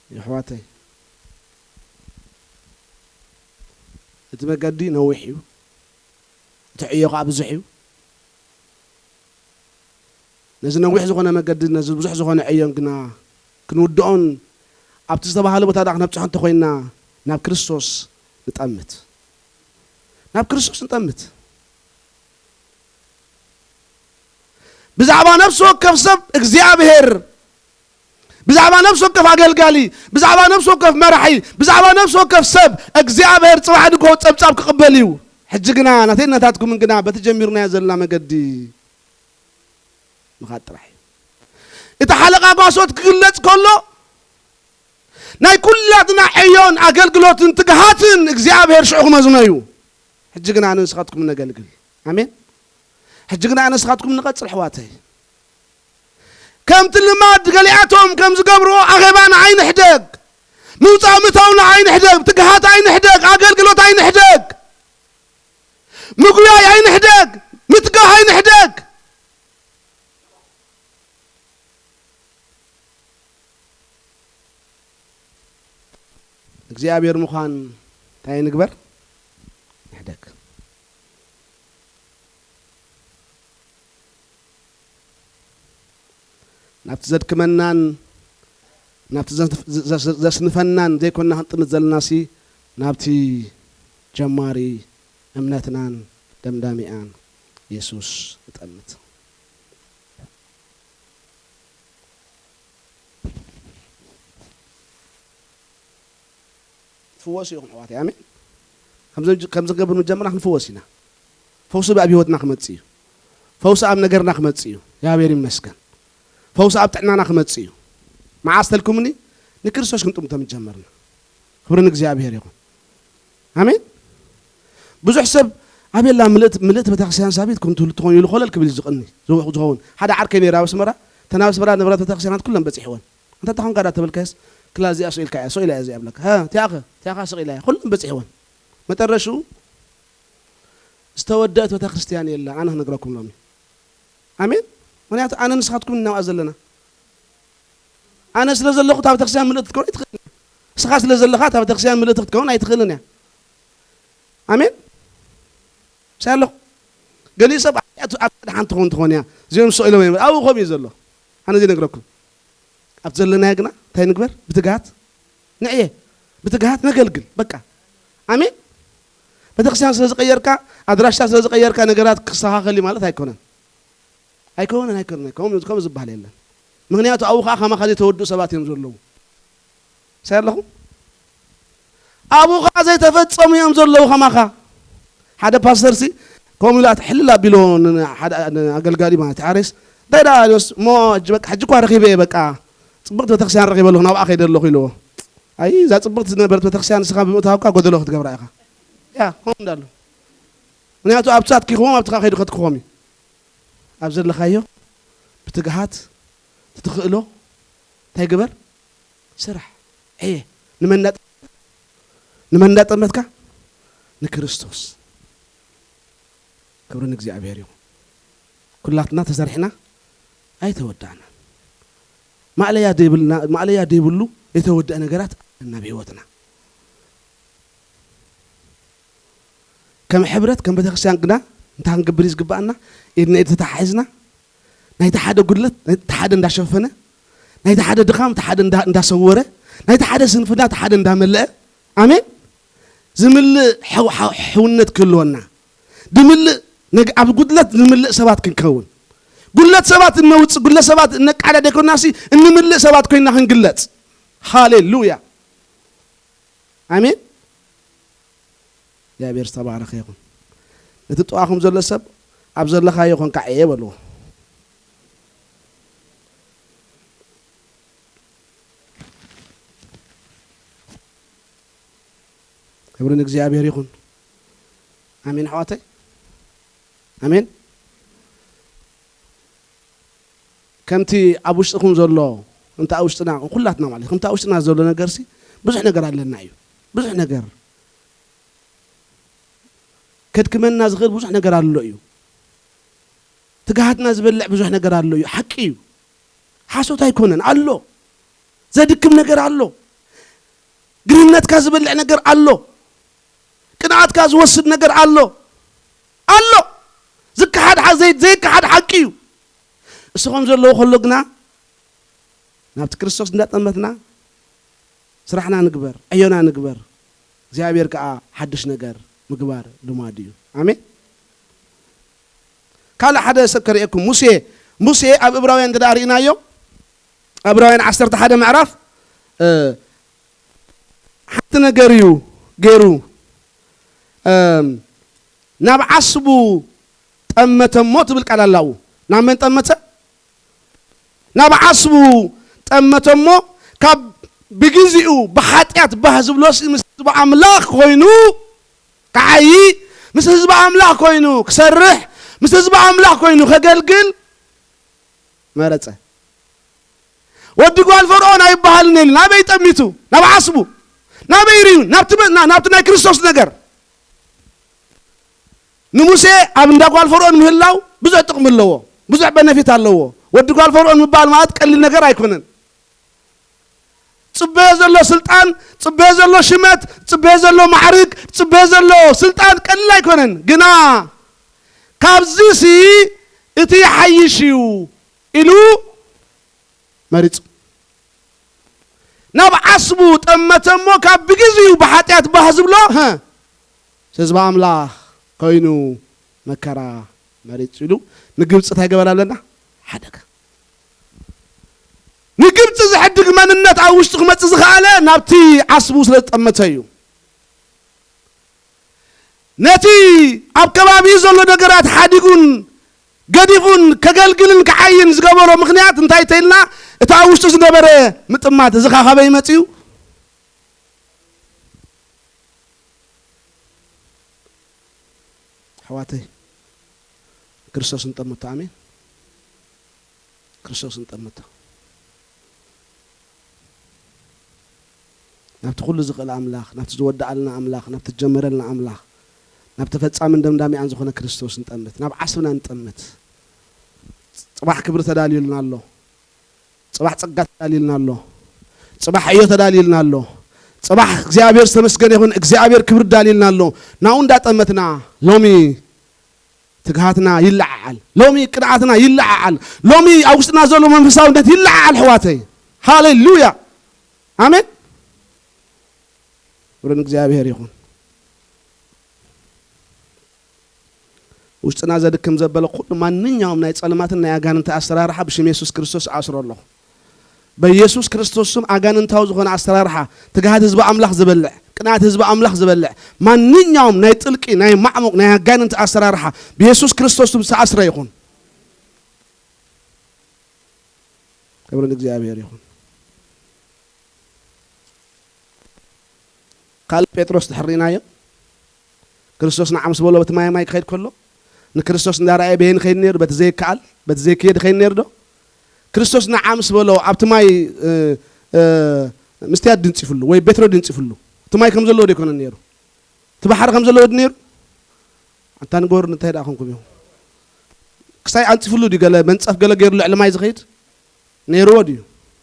የሕዋተይ፣ እቲ መገዲ ነዊሕ እዩ፣ እቲ ዕዮ ኸዓ ብዙሕ እዩ። ነዚ ነዊሕ ዝኾነ መገዲ፣ ነዚ ብዙሕ ዝኾነ ዕዮን ግና ክንውድኦን ኣብቲ ዝተባህለ ቦታ ደኣ ክነብጽሖ እንተኾይንና፣ ናብ ክርስቶስ ንጠምት። ናብ ክርስቶስ ንጠምት። ብዛዕባ ነፍሲ ወከፍ ሰብ እግዚኣብሔር፣ ብዛዕባ ነፍሲ ወከፍ ኣገልጋሊ፣ ብዛዕባ ነፍሲ ወከፍ መራሒ፣ ብዛዕባ ነፍሲ ወከፍ ሰብ እግዚኣብሔር ጽባሕ ንግሆ ጸብጻብ ክቕበል እዩ። ሕጂ ግና ናተይን ናታትኩምን ግና በቲ ጀሚርናዮ ዘለና መገዲ ምኻድ ጥራሕ እዩ። እቲ ሓለቓ ጓሶት ክግለጽ ከሎ ናይ ኩላትና ዕዮን ኣገልግሎትን ትግሃትን እግዚኣብሔር ሽዑ ክመዝኖ እዩ። ሕጂ ግና ኣነ ንስኻትኩም ነገልግል። ኣሜን። ሕጂ ግና ኣነ ንስኻትኩም ንቐጽል ኣሕዋተይ። ከምቲ ልማድ ገሊኣቶም ከም ዝገብርዎ ኣኼባና ኣይንሕደግ፣ ምውጻእ ምእታውና ኣይንሕደግ፣ ትግሃት ኣይንሕደግ፣ ኣገልግሎት ኣይንሕደግ፣ ምጉያይ ኣይንሕደግ፣ ምትጋህ ኣይንሕደግ። እግዚኣብሔር ምዃን እንታይ ንግበር? ንሕደግ። ናብቲ ዘድክመናን ናብቲ ዘስንፈናን ዘይኮንና ክንጥምት ዘለናሲ፣ ናብቲ ጀማሪ እምነትናን ደምዳሚኣን የሱስ ንጠምት። ትፍወሱ ኢኹም ኣሕዋተይ። ኣሜን። ከምዚ ከምዚ ክንገብር ምጀመርና ክንፍወስ ኢና። ፈውሲ ኣብ ህይወትና ክመጽእ እዩ። ፈውሲ ኣብ ነገርና ክመጽእ እዩ። እግዚኣብሔር ይመስገን። ፈውሲ ኣብ ጥዕናና ክመጽእ እዩ። መዓስ ተልኩምኒ? ንክርስቶስ ክንጥምቶ ምጀመርና። ክብሪ ንእግዚኣብሔር ይኹን። ኣሜን። ብዙሕ ሰብ ኣቤላ ምልእት ምልእት ቤተክርስትያን ሳቢት ከም ትህሉ ትኾን ኢሉ ኮለል ክብል እዩ ዝቕኒ ዝው- ዝኸውን። ሓደ ዓርከይ ነይሩ ኣብ ኣስመራ። እተን ኣብ ኣስመራ ንብረት ቤተክርስትያናት ኩለን በጺሕወን። እንተ ተኾንካ ዳ ተበልካስ ክላ እዚኣ ስኢልካ እያ፣ ስኢላ እያ እዚኣ ብለካ። ሃ፣ እቲኣኸ፣ እቲኣኻ ስቕ ኢላ እያ። ኩለን በጺሕወን። መጠረሽኡ ዝተወደአት ቤተክርስትያን የላን። ኣነ ክነግረኩም ሎሚ። ኣሜን። ምክንያቱ ኣነ ንስኻትኩም ናብኣ ዘለና። ኣነ ስለ ዘለኹ እታ ቤተክርስትያን ምልእቲ ክትከውን ኣይትኽእልን እያ። ንስኻ ስለ ዘለኻ እታ ቤተክርስትያን ምልእቲ ክትከውን ኣይትኽእልን እያ። ኣሜን። ሳይ ኣለኹ። ገሊኡ ሰብ ኣብ ኣብ ሓደ ሓንቲ ትኸውን ትኾን እያ። እዚኦም ስቕ ኢሎም እዮም። ኣብኡ ከምኡ እዩ ዘሎ። ኣነ ዘይነግረኩም። ኣብቲ ዘለናዮ ግና እንታይ ንግበር? ብትግሃት ንዕየ። ብትግሃት ነገልግል። በቃ። ኣሜን። ቤተክርስትያን ስለ ዝቐየርካ፣ ኣድራሻ ስለ ዝቐየርካ ነገራት ክስተኻኸል እዩ ማለት ኣይኮነን። ኣይኮነን፣ ኣይኮነን። ከምኡ ከምኡ ዝበሃል የለን። ምክንያቱ ኣብኡ ኸዓ ከማኻ ዘይተወድኡ ሰባት እዮም ዘለዉ። ሳይ ኣለኹም? ኣብኡ ኸዓ ዘይተፈጸሙ እዮም ዘለዉ ከማኻ። ሓደ ፓስተርሲ ከምኡ ኢሉ ኣት-፣ ሕልል ኣቢሎ ን-፣ ሓደ ን-፣ ኣገልጋሊ ማለት ሓሬስ፣ "እንታይ ደኣ ኢሉስ፣ እሞ ሕጂ በቃ፣ ሕጂ እኳ ረኺበ እየ በቃ። ጽብቕቲ ቤተክርስትያን ረኺበ ኣለኹ፣ ናብኣ ከይደ ኣለኹ" ኢልዎ። ኣይ፣ እዛ ጽብቕቲ ዝነበረት ቤተክርስትያን ንስኻ ብምእታውካ ጎደሎ ክትገብራ ኢኻ። ያ፣ ከምኡ እንዳሉ። ምክንያቱ ኣብቲ ኣትኪኽዎም፣ ኣብቲ ኸዓ ከይዱ ከትክኾም እዩ። ኣብ ዘለኻዮ ብትግሃት ትትኽእሎ እንታይ ግበር? ስራሕ። ዕየ። ንመን እንዳጠ-፣ ንመን እንዳጠመትካ? ንክርስቶስ። ክብሪ ንእግዚኣብሔር ይኹን። ኩላትና ተሰሪሕና ኣይተወዳእናን። ማእለያ ዘይብልና፣ ማእለያ ዘይብሉ ዘይተወደአ ነገራት ኣለና ኣብ ህይወትና። ከም ሕብረት፣ ከም ቤተክርስትያን ግና እንታይ ክንገብር እዩ ዝግባኣና? ኢድና ኢድ ተተሓሒዝና፣ ናይቲ ሓደ ጉድለት ናይቲ ሓደ እንዳሸፈነ፣ ናይቲ ሓደ ድኻም እቲ ሓደ እንዳ-፣ እንዳሰወረ፣ ናይቲ ሓደ ስንፍና እቲ ሓደ እንዳመለአ፣ ኣሜን፣ ዝምልእ ሕው-፣ ሓው-፣ ሕውነት ክህልወና፣ ዝምልእ ነግ-፣ ኣብ ጉድለት ዝምልእ ሰባት ክንከውን፣ ጉድለት ሰባት እነውጽእ፣ ጉድለት ሰባት እነቃዳ ደይኮናሲ፣ እንምልእ ሰባት ኮይና ክንግለጽ። ሃሌሉያ። ኣሜን። እግዚኣብሔር ዝተባረኸ ይኹን። ነቲ ጥቓኹም ዘሎ ሰብ፣ "ኣብ ዘለኻዮ ኾንካ ዕየ" በልዎ። ክብሪ ንእግዚኣብሔር ይኹን። ኣሜን ኣሕዋተይ። ኣሜን። ከምቲ ኣብ ውሽጥኹም ዘሎ፣ እንተ ኣብ ውሽጥና፣ ኩላትና ማለት፣ ከምቲ ኣብ ውሽጥና ዘሎ ነገርሲ፣ ብዙሕ ነገር ኣለና እዩ። ብዙሕ ነገር። ከድክመና ዝኽእል ብዙሕ ነገር ኣሎ እዩ። ትግሃትና ዝበልዕ ብዙሕ ነገር ኣሎ እዩ። ሓቂ እዩ። ሓሶት ኣይኮነን። ኣሎ። ዘድክም ነገር ኣሎ። ግርህነትካ ዝበልዕ ነገር ኣሎ። ቅንኣትካ ዝወስድ ነገር ኣሎ። ኣሎ። ዝከሓድ ሓ-፣ ዘይ-፣ ዘይከሓድ ሓቂ እዩ። እሱ ከም ዘለዎ ከሎ ግና ናብቲ ክርስቶስ እንዳጠመትና ስራሕና ንግበር፣ ዕዮና ንግበር። እግዚኣብሔር ከኣ ሓድሽ ነገር ምግባር ልማዱ እዩ። ኣሜን። ካልእ ሓደ ሰብ ከርእየኩም፣ ሙሴ፣ ሙሴ ኣብ እብራውያን እንተ ደኣ ርኢናዮ፣ ኣብ እብራውያን ዓሰርተ ሓደ ምዕራፍ፣ እ፣ ሓንቲ ነገር እዩ ገይሩ። እም፣ ናብ ዓስቡ ጠመተ እሞ ትብል ቃል ኣላ ኣብኡ። ናብ መን ጠመተ? ናብ ዓስቡ ጠመተ እሞ፣ ካብ ብግዜኡ ብሓጢኣት ባህ ዝብሎሲ ምስ ህዝቢ ኣምላኽ ኮይኑ ክዓዪ፣ ምስ ህዝቢ ኣምላኽ ኮይኑ ክሰርሕ፣ ምስ ህዝቢ ኣምላኽ ኮይኑ ከገልግል መረጸ። ወዲ ጓል ፈርዖን ኣይበሃልን ኢሉ ናበይ ጠሚቱ? ናብ ዓስቡ። ናበይ ርእዩ? ናብቲ መ-፣ ና-፣ ናብቲ ናይ ክርስቶስ ነገር። ንሙሴ ኣብ እንዳ ጓል ፈርዖን ምህላው ብዙሕ ጥቕሚ ኣለዎ፣ ብዙሕ በነፊት ኣለዎ። ወዲ ጓል ፈርዖን ምባል ማለት ቀሊል ነገር ኣይኮነን። ጽበዮ ዘሎ ስልጣን፣ ጽበዮ ዘሎ ሽመት፣ ጽበዮ ዘሎ ማዕርግ፣ ጽበዮ ዘሎ ስልጣን ቀሊል ኣይኮነን። ግና ካብዚሲ እቲ ይሓይሽ እዩ ኢሉ መሪጹ። ናብ ዓስቡ ጠመተ እሞ ካብ ብግዜኡ ብሓጢኣት ባህ ዝብሎ፣ ሀ፣ ህዝቢ ኣምላኽ ኮይኑ መከራ መሪጹ ኢሉ ንግብጺ እንታይ ገበረ ኣለና? ሓደገ። ንግብጺ ዝሕድግ መንነት ኣብ ውሽጡ ክመጽእ ዝኸኣለ ናብቲ ዓስቡ ስለ ዝጠመተ እዩ። ነቲ ኣብ ከባቢኡ ዘሎ ነገራት ሓዲጉን ገዲፉን ከገልግልን ክዓይን ዝገበሮ ምኽንያት እንታይ ተይልና፣ እቲ ኣብ ውሽጡ ዝነበረ ምጥማት፣ እዚ ኸ ካበይ መጺኡ? ኣሕዋተይ፣ ክርስቶስ ንጠምቶ። ኣሜን። ክርስቶስ ንጠምቶ። ናብቲ ኩሉ ዝኽእል ኣምላኽ፣ ናብቲ ዝወድኣልና ኣምላኽ፣ ናብቲ ዝጀመረልና ኣምላኽ፣ ናብቲ ፈጻምን ደምዳሚኣን ዝኾነ ክርስቶስ ንጠምት። ናብ ዓስብና ንጠምት። ጽባሕ ክብሪ ተዳልዩልና ኣሎ። ጽባሕ ጸጋ ተዳልዩልና ኣሎ። ጽባሕ ዕዮ ተዳልዩልና ኣሎ። ጽባሕ እግዚኣብሔር ዝተመስገነ ይኹን፣ እግዚኣብሔር ክብሪ ተዳልዩልና ኣሎ። ናብኡ እንዳጠመትና ሎሚ ትግሃትና ይለዓዓል። ሎሚ ቅንዓትና ይለዓዓል። ሎሚ ኣብ ውሽጥና ዘሎ መንፈሳውነት ይለዓዓል፣ ኣሕዋተይ። ሃሌሉያ። ኣሜን። ክብሪ ንእግዚኣብሔር ይኹን። ውሽጥና ዘድክም ዘበለ ኩሉ ማንኛውም ናይ ጸልማትን ናይ ኣጋንንቲ ኣሰራርሓ ብሽም የሱስ ክርስቶስ ኣስሮ ኣለኹ። በኢየሱስ ክርስቶስ ስም ኣጋንንታዊ ዝኾነ ኣሰራርሓ፣ ትግሃት ህዝቢ ኣምላኽ ዝበልዕ፣ ቅንኣት ህዝቢ ኣምላኽ ዝበልዕ፣ ማንኛውም ናይ ጥልቂ፣ ናይ ማዕሙቕ፣ ናይ ኣጋንንቲ ኣሰራርሓ ብየሱስ ክርስቶስ ስም ዝተኣስረ ይኹን። ክብሪ ንእግዚኣብሔር ይኹን። ካልእ ጴጥሮስ ድሕር ርኢናዮ፣ ክርስቶስ ንዓ ምስ በሎ በቲ ማይ ማይ ክኸይድ ከሎ፣ ንክርስቶስ እንዳረኣየ በየን ይኸይድ ነይሩ? በቲ ዘይከኣል፣ በቲ ዘይክየድ ይኸይድ ነይሩ ዶ? ክርስቶስ ንዓ ምስ በሎ ኣብቲ ማይ፣ እ፣ እ፣ ምስትያት ድንጺፍሉ ወይ ቤትሮ ድንጺፍሉ፣ እቲ ማይ ከም ዘለዎ ዶ ኣይኮነን ነይሩ? እቲ ባሕሪ ከም ዘለዎ ዶ ነይሩ? ኣንታ ንገሩ፣ እንታይ ደኣ ኮንኩም ኢኹም? ክሳይ ኣንጺፍሉ ድዩ? ገለ መንጸፍ ገለ ገይሩ ልዕሊ ማይ ዝኸይድ ነይርዎ ድዩ?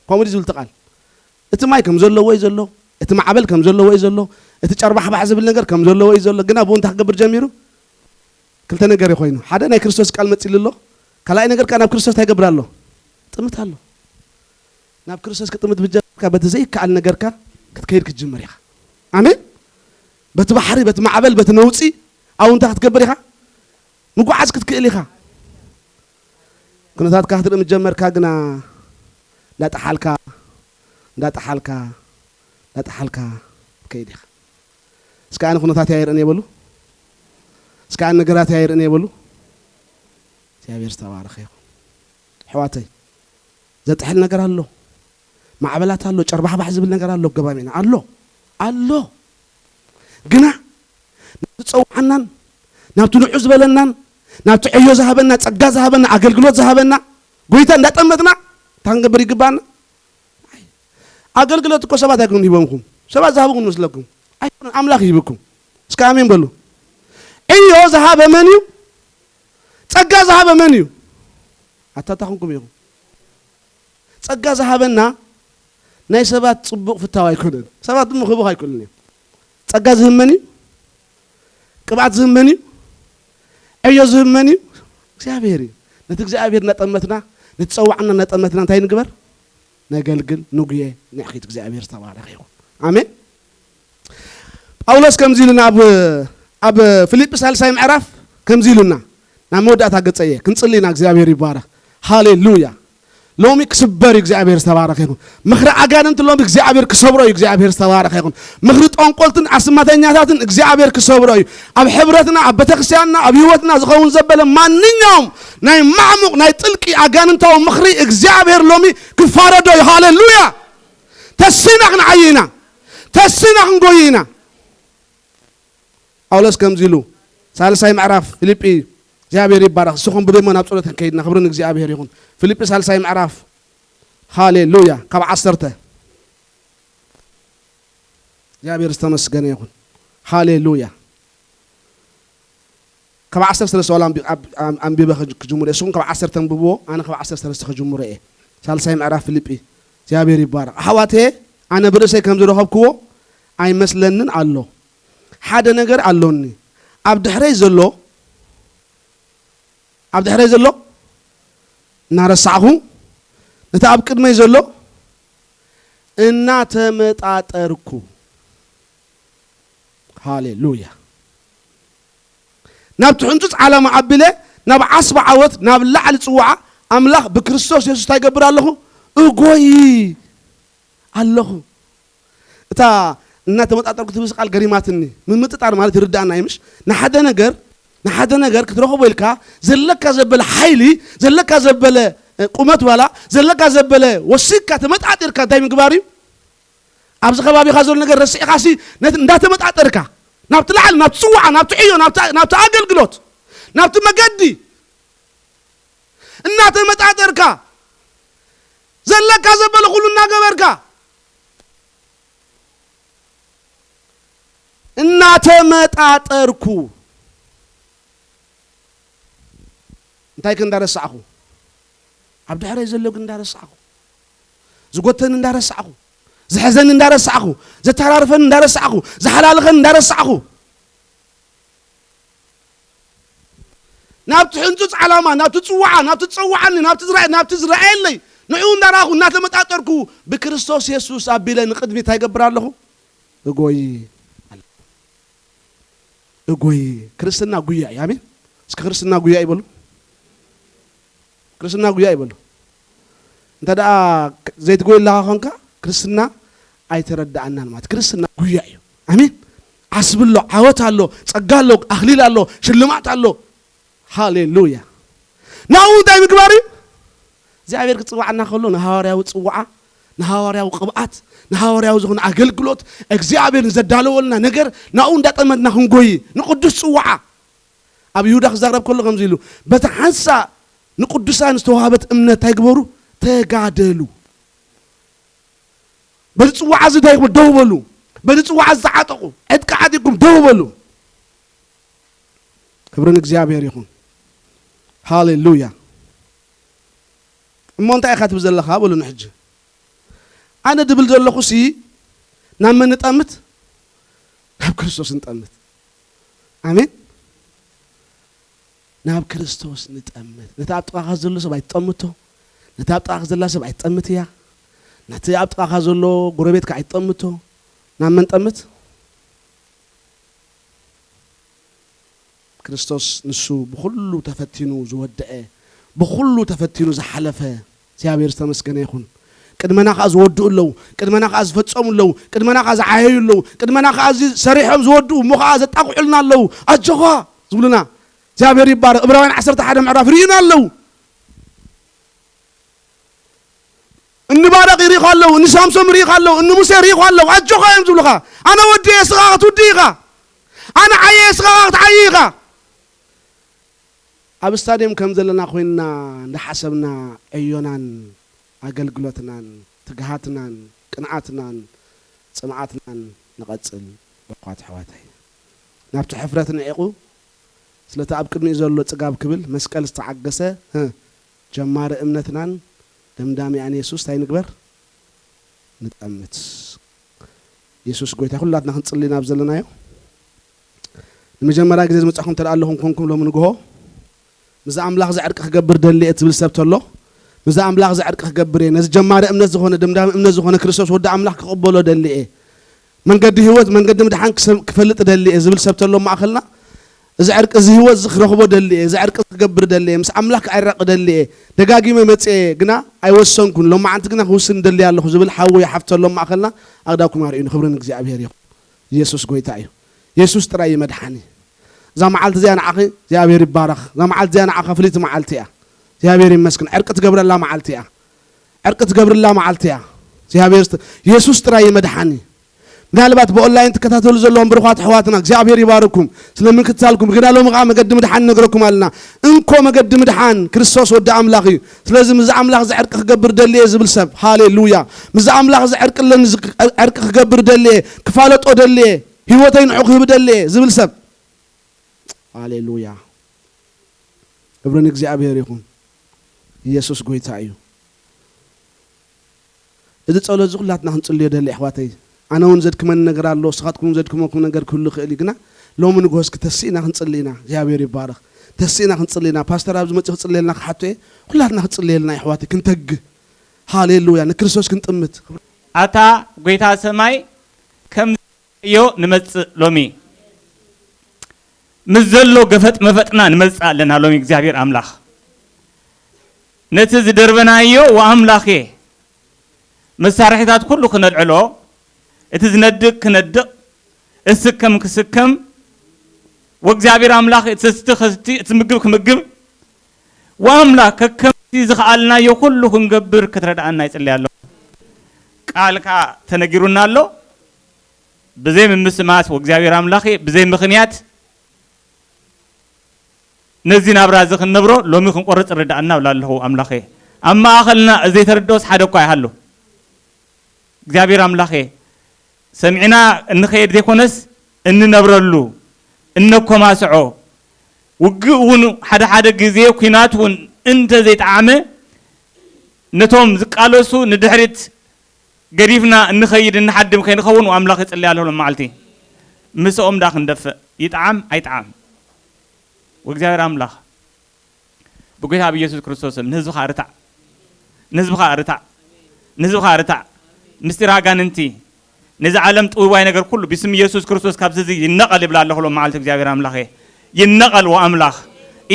ከምኡ ድዩ ዝብል እቲ ቃል? እቲ ማይ ከም ዘለዎ እዩ ዘሎ፣ እቲ ማዕበል ከም ዘለዎ እዩ ዘሎ፣ እቲ ጨርባሕባሕ ዝብል ነገር ከም ዘለዎ እዩ ዘሎ። ግና ብኡ እንታይ ክገብር ጀሚሩ? ክልተ ነገር እዩ ኮይኑ። ሓደ ናይ ክርስቶስ ቃል መጺሉ ኣሎ፣ ካልኣይ ነገር ከኣ ናብ ክርስቶስ እንታይ ይገብር ኣሎ? ጥምት ኣሎ። ናብ ክርስቶስ ክጥምት ብጀመርካ በቲ ዘይከኣል ነገርካ ክትከይድ ክትጅምር ኢኻ። ኣሜን። በቲ ባሕሪ፣ በቲ ማዕበል፣ በቲ ነውጺ ኣብኡ እንታይ ክትገብር ኢኻ? ምጉዓዝ ክትክእል ኢኻ። ኩነታትካ ክትርኢ ምስ ጀመርካ ግና እንዳጠሓልካ፣ እንዳጠሓልካ፣ እንዳጠሓልካ ትከይድ ኢኻ። እስከ ኣነ ኩነታት ኣይርእን እየ በሉ። እስከ ኣነ ነገራት ኣይርእን እየ በሉ። እግዚኣብሔር ዝተባረኸ ይኹን። ኣሕዋተይ፣ ዘጥሕል ነገር ኣሎ። ማዕበላት ኣሎ። ጨርባሕባሕ ዝብል ነገር ኣሎ። ገባሚና ኣሎ። ኣሎ። ግና ናብቲ ዝጸውዓናን ናብቲ ንዑ ዝበለናን ናብቲ ዕዮ ዝሃበና፣ ጸጋ ዝሃበና፣ ኣገልግሎት ዝሃበና ጎይታ እንዳጠመትና እንታይ ክንገብር ይግባና? ኣገልግሎት እኮ ሰባት ኣይኮኑን ሂቦምኩም። ሰባት ዝሃብኩም መስለኩም። ኣይኮነን፣ ኣምላኽ ይህብኩም። እስከ ኣሜን በሉ። ዕዮ ዝሃበ መን እዩ? ጸጋ ዝሃበ መን እዩ? ኣታ እንታይ ኮንኩም ኢኹም? ጸጋ ዝሃበና ናይ ሰባት ጽቡቕ ፍታው ኣይኮነን። ሰባት ድማ ክህቡኻ ኣይክእሉን እዮም። ጸጋ ዝህብ መን እዩ? ቅብኣት ዝህብ መን እዩ? ዕዮ ዝህብ መን እዩ? እግዚኣብሔር እዩ። ነቲ እግዚኣብሔር እናጠመትና፣ ነቲ ጸዋዕና እናጠመትና እንታይ ንግበር? ነገልግል፣ ንጉየ፣ ንዕቂት። እግዚኣብሔር ዝተባረኸ ይኹን። ኣሜን። ጳውሎስ ከምዚ ኢሉና ኣብ፣ ኣብ ፊልጲ ሳልሳይ ምዕራፍ ከምዚ ኢሉና፣ ናብ መወዳእታ ገጸ እየ፣ ክንጽሊ ኢና፣ እግዚኣብሔር ይባረኽ። ሃሌሉያ። ሎሚ ክስበር እዩ፣ እግዚኣብሔር ዝተባረኸ ይኹን። ምኽሪ ኣጋንንቲ ሎሚ እግዚኣብሔር ክሰብሮ እዩ፣ እግዚኣብሔር ዝተባረኸ ይኹን። ምኽሪ ጠንቆልትን ኣስማተኛታትን እግዚኣብሔር ክሰብሮ እዩ። ኣብ ሕብረትና፣ ኣብ ቤተክርስትያንና፣ ኣብ ህይወትና ዝኸውን ዘበለ ማንኛውም ናይ ማዕሙቕ፣ ናይ ጥልቂ ኣጋንንታዊ ምኽሪ እግዚኣብሔር ሎሚ ክፋረዶ እዩ። ሃሌሉያ። ተሲና ክንዓይ ኢና። ተሲና ክንጎይ ኢና። ጳውሎስ ከምዚ ኢሉ፣ ሳልሳይ ምዕራፍ ፊልጲ፣ እግዚኣብሔር ይባረኽ። ንስኹም ብበይሞ ናብ ጸሎት ክንከይድና፣ ክብሪ ንእግዚኣብሔር ይኹን። ፊልጲ ሳልሳይ ምዕራፍ፣ ሃሌሉያ፣ ካብ ዓሰርተ። እግዚኣብሔር ዝተመስገነ ይኹን። ሃሌሉያ። ካብ ዓሰርተ ሰለስተ ዋላ ኣንቢ-፣ ኣብ-፣ ኣም-፣ ኣንቢበ ክጅ-፣ ክጅምሮ እየ። ንስኹም ካብ ዓሰርተ ኣንብብዎ፣ ኣነ ካብ ዓሰርተ ሰለስተ ክጅምሮ እየ። ሳልሳይ ምዕራፍ ፊልጲ። እግዚኣብሔር ይባረኽ። ኣሕዋተየ፣ ኣነ ብርእሰይ ከም ዝረኸብክዎ ኣይመስለንን ኣሎ። ሓደ ነገር ኣሎኒ። ኣብ ድሕረይ ዘሎ፣ ኣብ ድሕረይ ዘሎ እናረሳዕኹ፣ ነቲ ኣብ ቅድመይ ዘሎ እናተመጣጠርኩ። ሃሌሉያ። ናብቲ ሕንጹጽ ዓላማ ኣቢለ፣ ናብ ዓስቢ ዓወት፣ ናብ ላዕሊ ጽዋዓ ኣምላኽ ብክርስቶስ የሱስ እንታይ ይገብር ኣለኹ? እጎይ ኣለኹ። እታ እናተመጣጠርኩ ትብል ቃል ገሪማትኒ። ምምጥጣር ማለት ይርዳእና እዩ፣ ምሽ? ንሓደ ነገር፣ ንሓደ ነገር ክትረኽቦ ኢልካ ዘለካ ዘበለ ሓይሊ፣ ዘለካ ዘበለ፣ እ፣ ቁመት ዋላ፣ ዘለካ ዘበለ ወሲድካ ተመጣጢርካ እንታይ ምግባር እዩ? ኣብዚ ከባቢኻ ዘሎ ነገር ረሲዕኻሲ ነቲ እንዳተመጣጠርካ ናብቲ ላዕሊ፣ ናብቲ ጽዋዓ፣ ናብቲ ዕዮ፣ ናብቲ፣ ናብቲ ኣገልግሎት፣ ናብቲ መገዲ እናተመጣጠርካ ዘለካ ዘበለ ኩሉ እናገበርካ እናተመጣጠርኩ እንታይ ከ እንዳረሳዕኹ? ኣብ ድሕረይ ዘሎ ግን እንዳረሳዕኹ፣ ዝጎተኒ እንዳረሳዕኹ፣ ዝሕዘኒ እንዳረሳዕኹ፣ ዘተራርፈኒ እንዳረሳዕኹ፣ ዝሓላልኸኒ እንዳረሳዕኹ፣ ናብቲ ሕንጹጽ ዓላማ፣ ናብቲ ጽዋዓ፣ ናብቲ ዝጸዋዓኒ፣ ናብቲ ዝረአ-፣ ናብቲ ዝረኣየለይ ንዕኡ እንዳረኣኹ እናተመጣጠርኩ ብክርስቶስ የሱስ ኣቢለ ንቕድሚት እንታይ ይገብር ኣለኹ? እጎይ ኣለኹ። እጎይ። ክርስትና ጉያ እዩ። ኣሜን። እስኪ ክርስትና ጉያ ይበሉ። ክርስትና ጉያ ይበሉ። እንተ ደኣ ዘይትጎይ ኣለኻ ኾንካ ክርስትና ኣይተረዳኣናን ማለት። ክርስትና ጉያ እዩ። ኣሜን። ዓስቢ ኣሎ፣ ዓወት ኣሎ፣ ጸጋ ኣሎ፣ ኣኽሊል ኣሎ፣ ሽልማት ኣሎ። ሃሌሉያ። ናብኡ እንታይ ምግባር እዩ? እግዚኣብሔር ክጽዋዕና ከሎ ንሃዋርያዊ ጽዋዓ፣ ንሃዋርያዊ ቅብኣት፣ ንሃዋርያዊ ዝኾነ ኣገልግሎት፣ እግዚኣብሔር ንዘዳለወልና ነገር ናብኡ እንዳጠመትና ክንጎይ፣ ንቅዱስ ጽዋዓ። ኣብ ይሁዳ ክዛረብ ከሎ ከምዚ ኢሉ፣ በታ ሓንሳእ ንቅዱሳን ዝተዋህበት እምነት እንታይ ግበሩ? ተጋደሉ። በዚ ጽዋዓ እዚ እንታይ ግበሩ? ደው በሉ። በዚ ጽዋዓ እዚ ተዓጠቑ። ዕጥቂ ዓጢቕኩም ደው በሉ። ክብሪ ንእግዚኣብሔር ይኹን። ሃሌሉያ። እሞ እንታይ ኢኻ ትብል ዘለኻ? በሉኒ ሕጂ። ኣነ ድብል ዘለኹሲ ናብ መን ንጠምት? ናብ ክርስቶስ ንጠምት። ኣሜን። ናብ ክርስቶስ ንጠምት። ነቲ ኣብ ጥቓኻ ዘሎ ሰብ ኣይትጠምቶ። ነቲ ኣብ ጥቓኻ ዘላ ሰብ ኣይትጠምት እያ። ነቲ ኣብ ጥቓኻ ዘሎ ጎረቤትካ ኣይትጠምቶ። ናብ መን ጠምት? ክርስቶስ ንሱ ብኹሉ ተፈቲኑ ዝወደአ፣ ብኹሉ ተፈቲኑ ዝሓለፈ እግዚኣብሔር ዝተመስገነ ይኹን። ቅድመና ከኣ ዝወድኡ ኣለዉ፣ ቅድመና ከኣ ዝፈጸሙ ኣለዉ፣ ቅድመና ከኣ ዝዓየዩ ኣለዉ፣ ቅድመና ከኣ እዚ ሰሪሖም ዝወድኡ እሞ ከኣ ዘጣቕዑልና ኣለዉ። ኣጆኻ ዝብሉና እግዚኣብሔር ይባረኽ። ዕብራውያን ዓሰርተ ሓደ ምዕራፍ ርኢና ኣለዉ። እኒ ባረቕ ይሪእኻ ኣለዉ፣ እኒ ሳምሶም ይሪእኻ ኣለዉ፣ እኒ ሙሴ ይሪእኻ ኣለዉ። ኣጆኻ እዮም ዝብሉኻ። ኣነ ወዲ እየ፣ እስኻ ክትውዲ ኢኻ። ኣነ ዓየ፣ እስኻ ክትዓይ ኢኻ። ኣብ ስታድየም ከም ዘለና ኮይንና እንዳሓሰብና ዕዮናን ኣገልግሎትናን ትግሃትናን ቅንዓትናን ጽምኣትናን ንቐጽል። ብኳት ኣሕዋተይ፣ ናብቲ ሕፍረት ንዒቑ ስለቲ ኣብ ቅድሚኡ ዘሎ ጽጋብ ክብል መስቀል ዝተዓገሰ፣ እ፣ ጀማሪ እምነትናን ደምዳሚኣን የሱስ እንታይ ንግበር? ንጠምት። የሱስ ጎይታ። ኩላትና ክንጽሊ ናብ ዘለናዮ። ንመጀመርያ ግዜ ዝመጻኹም እንተ ደኣ ኣለኹም ኮንኩም ሎሚ ንግሆ፣ ምስ ኣምላኽ ዝዕርቂ ክገብር ደሊ እየ ትብል ሰብ ተሎ፣ ምስ ኣምላኽ ዝዕርቂ ክገብር እየ፣ ነዚ ጀማሪ እምነት ዝኾነ፣ ደምዳሚ እምነት ዝኾነ ክርስቶስ ወዲ ኣምላኽ ክቕበሎ ደሊ እየ፣ መንገዲ ህይወት፣ መንገዲ ምድሓን ክሰም-፣ ክፈልጥ ደሊ እየ ዝብል ሰብ ተሎ ማእኸልና፣ እዚ ዕርቂ፣ እዚ ህይወት እዚ ክረኽቦ ደሊ እየ፣ እዚ ዕርቂ እዚ ክገብር ደሊ እየ፣ ምስ ኣምላኽ ክዕረቕ ደሊ እየ፣ ደጋጊመ መጽየ፣ ግና ኣይወሰንኩን፣ ሎማዓንቲ ግና ክውስን ደሊ ኣለኹ ዝብል ሓወይ ሓፍቲ ኣሎ ማእኸልና፣ ኣእዳውኩም ኣርእዩኒ። ክብሪ ንእግዚኣብሔር ይኹን። ኢየሱስ ጎይታ እዩ። ኢየሱስ ጥራይ እዩ መድሓኒ። እዛ መዓልቲ እዚኣ ንዓኺ እግዚኣብሔር ይባረኽ። እዛ መዓልቲ እዚኣ ንዓኻ ፍልይቲ መዓልቲ እያ። እግዚኣብሔር ይመስገን። ዕርቂ ትገብረላ መዓልቲ እያ። ዕርቂ ትገብርላ መዓልቲ እያ። እግዚኣብሔር ስት-፣ ኢየሱስ ጥራይ እዩ መድሓኒ። ምናልባት ብኦንላይን ትከታተሉ ዘለኹም ብሩኻት ኣሕዋትና እግዚኣብሔር ይባርኩም። ስለ ምክትታልኩም ግና ሎሚ ኸዓ መገዲ ምድሓን ነግረኩም ኣለና። እንኮ መገዲ ምድሓን ክርስቶስ ወዲ ኣምላኽ እዩ። ስለዚ ምስ ኣምላኽ ዝዕርቂ ክገብር ደልየ ዝብል ሰብ፣ ሃሌሉያ። ምስ ኣምላኽ ዝዕርቂ ኣለኒ፣ ዝ-፣ ዕርቂ ክገብር ደልየ፣ ክፋለጦ ደልየ፣ ህይወተይ ንዑ ክህብ ደልየ ዝብል ሰብ፣ ሃሌሉያ። ክብሪ ንእግዚኣብሔር ይኹን። ኢየሱስ ጎይታ እዩ። እዚ ጸሎት እዚ ኩላትና ክንጽልዮ ደሊ ኣሕዋተይ። ኣነ እውን ዘድክመኒ ነገር ኣሎ፣ ንስኻትኩም እውን ዘድክመኩም ነገር ክህሉ ይኽእል እዩ። ግና ሎሚ ንግሆ እስኪ ተሲእና ክንጽሊ ኢና። እግዚኣብሔር ይባረኽ። ተሲእና ክንጽሊ ኢና። ፓስተር ኣብዚ መጺኡ ክጽልየልና ክሓቶ እየ። ኩላትና ክንጽልየልና ኣሕዋተይ፣ ክንተግህ። ሃሌሉያ። ንክርስቶስ ክንጥምት። ኣታ ጎይታ ሰማይ፣ ከም እዮ ንመጽእ ሎሚ። ምስ ዘሎ ገፈጥ መፈጥና ንመጽእ ኣለና ሎሚ እግዚኣብሔር ኣምላኽ። ነቲ ዝደርበናዮ ወኣምላኽ መሳርሒታት ኩሉ ክነልዕሎ፣ እቲ ዝነድቅ ክነድቅ፣ እስከም ክስከም፣ ወእግዚኣብሔር ኣምላኽ እቲ ዝስቲ ክስቲ፣ እቲ ምግብ ክምግብ፣ ወኣምላኽ ከከምቲ ዝኸኣልናዮ ኩሉ ክንገብር ክትረድኣና ይጽልይ ኣለኹ። ቃልካ ተነጊሩና ኣሎ። ብዘይ ምምስማስ ወእግዚኣብሔር ኣምላኽ ብዘይ ምኽንያት ነዚ ናብራ እዚ ክንነብሮ ሎሚ ክንቆርጽ ርድኣና እብላ ኣለኹ ኣምላኸ። ኣብ ማእኸልና ዘይተረድኦስ ሓደ እኳ ይሃሉ። እግዚኣብሔር ኣምላኸ፣ ሰሚዕና እንኸየድ ዘይኮነስ እንነብረሉ፣ እነኮማስዖ፣ ውግእ እውን ሓደ ሓደ ግዜ ኲናት እውን እንተ ዘይጠዓመ፣ ነቶም ዝቃለሱ ንድሕሪት ገዲፍና እንኸይድ እንሓድም ከይንኸውን ኣምላኽ ይጽልይ ኣለኹ ሎም መዓልቲ። ምስኦም ደኣ ክንደፍእ ይጥዓም ኣይጥዓም። ወእግዚኣብሔር ኣምላኽ ብጎይታ ብኢየሱስ ክርስቶስ ስም ንህዝብኻ ርታዕ፣ ንህዝብኻ ርታዕ፣ ንህዝብኻ ርታዕ። ምስጢር ኣጋንንቲ፣ ነዚ ዓለም ጥውይዋይ ነገር ኩሉ ብስም ኢየሱስ ክርስቶስ ካብዚ እዚ ይነቐል ይብላ ኣለኹ ሎም መዓልቲ እግዚኣብሔር ኣምላኽ እየ። ይነቐል ወኣምላኽ።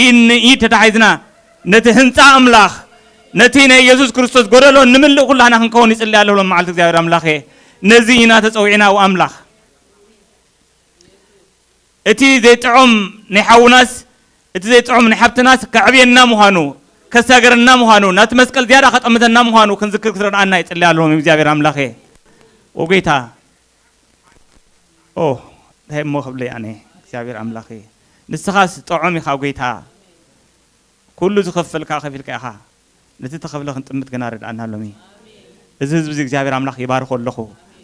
ኢድ ንኢድ ተታሒዝና ነቲ ህንጻ ኣምላኽ፣ ነቲ ናይ ኢየሱስ ክርስቶስ ጎደሎ ንምልእ ኩላህና ክንከውን ይጽልይ ኣለኹ ሎም መዓልቲ እግዚኣብሔር ኣምላኽ እየ። ነዚ ኢና ተጸዊዕና ወኣምላኽ። እቲ ዘይጥዑም ናይ ሓውናስ፣ እቲ ዘይጥዑም ናይ ሓብትናስ ከዕብየና ምዃኑ፣ ከሳገረና ምዃኑ፣ ናብቲ መስቀል ዝያዳ ከጠምተና ምዃኑ ክንዝክር ክትረድኣና ይጽልይ ኣለኹ እግዚኣብሔር ኣምላኸ። ወጎይታ፣ ኦ፣ እንታይ እሞ ክብለይ ኣነ እግዚኣብሔር ኣምላኸ። ንስኻስ ጥዑም ኢኻ ጎይታ። ኩሉ ዝኸፈልካ ከፊልካ ኢኻ። ነቲ ተኸፍለ ክንጥምት ግና ርድኣና ሎሚ። እዚ ህዝቢ እዚ እግዚኣብሔር ኣምላኽ ይባርኾ ኣለኹ።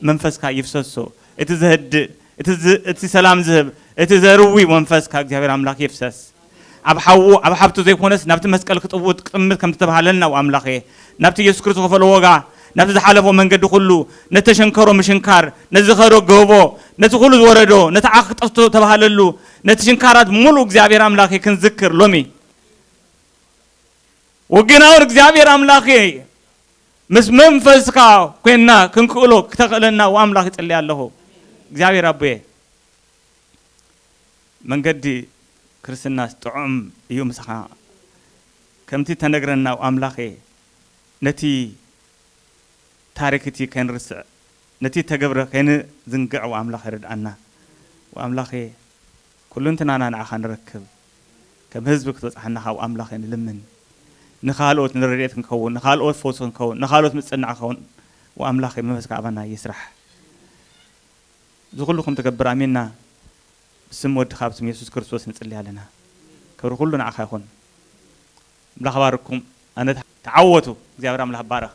መንፈስካ ይፍሰሶ። እቲ ዘህድእ፣ እቲ ዝ-፣ እቲ ሰላም ዝህብ፣ እቲ ዘርዊ መንፈስካ እግዚኣብሔር ኣምላኽ ይፍሰስ። ኣብ ሓዉ፣ ኣብ ሓብቱ ዘይኮነስ ናብቲ መስቀል ክጥውት፣ ክጥምት ከም ዝተባህለልና፣ ው ኣምላኽ እየ። ናብቲ ኢየሱስ ክርስቶስ ዝኸፈሎ ዋጋ፣ ናብቲ ዝሓለፎ መንገዲ ኩሉ፣ ነተሸንከሮ ምሽንካር፣ ነዝኸዶ ገቦ፣ ነቲ ኩሉ ዝወረዶ፣ ነቲ ዓኽ ክጠፍቶ ተባህለሉ፣ ነቲ ሽንካራት ሙሉ እግዚኣብሔር ኣምላኽ ክንዝክር ሎሚ። ወግናውን እግዚኣብሔር ኣምላኽ ምስ መንፈስካ ኮይንና ክንክእሎ ክተኽእለና ው ኣምላኽ ይጽልይ ኣለኹ። እግዚኣብሔር ኣቦየ፣ መንገዲ ክርስትናስ ጥዑም እዩ ምሳኻ። ከምቲ ተነግረና ው ኣምላኽ ነቲ ታሪክ እቲ ከይንርስዕ፣ ነቲ ተገብረ ከይንዝንግዕ ው ኣምላኽ ይርድኣና። ው ኣምላኽ ኩልንትናና ንዓኻ ንረክብ። ከም ህዝቢ ክትበጽሓና ካብ ኣምላኽ ንልምን። ንኻልኦት ንረድኤት ክንከውን፣ ንኻልኦት ፈውሲ ክንከውን፣ ንኻልኦት ምጽንናዕ ክኸውን፣ ወኣምላኽ መንፈስካ ኣባና ይስራሕ። እዚ ኩሉ ከም ትገብር ኣሚንና፣ ብስም ወድኻ፣ ብስም የሱስ ክርስቶስ ንጽሊ ኣለና። ክብሪ ኩሉ ንዓኻ ይኹን። ኣምላኽ ባርኩም። ኣነ ተዓወቱ። እግዚኣብሔር ኣምላኽ ባረኽ።